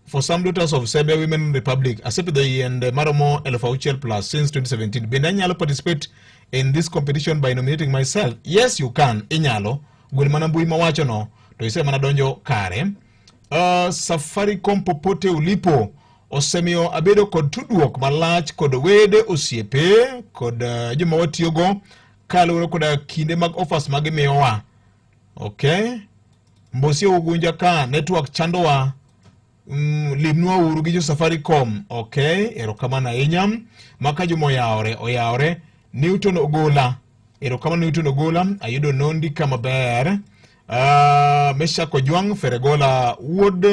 for some daughters of Serbia Women Republic, asepidho yiende maromo 6,000 plus since 2017. Bende anyalo participate in this competition by nominating myself? Yes, you can. Inyalo. Gwel mana mbui mawacho no to ise mana donjo kare. Safaricom popote ulipo osemiyo abedo kod tudruok malach kod wede, osiepe kod joma watiyogo kaluwore koda kinde mag offers ma gimiyowa. Okay. Mbosi Ugunja ka network chandowa. Limnwa uru gi jo Safaricom. Okay, erokamano ahinya. Maka juma oyawore, oyawore. Newton Ogola. Erokamano Newton Ogola, ayudo nondi ka maber. Meshak Ojwang' Feregola wuod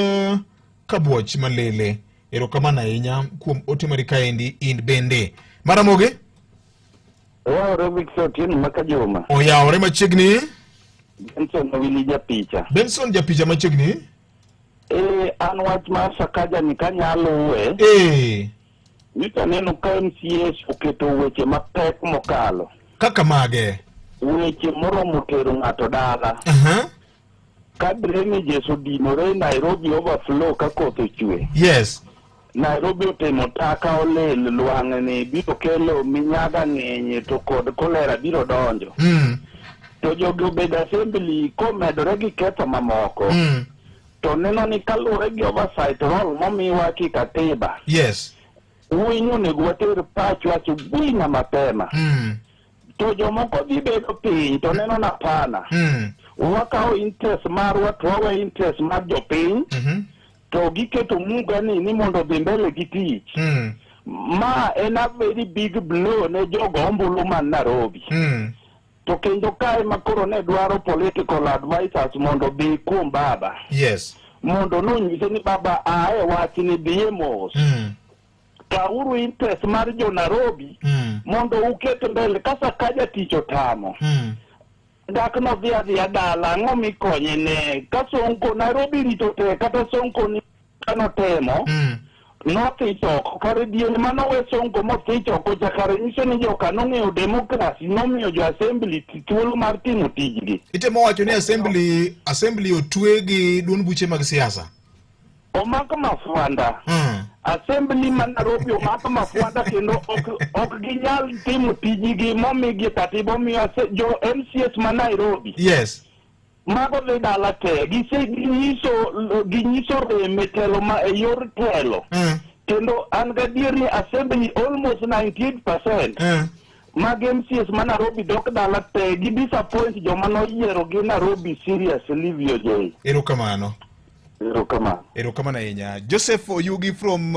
Kabuoch Malele. Erokamano ahinya kuom ote mari kaendi in bende. Maramogi? Oyawore Victor Otieno maka Juma. Oyawore machiegni. Benson Owili japicha. Benson japicha machiegni. Eh, an wach mar Sakaja ni kanyaluwe. Eh. Nyocha neno ka MCAs oketo weche mapek mokalo. Kaka mage? Weche moromo tero ng'ato dala. Ka drainages odinore Nairobi overflow ka koth ochwe. Yes. Nairobi otimo taka olil lwang'ni biro kelo minyaga ng'eny to kod kolera biro donjo. To jogi obedo assembly komedore gi ketho mamoko. To neno ni kaluwore gi oversight role momiwa ki katiba. Yes. Winy onego water pachwa asubuhi na mapema. To jomoko dhi bedo piny to neno na pana. Wakawo interest marwa to wawe interest mar jopiny. To giketo muga ni mondo odhi mbele gi tich. Ma en a very big blow ne jogo ombulu man Nairobi. To kendo kae ma koro ne dwaro political advisors mondo obi kuom baba. Yes. Mondo nonyise ni baba ae wachni dhiye mos. Kawuru interest mar jo Nairobi mondo uket mbele ka Sakaja tich otamo. Dak nodhi adhiya dala ang'o mikonye ne ka Sonko Nairobi rito tek kata Sonko ni kanotemo nothich oko kare diere manowe Sonko mothich oko cha kare nyiso ni joka nong'eyo democracy nomiyo jo assembly thuolo mar timo tijgi. Itemo wacho ni assembly otwe gi duond buche mag siasa. Omak mafwanda. Assembly ma Nairobi omak mafwanda kendo ok ginyal timo tijgi momigi katiba omiyo jo MCS ma Nairobi. Yes. Mago dhi dala te gise ginyiso rem e telo ma e yor telo. Kendo an gadier ni assembly almost 98% mag MCS ma Nairobi dok dala te gi disappoint joma noyiero gi Nairobi seriously VOJ. Erokamano. Erokamano. Erokamano ahinya. Joseph Oyugi from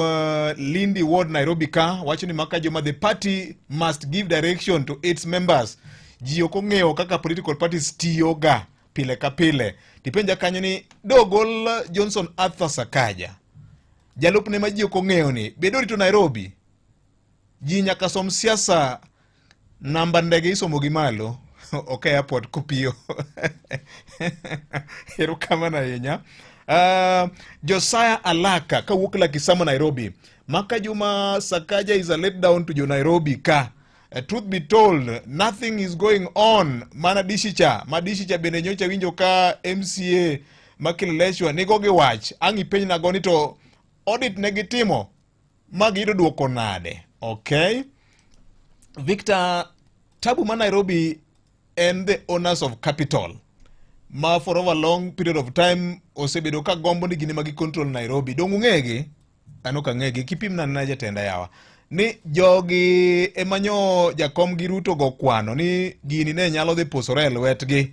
Lindi Ward Nairobi ka wacho ni maka joma the party must give direction to its members. Ji ok ong'eyo kaka political parties tiyoga pile ka pile. Tipenja kanyo ni dogol Johnson Arthur Sakaja. Jalupne ma ji ok ong'eyo ni bedo rito Nairobi. Ji nyaka som siasa namba ndege isomo gi malo ok airport kopiyo. Erokamano ahinya. Josiah Alaka kawuok Lakisama Nairobi. Maka Juma Sakaja is a let down to jo Nairobi ka. Truth be told, nothing is going on. Mana dishicha, ma dishicha bende nyocha winjo ka MCA ma Kileleshwa nigo gi wach. Ang' ipenj nago ni to audit ne gitimo ma giyudo duoko nade? Okay. Victor, tabu ma Nairobi en the owners of capital ma for over long period of time osebedo ka gombo ni gin ema gi control Nairobi. Dong ung'egi? An ok ang'egi. Kipimna na jatenda yawa. Ni jogi ema nyo jakom gi Ruto go kwano ni gini ne nyalo dhi pusore e lwetgi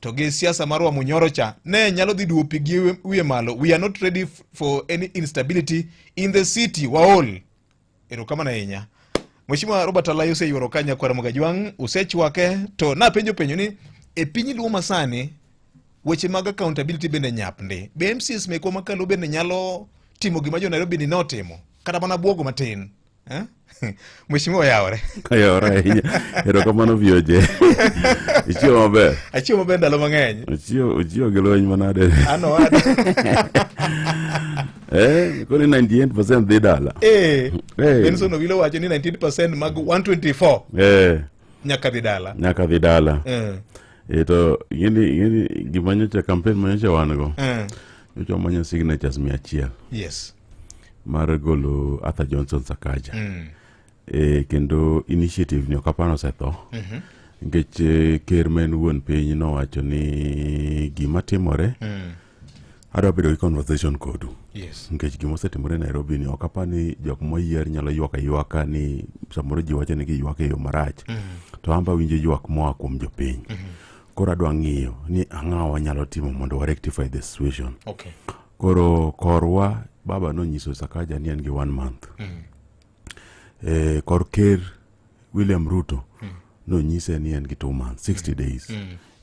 to gi siasa mar Wamunyoro cha ne nyalo dhi duwo pi gi wiye malo. We are not ready for any instability in the city. Waol. Erokamano ahinya. Mheshimiwa Robert Alai oseyuoro ka nyakwar Mogajwang' usechwake to napenjo penjo ni e piny Luo masani weche mag accountability bende nyap ndi. Be MCAs mekwa makalo bende nyalo timo gima jo Nairobi ni notimo kata mana buogo matin eh? Mheshimiwa oyawore. Oyawore ahinya. Erokamano VOJ. Ichiwo maber. Achiwo maber ndalo mang'eny. Ochiwo gi lweny manade. An owada. Koro 98% dhi dala. Benson Owilo wacho ni 98% mag 124. Nyaka dhi dala. Nyaka dhi dala. To ing'eni gima nyocha campaign ma nyocha wan go. Nyocha wamanyo signatures 100. Yes. Mar golo Arthur Johnson Sakaja. Kendo initiative ni ok apar osetho. Nikech ker ma en wuon piny nowacho ni gima timore adwa bedo gi conversation kodu. Yes. Nikech gima osetimore Nairobi ni ok apar ni jok moyier nyalo ywak aywaka ni samoro ji wacho ni giywak e yo marach. To an be awinjo ywak moa kuom jopiny. Koro adwa ng'iyo ni ang'o wanyalo timo mondo wa rectify the situation. Okay. Koro korwa baba nonyiso Sakaja ni en gi 1 month. Kor ker William Ruto nonyise ni en gi 2 months, 60 days.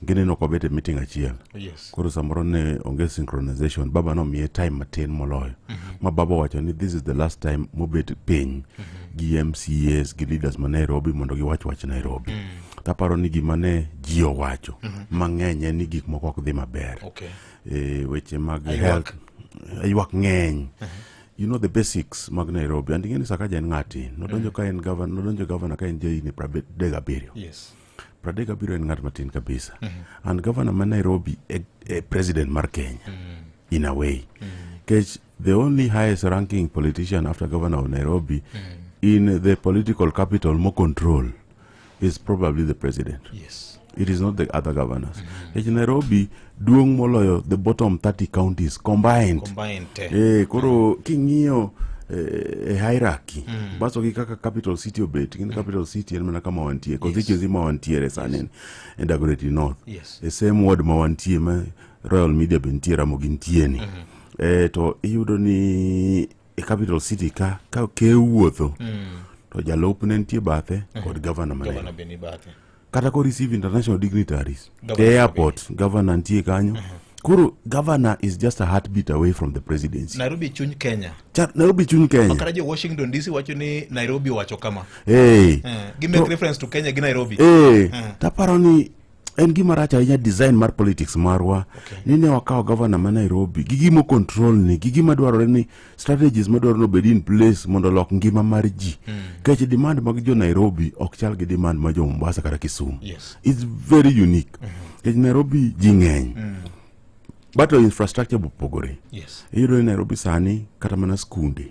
Ngine nok wabet e meeting achiel. Yes. Koro samoro ne onge synchronization. Baba nomiye time matin moloyo. Ma baba owacho ni this is the last time mobet piny gi MCAs gi leaders ma Nairobi mondo giwach wach Nairobi. Taparo ni gima ne ji owacho mang'eny en ni gik moko ok dhi maber. Okay. E, weche mag Aywak. health ywak ng'eny. You know the basics mag Nairobi. And ing'e ni Sakaja en ng'ati. Nodonjo ka en governor, nodonjo governor ka en jahigni 37. Yes. 37 en ng'at matin kabisa. And governor ma Nairobi e, e president mar Kenya in a way. Kech the only highest ranking politician after governor of Nairobi in the political capital mo control is probably the president. Yes. It is not the other governors. Kech Nairobi duong' moloyo the bottom 30 counties combined. Combined te. Eh, koro king'iyo eh, e hierarchy baso gi kaka capital city obet gin capital city en mana kama wantie constituency ma wantiere sani en en Dagoretti North Yes. e same ward ma wantie ma Royal Media be nitie Ramogi nitie ni eh, to iyudo ni e capital city ka ka ker wuotho to jalupne nitie bathe kod governor ma Governor Nairobi be ni bathe. kata ko receive international dignitaries Governor e airport governor nitie kanyo koro governor is just a heartbeat away from the presidency Nairobi chuny Kenya. Nairobi chuny Kenya Makata jo Washington DC wacho ni Nairobi owacho kama. hey. Eh, gi make To- reference to Kenya gi Nairobi. Eh, Eh. taparo ni en gima rach ahinya design mar politics marwa ni ne wakawo governor ma Nairobi gi gimo control ni gi gima dwarore ni strategies madwarore ni obed in place mondo olok ngima mar ji nikech demand mag jo Nairobi ok chal gi demand mar jo Mombasa kata Kisumu Yes. it's very unique nikech Nairobi ji ng'eny but to infrastructure bopogore Yes. iyudo ni Nairobi sani kata mana skunde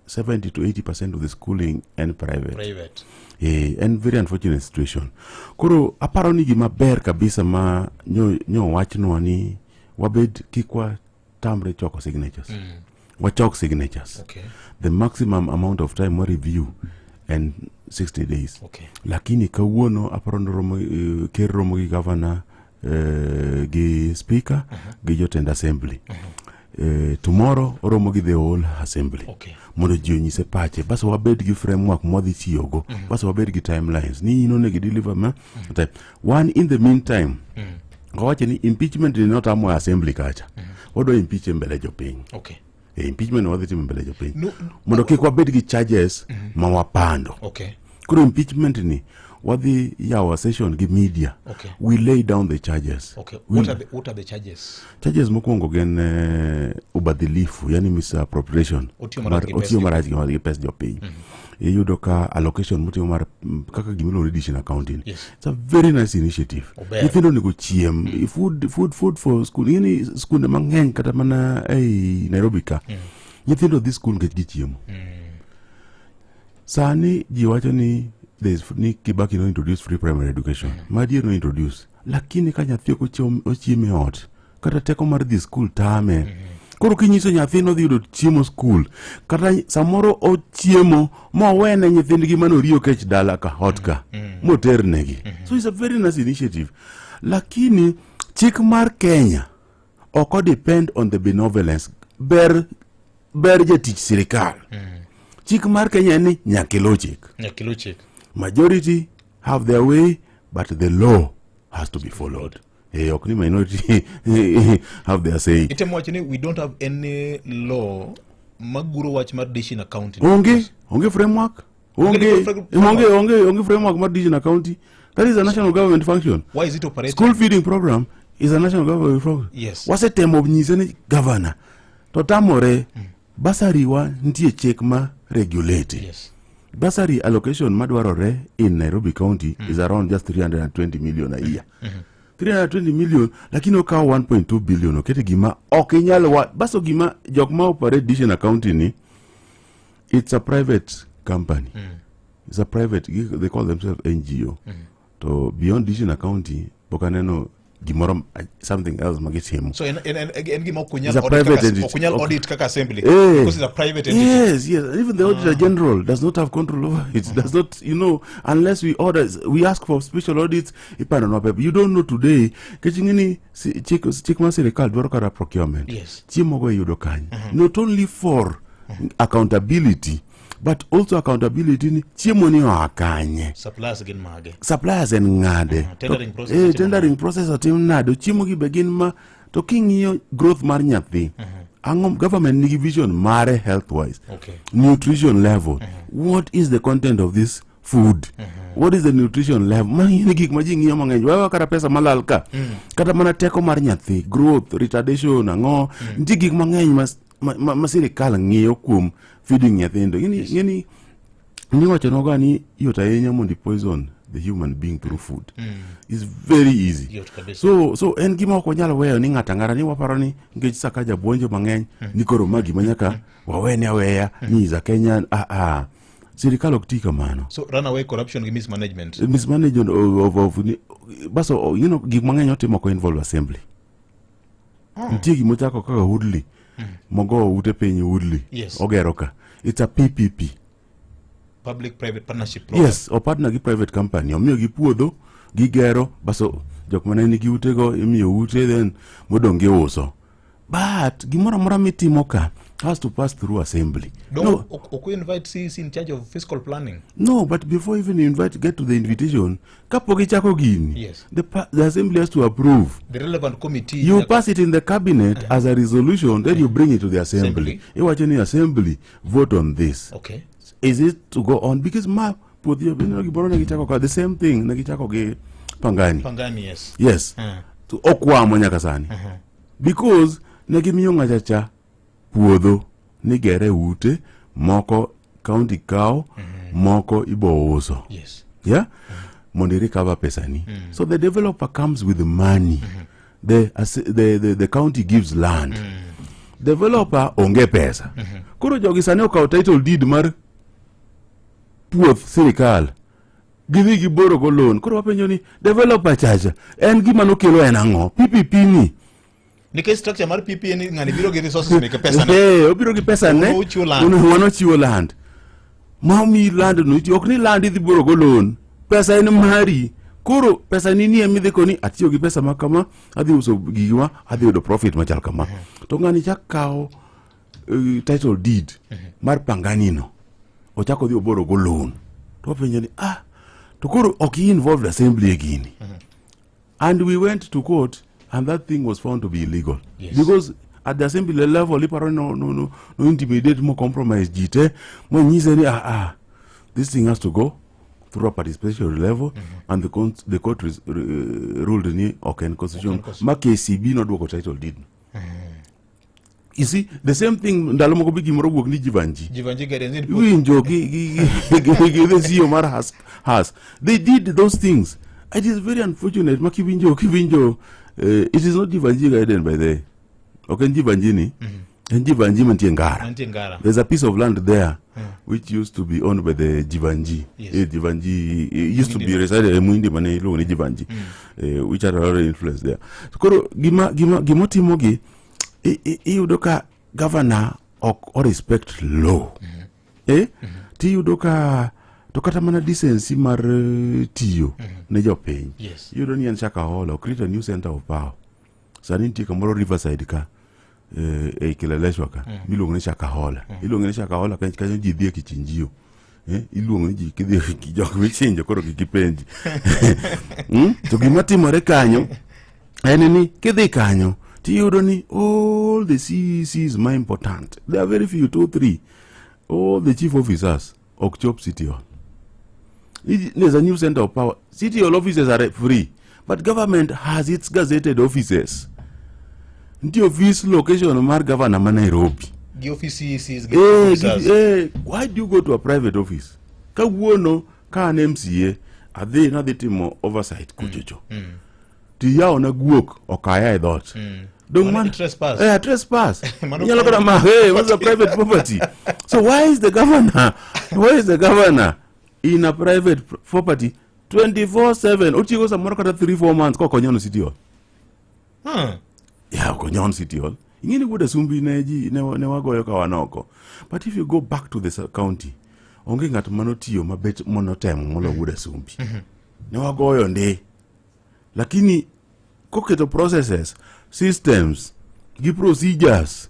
70 to 80 percent of the schooling en private Private. Eh, en very unfortunate situation koro aparo ni gima ber kabisa ma nyo, nyo wachnwa ni wabed kik watamre choko signatures wachok signatures Okay. the maximum amount of time wa review en 60 days Okay. lakini kawuono aparo ni romo, eh, ker romo gi governor eh, gi speaker gi jotend assembly eh, tomorrow oromo gi the whole assembly Okay. mondo ji onyise pache bas wabed gi framework mwadhi tiyogo bas wabed gi timelines ni in onego deliver ma time one in the meantime wawacho ni impeachment ni notamo e assembly kacha wadwa impeach e mbele jopiny Okay. e impeachment wadhi timo mbele jopiny No, mondo kik wabed gi charges ma wapando Okay. koro impeachment ni wadhi yawo session gi media Okay. we lay down the charges Okay. We- What are the charges? charges mokwongo gin eh, ubadhilifu yani misappropriation Otiyo marach gi pes otiyo marach gi gi pes jopiny iyudo ka allocation motimo mar kaka gimiluongo ni dish in accounting Yes. it's a very nice initiative Ober. nyithindo onego chiem food, food, food for school ing'eni skunde mang'eny kata mana ei nairobi ka nyithindo dhi skul nikech gichiemo sani ji wacho ni there is, ni Kibaki no introduce free primary education madier no introduce lakini ka nyathi ok ochiemo e ot kata teko mar dhi skul tame koro kinyiso nyathi nodhi yudo chiemo skul kata samoro ochiemo mowene nyithindgi mane oriyo kech dala ka ot ka moternegi so it's a very nice initiative lakini chik mar Kenya ok o depend on the benevolence ber ber jatich sirikal chik mar Kenya en ni nyaka iluw chik Nyaka iluw chik. majority have their way but the law has to be followed eh, ok ni minority have their say Itemo wacho ni we don't have any law maguro wach mar dish in accounting. onge onge framework Onge onge legal framework. onge onge onge framework mar dish in accounting that is a national government function Why is it operating? school feeding program is a national government program Yes. wasetemo nyise ni governor to tamore basari wa nitie chik ma regulate Yes. Bursary allocation madwarore in Nairobi County is around just 320 million a year. 320 million lakini okawo 1.2 billion okete gima ok inyal wa baso gima jok ma operate dish in county ni it's a private company. It's a private they call themselves NGO. To beyond dish in county pok aneno gimoro something else magitimo. So en gima ok It's unyal a audit private kaka, entity. ok unyal Okay. audit kaka assembly Eh. because it's a private entity. Yes, yes. Even the auditor general does not have control over it. Does not, you know, unless we order, we ask for special audits. Ipando paper. You don't know today. Kech ing'eni si- chik chik mar sirikal dwaro kata procurement. Yes. Chiemo go iyudo kanye. Not only for accountability, But also accountability ni chiemo ni oa kanye. Suppliers gin mage? Suppliers en ng'ade. Tendering To- process eh, otimo tendering process otim nade? Chiemo gi be gin ma to king'iyo growth mar nyathi. Ang'o government nigi vision mare health wise. Nutrition level. What is the content of this food? What is the nutrition level? Magi ni gik ma ji ng'iyo mang'eny. Wewa kata pesa malal ka. Kata mana teko mar nyathi, growth, retardation, ang'o. Nitie gik mang'eny ma, ma, ma, ma sirikal ng'iyo kuom feeding nyithindo. Ng'eni ng'eni niwachonwaga ni yot ahinya mondo i poison the human being through food. It's very easy. Yot kabisa. So en gima ok wanyal weyo ni ng'ato ang'ata ni waparo ni nikech Sakaja buonjo mang'eny ni koro ma gima nyaka wawene aweya ni is a Kenyan. Ah, ah. Sirikal ok ti kamano. So run away corruption gi mismanagement. Mismanagement of baso you know, gik mang'eny otimo ko involve assembly. Nitie gima ochako kaka Woodley mogo ute piny Woodley ogero ka. It's a PPP. Public private partnership program. Yes, opartner gi private company. Omiyo gi puodho, gigero, baso jok mane nigi utego imiyo ute then modong' giuso. But gimoro amora mitimo ka has to pass through assembly. Don't No, ok invite CEC in charge of fiscal planning. no, but before even you invite get to the invitation, kapok ichako gini, the assembly has to approve. The relevant committee. You pass it in the cabinet as a resolution, then you bring it to the assembly. Iwacho ni assembly vote on this. Is it to go on? Because ma puoth ineno gimoro ne gichako ka the same thing ne gichako gi Pangani. Pangani, yes. Yes. To okwamo nyaka sani. Because ne gimiyo ng'acha cha puodho ni gere ute moko county kawo moko ibo uso. Yeah? Mondo i recover pesani. So the developer comes with money. The county gives land. Developer onge pesa. Koro jogi sani okawo title deed mar puoth sirikal gidhi giboro go loan. Koro wapenjo ni developer chacha en gima nokelo en ang'o? PPP ni Nikech structure mar PPA ni ng'ani biro gi resources meke pesa ne. Eh, obiro gi pesa ne. Un uchiwo land. Un wan ochiwo land. Ma omiyi land no iti ok ni land idhi boro go loan. Pesa en mari. Koro pesa ni nie midhi koni atiyo gi pesa ma kama, adhi uso gigiwa, adhi yudo profit machal kama. To ng'ani chak kawo title deed mar Pangani no. Ochako odhi oboro go loan. To wapenjo ni ah, to koro ok i involved assembly e gini. And we went to court and that thing was found to be illegal. Because at the assembly level, iparo no intimidate mo compromise ji te mo nyise ni ah, this thing has to go through a participatory level and the court ruled ni ok en constitution ma KCB noduoko title deed. You see, the same thing ndalo moko bi gimoro wuok ni Jivanji. Jivanji Gardens in Iwinjo gi the CEO mar Has. They did those things. It is very unfortunate. Ma kiwinjo, it is not Jivanji Garden by the way. Ok en Jivanji ni. En Jivanji mantie Ngara. Mantie Ngara. There's a piece of land there which used to be owned by the Jivanji. Jivanji used to be Muhindi. resided in Muhindi mane iluongo ni Jivanji. Which had a lot of influence there. So koro gima gimotimo gi iyudo ka governor ok o respect law. Tiyudo ka to kata mana decency mar tiyo ne jopiny. Iyudo ni en Shakahola, create a new center of power. Sani nitie kamoro Riverside ka ei Kileleshwa ka miluongo ni Shakahola. Iluongo ni Shakahola kanyo ji dhi e kichinjio. Iluongo ni ji kidhi e jok michinjo koro kik ipenji. To gima timore kanyo en ni kidhi kanyo tiyudo ni all the CECs ma important. There are very few, 2, 3. All the chief officers ok chop City Hall. There's a new center of power. City Hall offices are free, but government has its gazetted offices. Nitie office location mar governor ma Nairobi. Gi office CECs gi officers. Why do you go to a private office? Kawuono ka an MCA, adhi nadhi timo oversight kuchocho. Tiyawo na guok okaya e dhoot. Dong Mano man, i trespass. Trespass. Mano Inyalo kata private ma, hey, what's a private property? So why is the governor? Why is the governor in a private property 24/7? Otieko samoro kata 3-4 months kok onyono City Hall. Yeah, ok onyon City Hall. Ing'e ni wuod Asumbi ne ji ne wagoyo ka wan oko. But if you go back to the county, onge ng'at manotiyo mabet monotemo molo wuod Asumbi. Ne wagoyo ndi. Lakini koketo processes, systems, gi procedures,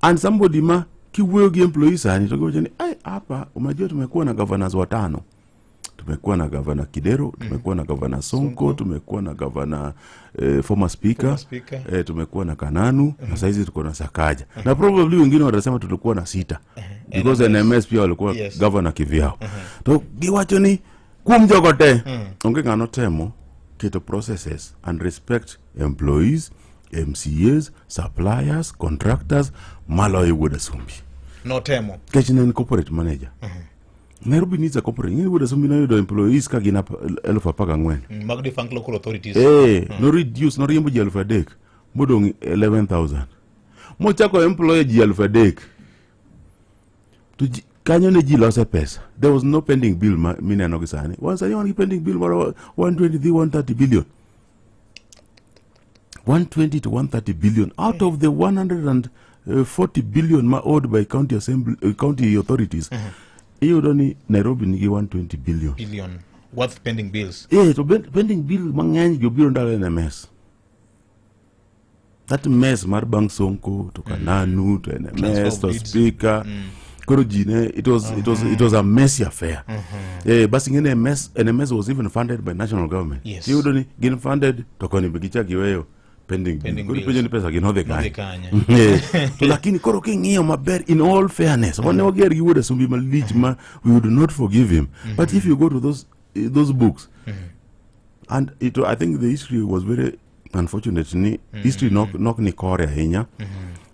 and somebody ma Kiwuoyo gi employees sani to giwacho ni ai hapa unajua tumekuwa na governors watano. Tumekuwa na governor Kidero, tumekuwa na governor Sonko, tumekuwa na governor former speaker, Former speaker. Tumekuwa na Kananu na saizi tuko na Sakaja. Na probably wengine watasema tulikuwa na sita. Because NMS pia walikuwa governor kivyao. To giwacho ni kuom jogo te onge ng'ano temo keto processes and respect employees, MCAs, suppliers, contractors maloyo Wuod Asumbi. Notemo. Nikech ne en corporate manager. Nairobi needs a corporate. Ing'e ni Wuod Asumbi noyudo employees ka gin 14,000. Mag defunct local authorities. No reduce, noriembo ji 3,000 modong' 11,000. Mochako employ ji 3,000. To ji, kanyo ne ji lose pesa. There was no pending bill ma mineno gi sani. Wan sani wan gi pending bill mar 120 dhi 130 billion. 120 to 130 billion out of the 140 billion ma owed by county assembly, county authorities. Iyudo ni Nairobi nigi 120 billion. Billion worth pending bills. To pending bill mang'eny gi obiro ndalo NMS. That mess mar bang Sonko to Kananu to NMS Transfer of to deeds. speaker. Koro ji ne it was a messy affair. Basi ing'e ni NMS was even funded by national government. Iyudo ni gin funded to koni be gichak giweyo pending bill. Pending Koro bills. ipenjo ni pesa gi nodhi Nodhi kanye. kanye. To lakini koro king'iyo maber in all fairness, wan ne wager gi Wuod Asumbi malich ma we would not forgive him. But if you go to those books, and it, I think the history was very unfortunate ni history nok ni kore ahinya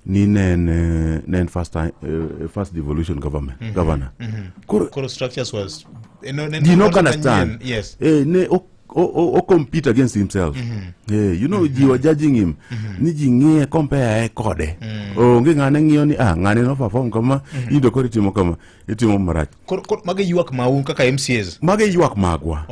ni ne en, ne en first time, first devolution government governor. Koro Koro structures was no, ne, ji nok ne- understand. Yes. Ne o compete against himself. Ji were judging him. Ni ji ng'iye compare e kode. Onge ng'ane ng'iyo ni ng'ane no perform kama, in to koro itimo kama, itimo marach. Koro magi ywak mau kaka MCAs. Magi ywak magwa.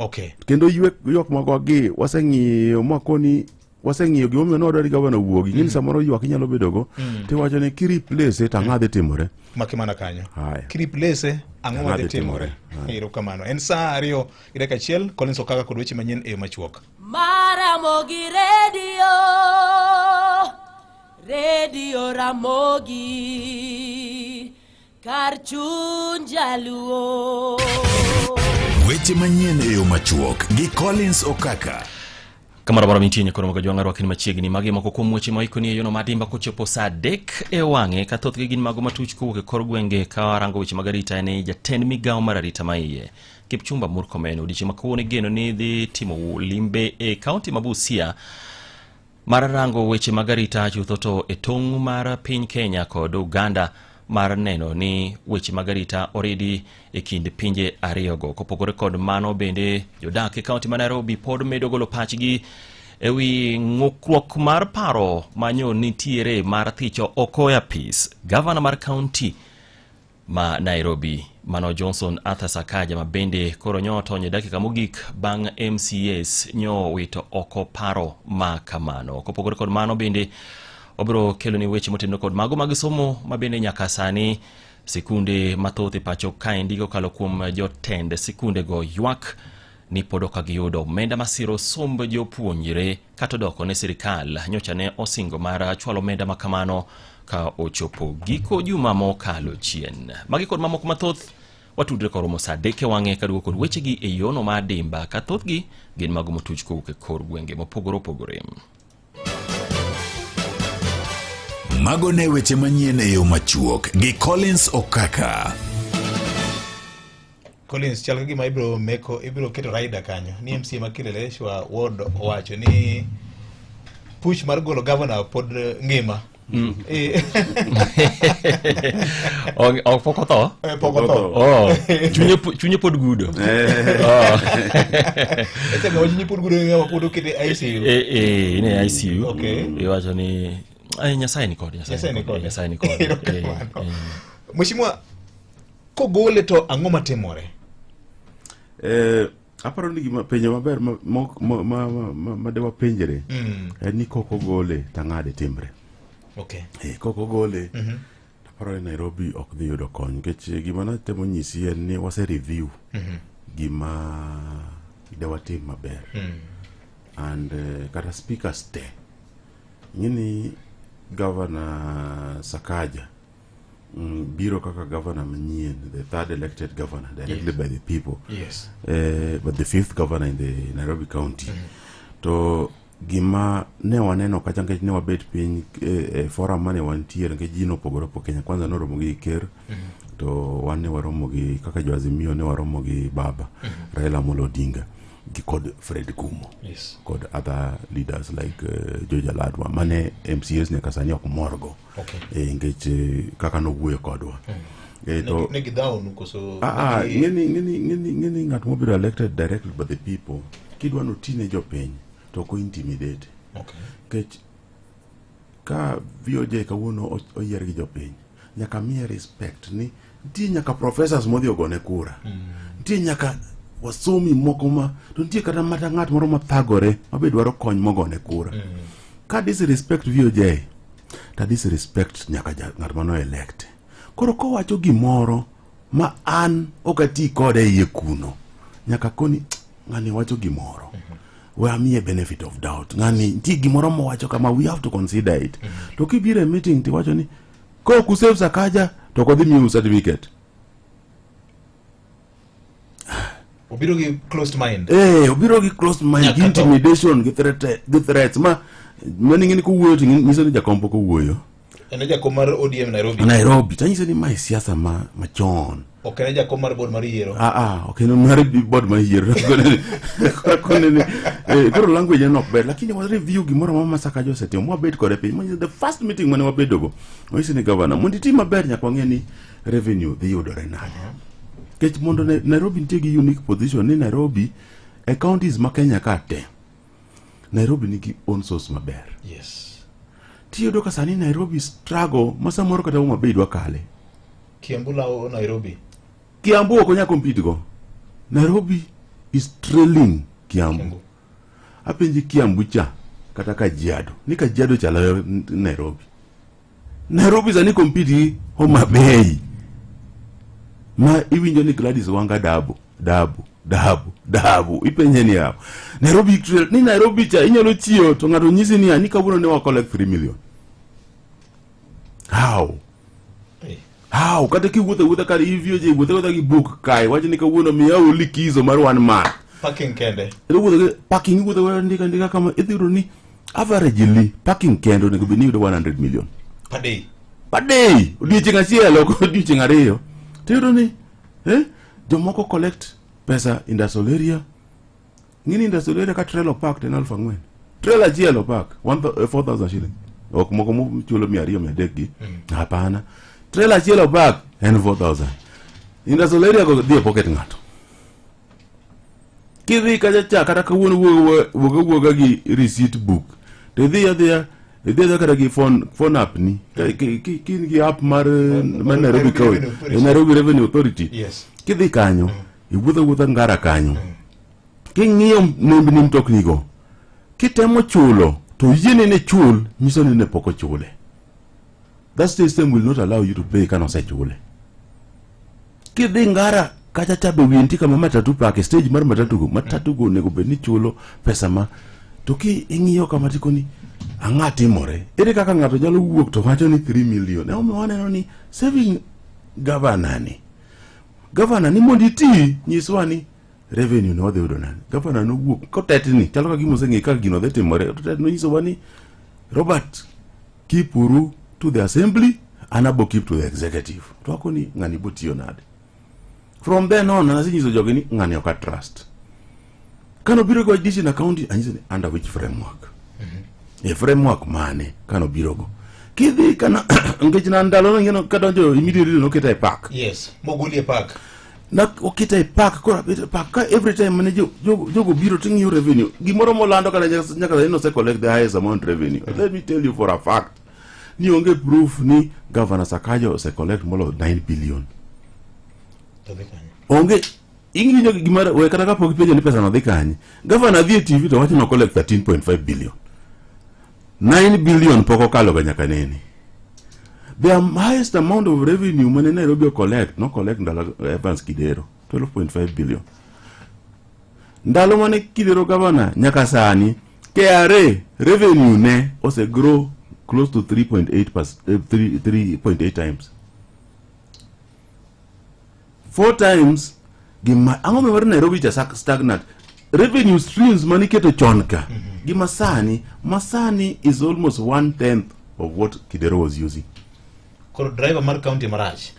Kendo ywak magwa gi waseng'iyo mwakoni waseng'iyo gimomiyo ne wadwaro ni gavana owuogi. Ing'e ni samoro ywak inyalo bedogo, tiwacho ni kireplace to ang'o dhi timore. Maki mana kanyo. Haya. Kireplace ang'o Ang'o madhi dhi timore? timore? Erokamano. En saa 2:01, Collins Okaka kod weche manyien e yo machuok. Maramogi Radio, Radio Ramogi, kar chuny jaluo. Weche manyien e yo machuok gi Collins Okaka. Kamoro amora mintie nyakoro mag Ajwang' arwakni machiegni. Magi moko kuom weche ma oikoni e yono madimba kochopo saa 3 e wang'e, ka thothgi gin mago matuch kowuok e kor gwenge. Ka warango weche mag arita, en ni jatend migawo mar arita ma iye Kipchumba Murkomen odiechieng' ma kawuono igeno ni dhi timo limbe e kaunti ma Busia mar rango weche mag arita chutho to e tong' mar piny Kenya kod Uganda mar neno ni weche mag arita oridi e kind pinje ariyogo. Kopogore kod mano bende jodak e kaunti ma Nairobi pod medo golo pachgi e wi ng'ukruok mar paro manyo nitiere mar thicho oko e apis gavana mar kaunti ma Nairobi mano Johnson Arthur Sakaja ma bende koro nyo otony e dakika mogik bang' MCAs nyo wito oko paro ma kamano. Kopogore kod mano bende obiro kelo ni weche motenore kod mago mag somo ma bende nyaka sani sikunde mathoth e pacho kaendi kokalo kuom jotend sikundego ywak ni pod ok giyudo omenda masiro somb jopuonjre kata odoko ne sirikal nyocha ne osingo mar chwalo omenda ma kamano ka ochopo giko juma mokalo chien. Magi kod mamoko mathoth watudre koromo saa 3 e wang'e kaduogo kod wechegi e yono ma adimba ka thothgi gin mago motuch kowuok e kor gwenge mopogore opogore. Mago ne weche manyien e yo machuok gi Collins Okaka. Collins, chal ka gima ibiro meko, ibiro keto rider kanyo ni MCA ma Kileleshwa ward owacho ni push mar golo governor pod ngima. Ok pok otho? Pok otho. Oh, chunye pod gudo. Oh. Ete ng'ama chunye pod gudo ng'ama pod okete ICU. In e ICU. Okay. Iwacho ni Nyasaye ni kode, Nyasaye ni kode. Nyasaye ni kode. Erokamano. Mheshimiwa, kogole to ang'o matimore? Aparo ni gima penjo maber ma de wapenjre en ni kok ogole to ang'ade timre. Kok ogole, aparo ni Nairobi ok dhi yudo kony nikech gima natemo nyisi en ni wase review gima de watim maber. And kata speakers te ing'e ni Governor Sakaja biro kaka governor manyien, the third elected governor directly by the people. But the fifth governor in the Nairobi County. To gima ne waneno kacha nikech ne wabet piny e forum mane wantiere nikech ji nopogore opogore Kenya Kwanza noromo gi ker to wan ne waromo gi kaka jo Azimio ne waromo gi baba Raila Amolo Odinga gi kod Fred Kumo kod other leaders like George Aladwa mane MCAs nyaka sani ok morgo nikech kaka nowuoyo kodwa. To Ne gidhawonu koso? Ah, ah, ng'eni ng'at mobiro elected directly by the people kidwa notine jopiny to ok intimidate nikech ka VOJ kawuono oyier gi jopiny nyaka miye respect ni nitie nyaka professors modhi ogone kura, nitie nyaka wasomi moko ma to nitie kata mata ng'at moro mathagore mabe dwaro kony mogone kura. Ka disrespect VOJ ta disrespect nyaka ng'at mano elect. Koro kowacho gimoro ma an ok ati kode e iye kuno nyaka koni ng'ani wacho gimoro we amiye benefit of doubt, ng'ani nitie gimoro mowacho kama, we have to consider it. To kibiro e meeting tiwacho ni ka ok usave Sakaja to ok odhi miyou certificate. Obiro gi closed mind. Obiro gi closed mind gi Nyaka tho. intimidation gi threat, gi threats ma mani ng'eni kowuoyo to nyiso ni jakom pok owuoyo. En e jakom mar ODM Nairobi. Nairobi to anyiso ni mae siasa ma machon. Ok en e jakom mar board mar yiero. Ah ah, ok en mar board mar yiero. Koro kone ni koro language en ok ber, lakini wa review gimoro amora ma Sakaja osetimo mwabet kode piny. Manyiso the first meeting mane wabedogo wanyise ni governor mondo itim maber nyaka wang'e ni revenue dhi yudore nade nikech mondo Nairobi nitie gi unique position ni Nairobi e counties ma Kenya ka te Nairobi nigi own source maber. Tiyudo ka sani Nairobi struggle ma samoro kata Homa Bay dwa kale. Kiambu lawo Nairobi. Kiambu ok onyal compete go. Nairobi is trailing Kiambu. Apenji Kiambu cha kata Kajiado. Ni Kajiado cha loyo Nairobi. Nairobi sani compete gi Homa Bay. Ma iwinjo ni Gladys Wanga dabo, dabo, dabo, dabo. Ipenje ni yawo. Nairobi trail, ni Nairobi cha inyalo chiewo to ng'ato nyisi ni ni kawuono ne wa collect 3 million. How? How? Kata kiwuotho awuotha kar ivioje iwuotho awuotha gi book kae wach ni kawuono miya likizo mar one month. Parking kende. Iwuotho gi parking iwuotho awuotha ndika ndika kama idhi yudo ni averagely parking kende onego bed ni iyudo 100 million Per day. Per day, odiochieng' achiel ok odiochieng' ariyo. Tiyudo ni jomoko collect pesa industrial area. Ng'ini industrial area ka trailer opark to en 4,000. Trailer achiel opark 4,000 shilling. Ok moko mochulo 200 300 gi. Hapana. Trailer achiel opark en 4,000. Industrial area go dhi e pocket ng'ato. Kidhi kacha cha kata kawuono wuog awuoga gi receipt book. To idhi adhiya idhi adhiya kata gi phone app ni. Ka in gi app mar Nairobi County, Revenue Authority. Nairobi Revenue Authority. Kidhi kanyo, iwuotho awuotha ngara kanyo. King'iyo nembni mtoknigo, kitemo chulo to yiene ne chul nyiso ni ne pok ochule. That system will not allow you to pay kane osechule. Kidhi ngara kacha cha be wiye nitie kama matatu park e stage mar matatu go, matatu go onego bed ni chulo pesa ma to ki ing'iyo kama tikoni ang'a timore. Ere kaka ng'ato nyalo wuok to wacho ni 3 million? Emomiyo waneno ni saving governor ni. Governor ni mondo iti nyiswa ni revenue ne wadhi yudo nade. Governor nowuok kotetni chalo ka gima oseng'e kaka gino dhi timore. Totetni nonyisowa ni Robert keep uru to the assembly an abo keep to the executive. To akoni ng'ani bo tiyo nade. From then on asenyiso jogi ni ng'ani ok atrust. Kano biro go addition account anyiso ni under which framework. E framework mane kano biro go. Kidhi kana nikech na ndalo no ing'eno kadonjo immediately noketa e park. Yes. Mogoli e park. Na oketa e park koro abet e park ka every time mane jogo biro ting'iyo revenue gimoro molando kata nyaka sani nose collect the highest amount revenue. Let me tell you for a fact ni onge proof ni Governor Sakaja ose collect molo 9 billion. Onge ing'injo gimoro we kata kapok ipenjo ni pesa no dhi kanye. Governor dhi e TV to wacho ni collect 13.5 billion. 9 billion pok okalo ga nyaka nene. The highest amount of revenue mane Nairobi o collect, no collect ndalo Evans Kidero, 12.5 billion. Ndalo mane Kidero governor nyaka sani, KRA revenue ne ose grow close to 3.8 3.8 times. Four times gima ang'o mar Nairobi cha stagnant revenue streams maniketo chon ka gi masani masani is almost one tenth of what Kidero was using. Koro driver mar county marach.